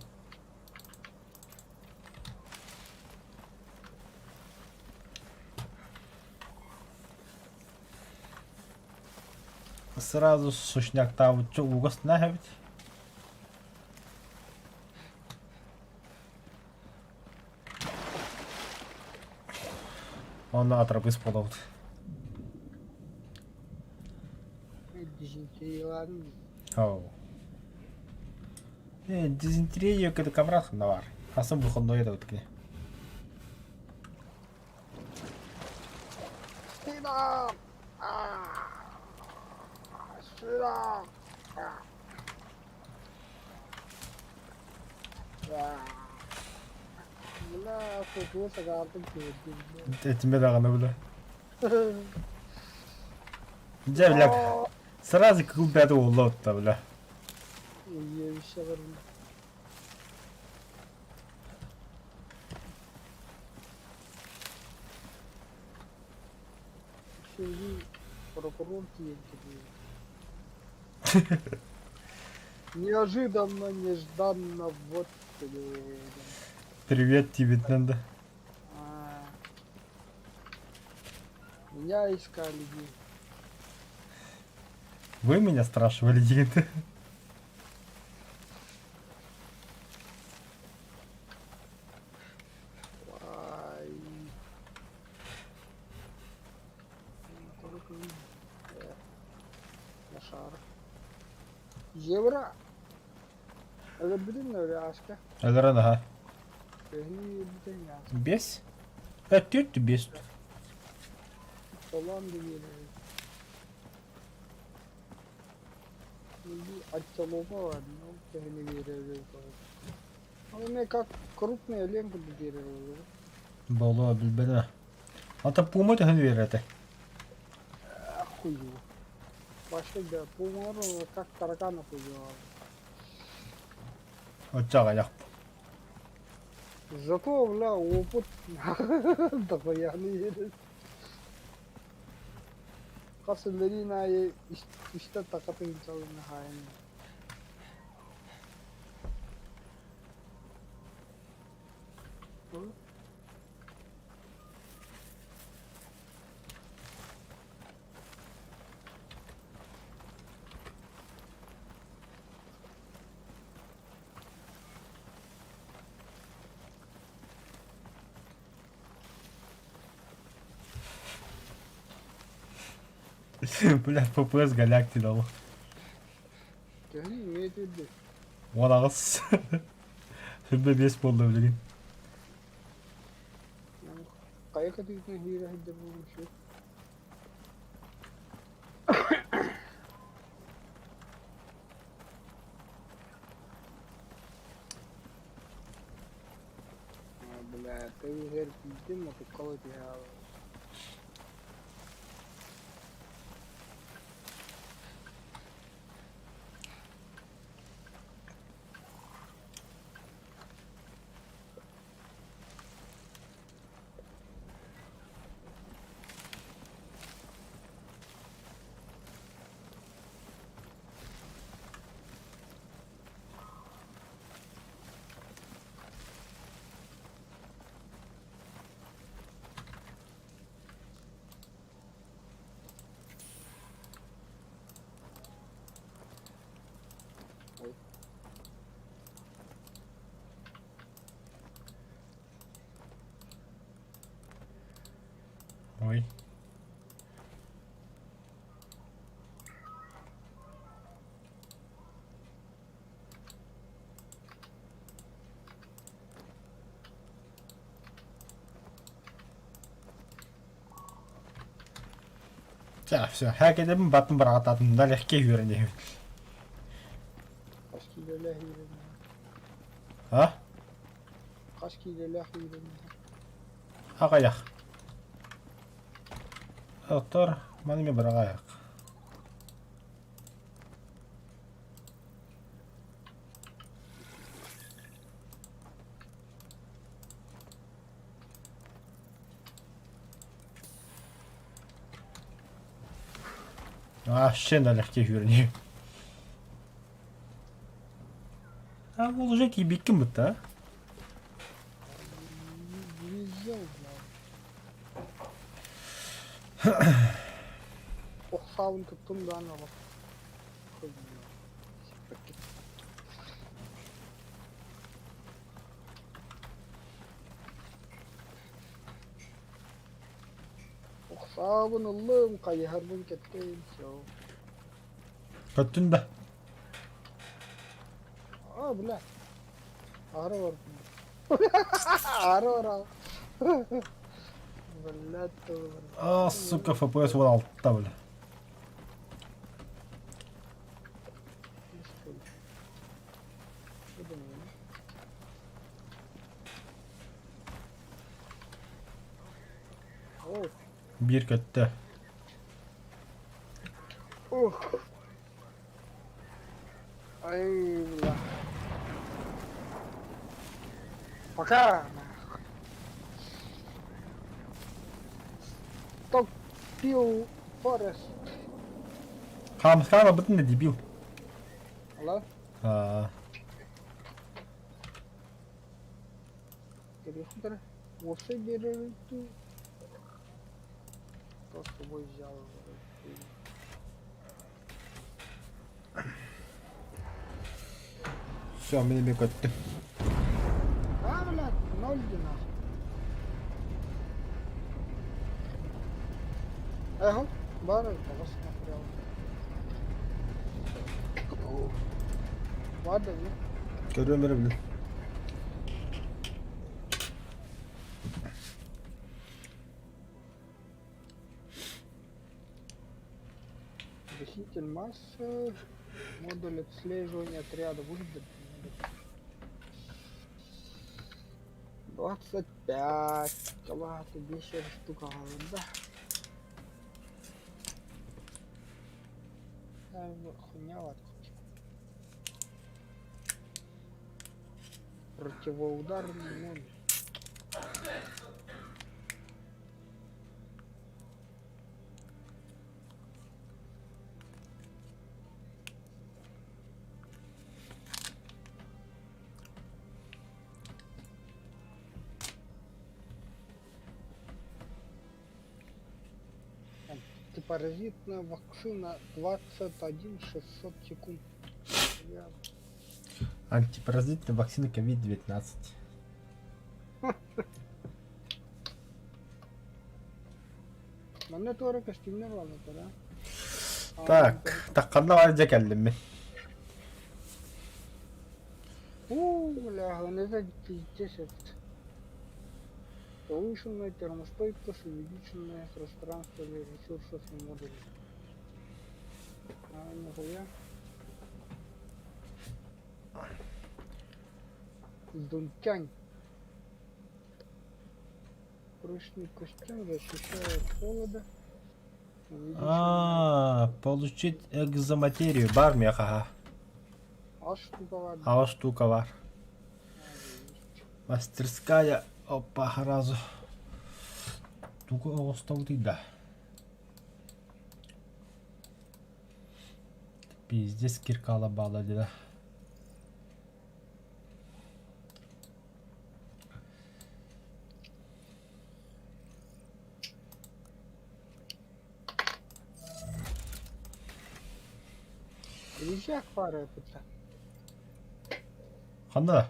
Сразу сушняктаабычча ууга эбит. Онно атырабыс буолабыт. Дизентериялаадым. Оу. Дизентерия кыды камрат ханна бар. Асан выходной да кини. Сюда! Сюда! Бля, хотуга сагаартым киирдим. Этимэ даҕаны бля. Дьэ, бля, сразу кыл бэт уолла отта, бля. Уебище барым. Şimdi прокурор тиийэн кэлиэ. Неожиданно, нежданно, вот тебе. Привет тебе надо. А, Меня искали. Вы меня спрашивали, диэн. Ай. Шар. Евро. Өлөрбүтүн ааска. Өлөрөн аха. Төһү бүтэн ааска. Бес? Түөрт бес. Толон диэри. Аччалова но төһөнү биэрэр. Ол эмиэ как крупный олень курдук биэрэр буолуо. Буолуо билбэтим. Ата пума төһөнү биэрэр этэ? Хуй его. Вообще да, пумалар как тараканов убивал. Оччоҕо yak. Зато, бля, опыт дохуяны биэрэр. Хас өлөрүүн аайы үстэ такатын хаайын. Бля, ФПС голяк дал. Төһөнү имеет в виду? 10 аҕыс. 25 буолла билигин. Хайа кытыытынан киирэ сылдьар буолуохсук. Бля, ты киирдим, мотуккала түһэ. Ой. Ой. Чэ, все. Хакедем батын барататын налегке үөрэнэ. Хас киилэлээх иирэн. А? Хас киилэлээх иирэн. Аҕыйах. Оттор маны мен быраҕайах. Вообще налегке сүүрэн А ол уже тиийбиккин бытта. Везел, блядь. Охсаабын туттум даан оҕо. Охсаабын ыллым, хайыһарбын кэттим, всё. Көттүн да. А, бля. Аара бардым. Аара барал. Блядь, А, сука, FPS 16, бля. Биир көттө. Ух. Ай, бля. Пока. Ток пил Форест. Хаамыскаҕа барбытын да дебил. Алло? Аа. Телефон Уопсай биэрэрин дуу? То с собой взял. Все, мин эмиэ көттүм. А, блядь, ноль нахуй. Эхо, бары, тоҕус материал. Баар да Көрүөм эрэ билин. Гаситель массы, модуль отслеживания отряда будет 25 киловатт, 5 штука, да. Хуйня вот. Противоударный модуль. Антипаразитная вакцина 21 600 секунд. Я... Антипаразитная вакцина COVID-19. Манна туора көстүүмнэр бааллар да? Так, тахханна бар дьэ кэллим мин. У, бля, это пиздец. Повышенная термостойкость, увеличенное пространство для ресурсов и модулей. А, нихуя. Дунтянь. Прочный костюм защищает от холода. А, получить экзоматерию бар миэхэ А штука бар. Аҕыс штука бар. Мастерская, опа, сразу. Тугу оҕустабытый да? Пиздец киркала баала дии Рычаг пара это. Ханна?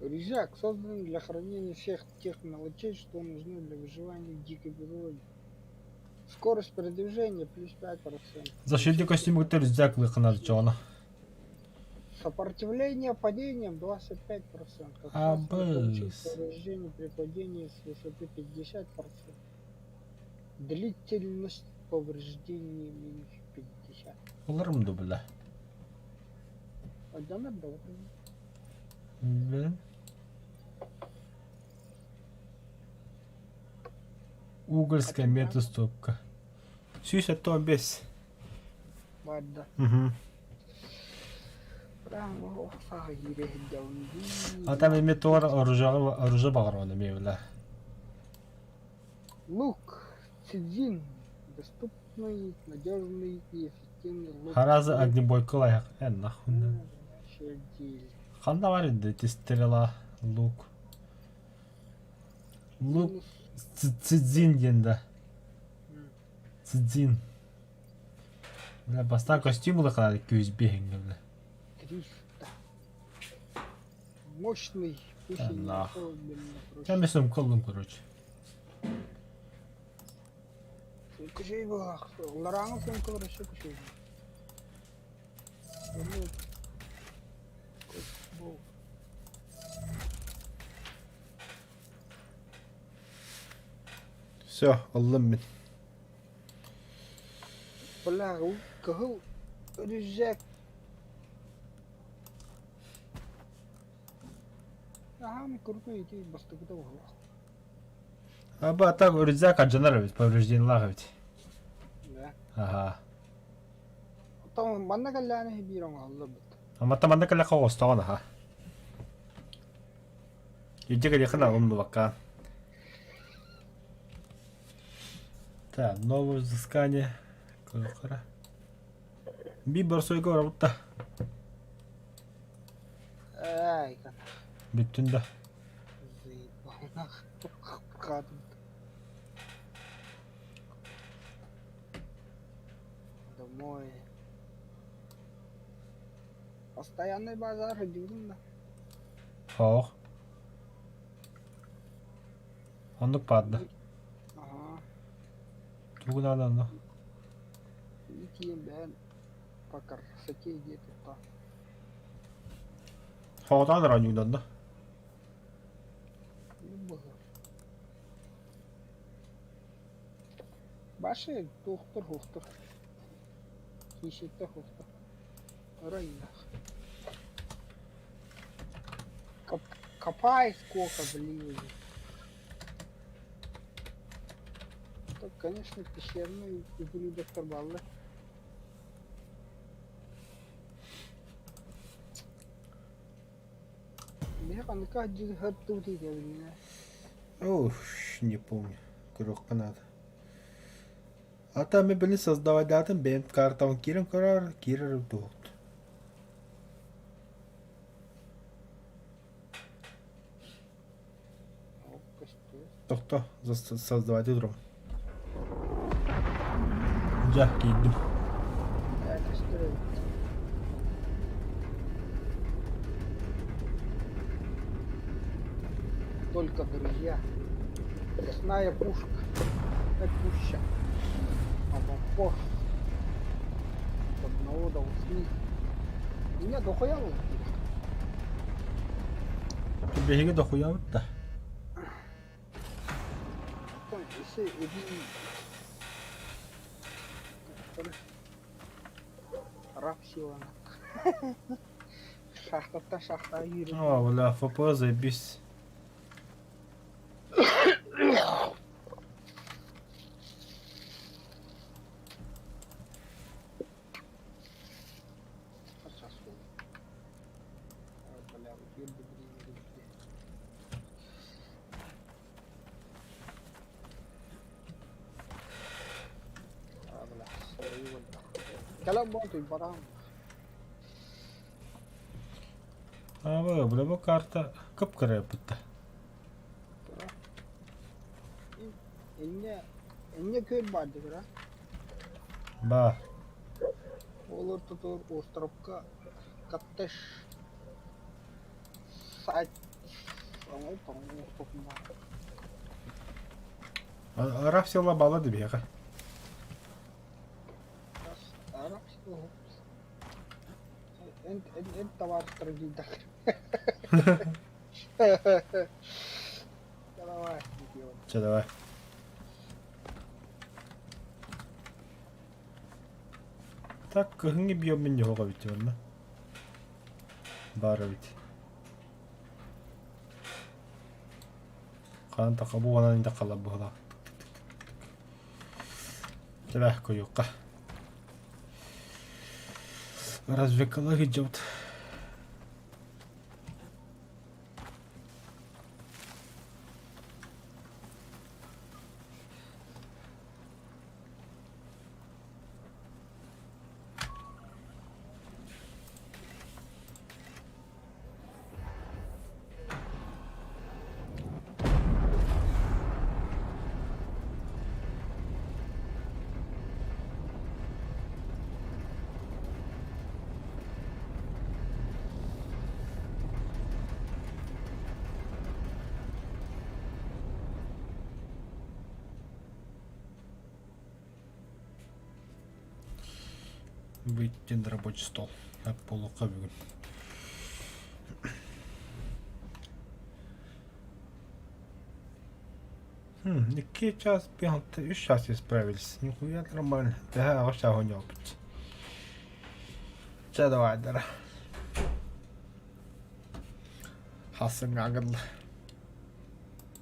Рюкзак создан для хранения всех тех мелочей, что нужны для выживания в дикой природе. Скорость передвижения плюс 5%. Защитный костюм кытта рюкзак лыхынар дьоно. Сопротивление падениям 25%. Шанс получить Абыс. повреждение при падении с высоты 50%. Длительность повреждений минус 50. Ыларым да бля. Отдана добрый. Блин. Угольская метастопка. 175. Баада. Угу. А там эми туор оружие оружие баҕар эмиэ бля. Лук, Цидин. Доступный, надежный и эффективный лук. Харазы огнебойка лайах. Э, нахуй. Ханна бар ити стрела, лук. Лук Цзин диэн да. Цзин. Бля, бастаан костюм ылыхалаады күүс биэһиҥҥэ бля. 300. Мощный, пусть и не Нах. особенно Чэ, прочный. сумка ыллым, короче. Күчүй буолах. Лараңы сумкалар өссө күчүй. Все, ыллым мин. Бля, кыһыл рюкзак. Аһаам крутой ити бастакыта буоллах. Аба так рюкзак алдьанар эбит, повреждениелаах эбит. Да. Аха. Оттон манна кэллээн биир оҥоһуллар бит. Аматта манна кэллэххэ оҕостоҕун аха. Илдьэ кэлиэххин умнубакка. Так, новое взыскание. Кыра. Би барсойга барабыт да. Ай, Бүттүн да. заебал нахуй. Домой. Постоянный базар диибин да. Хоох. Оннук баар да. Аһаа. Тугу наада онно? Итиэн бэйэн по красоте диэтэ Хоҕотоон оронньугунан да. Быһыр. Башы туохтар хуохтар. Кииситтэр хуохтар. Арай Коп копай сколько, блин. Так, конечно, пещерный ублюдоктор баллы. Меха Ух, не помню. Көрүөххэ наада. А там мебели создавать датын бэйэм картабын киирэн көрөр, киирэр дуоһут. Тохто, создавать утром. Дьэ, киирдим. Только друзья. Лесная пушка. Это пуща. Аванпост. От одного до 8. Меня дохуя Биһиги дохуябыт да. Если эбии раб силана. Шахтаттан шахтаҕа киирэн О, бля, ФП заебись. Бля, Кэлэн баран А, бля, бу карта кып-кыра эппиттэ. Инньэ инньэ күөл баар дии Баар. Ол ортотугар островка коттедж сайт Ыраах села баала да биһиэхэ. Эн эн табаарыстара дийдэх. Давай, Чэ, давай. Так, кыһыҥҥы биоммун дьоһуох эбит уонна. Баар эбит. Хаан таха буолан да халар быһылаах. Чэ, куйуохха. Развлекала идет. Выйти на рабочий стол. Буолуохха бүгүн. Икки час, үс час исправились. Нихуя нормально. Төһө аҕыс чаас оонньообут. Чэ давай, дара. Хасыҥ агылла.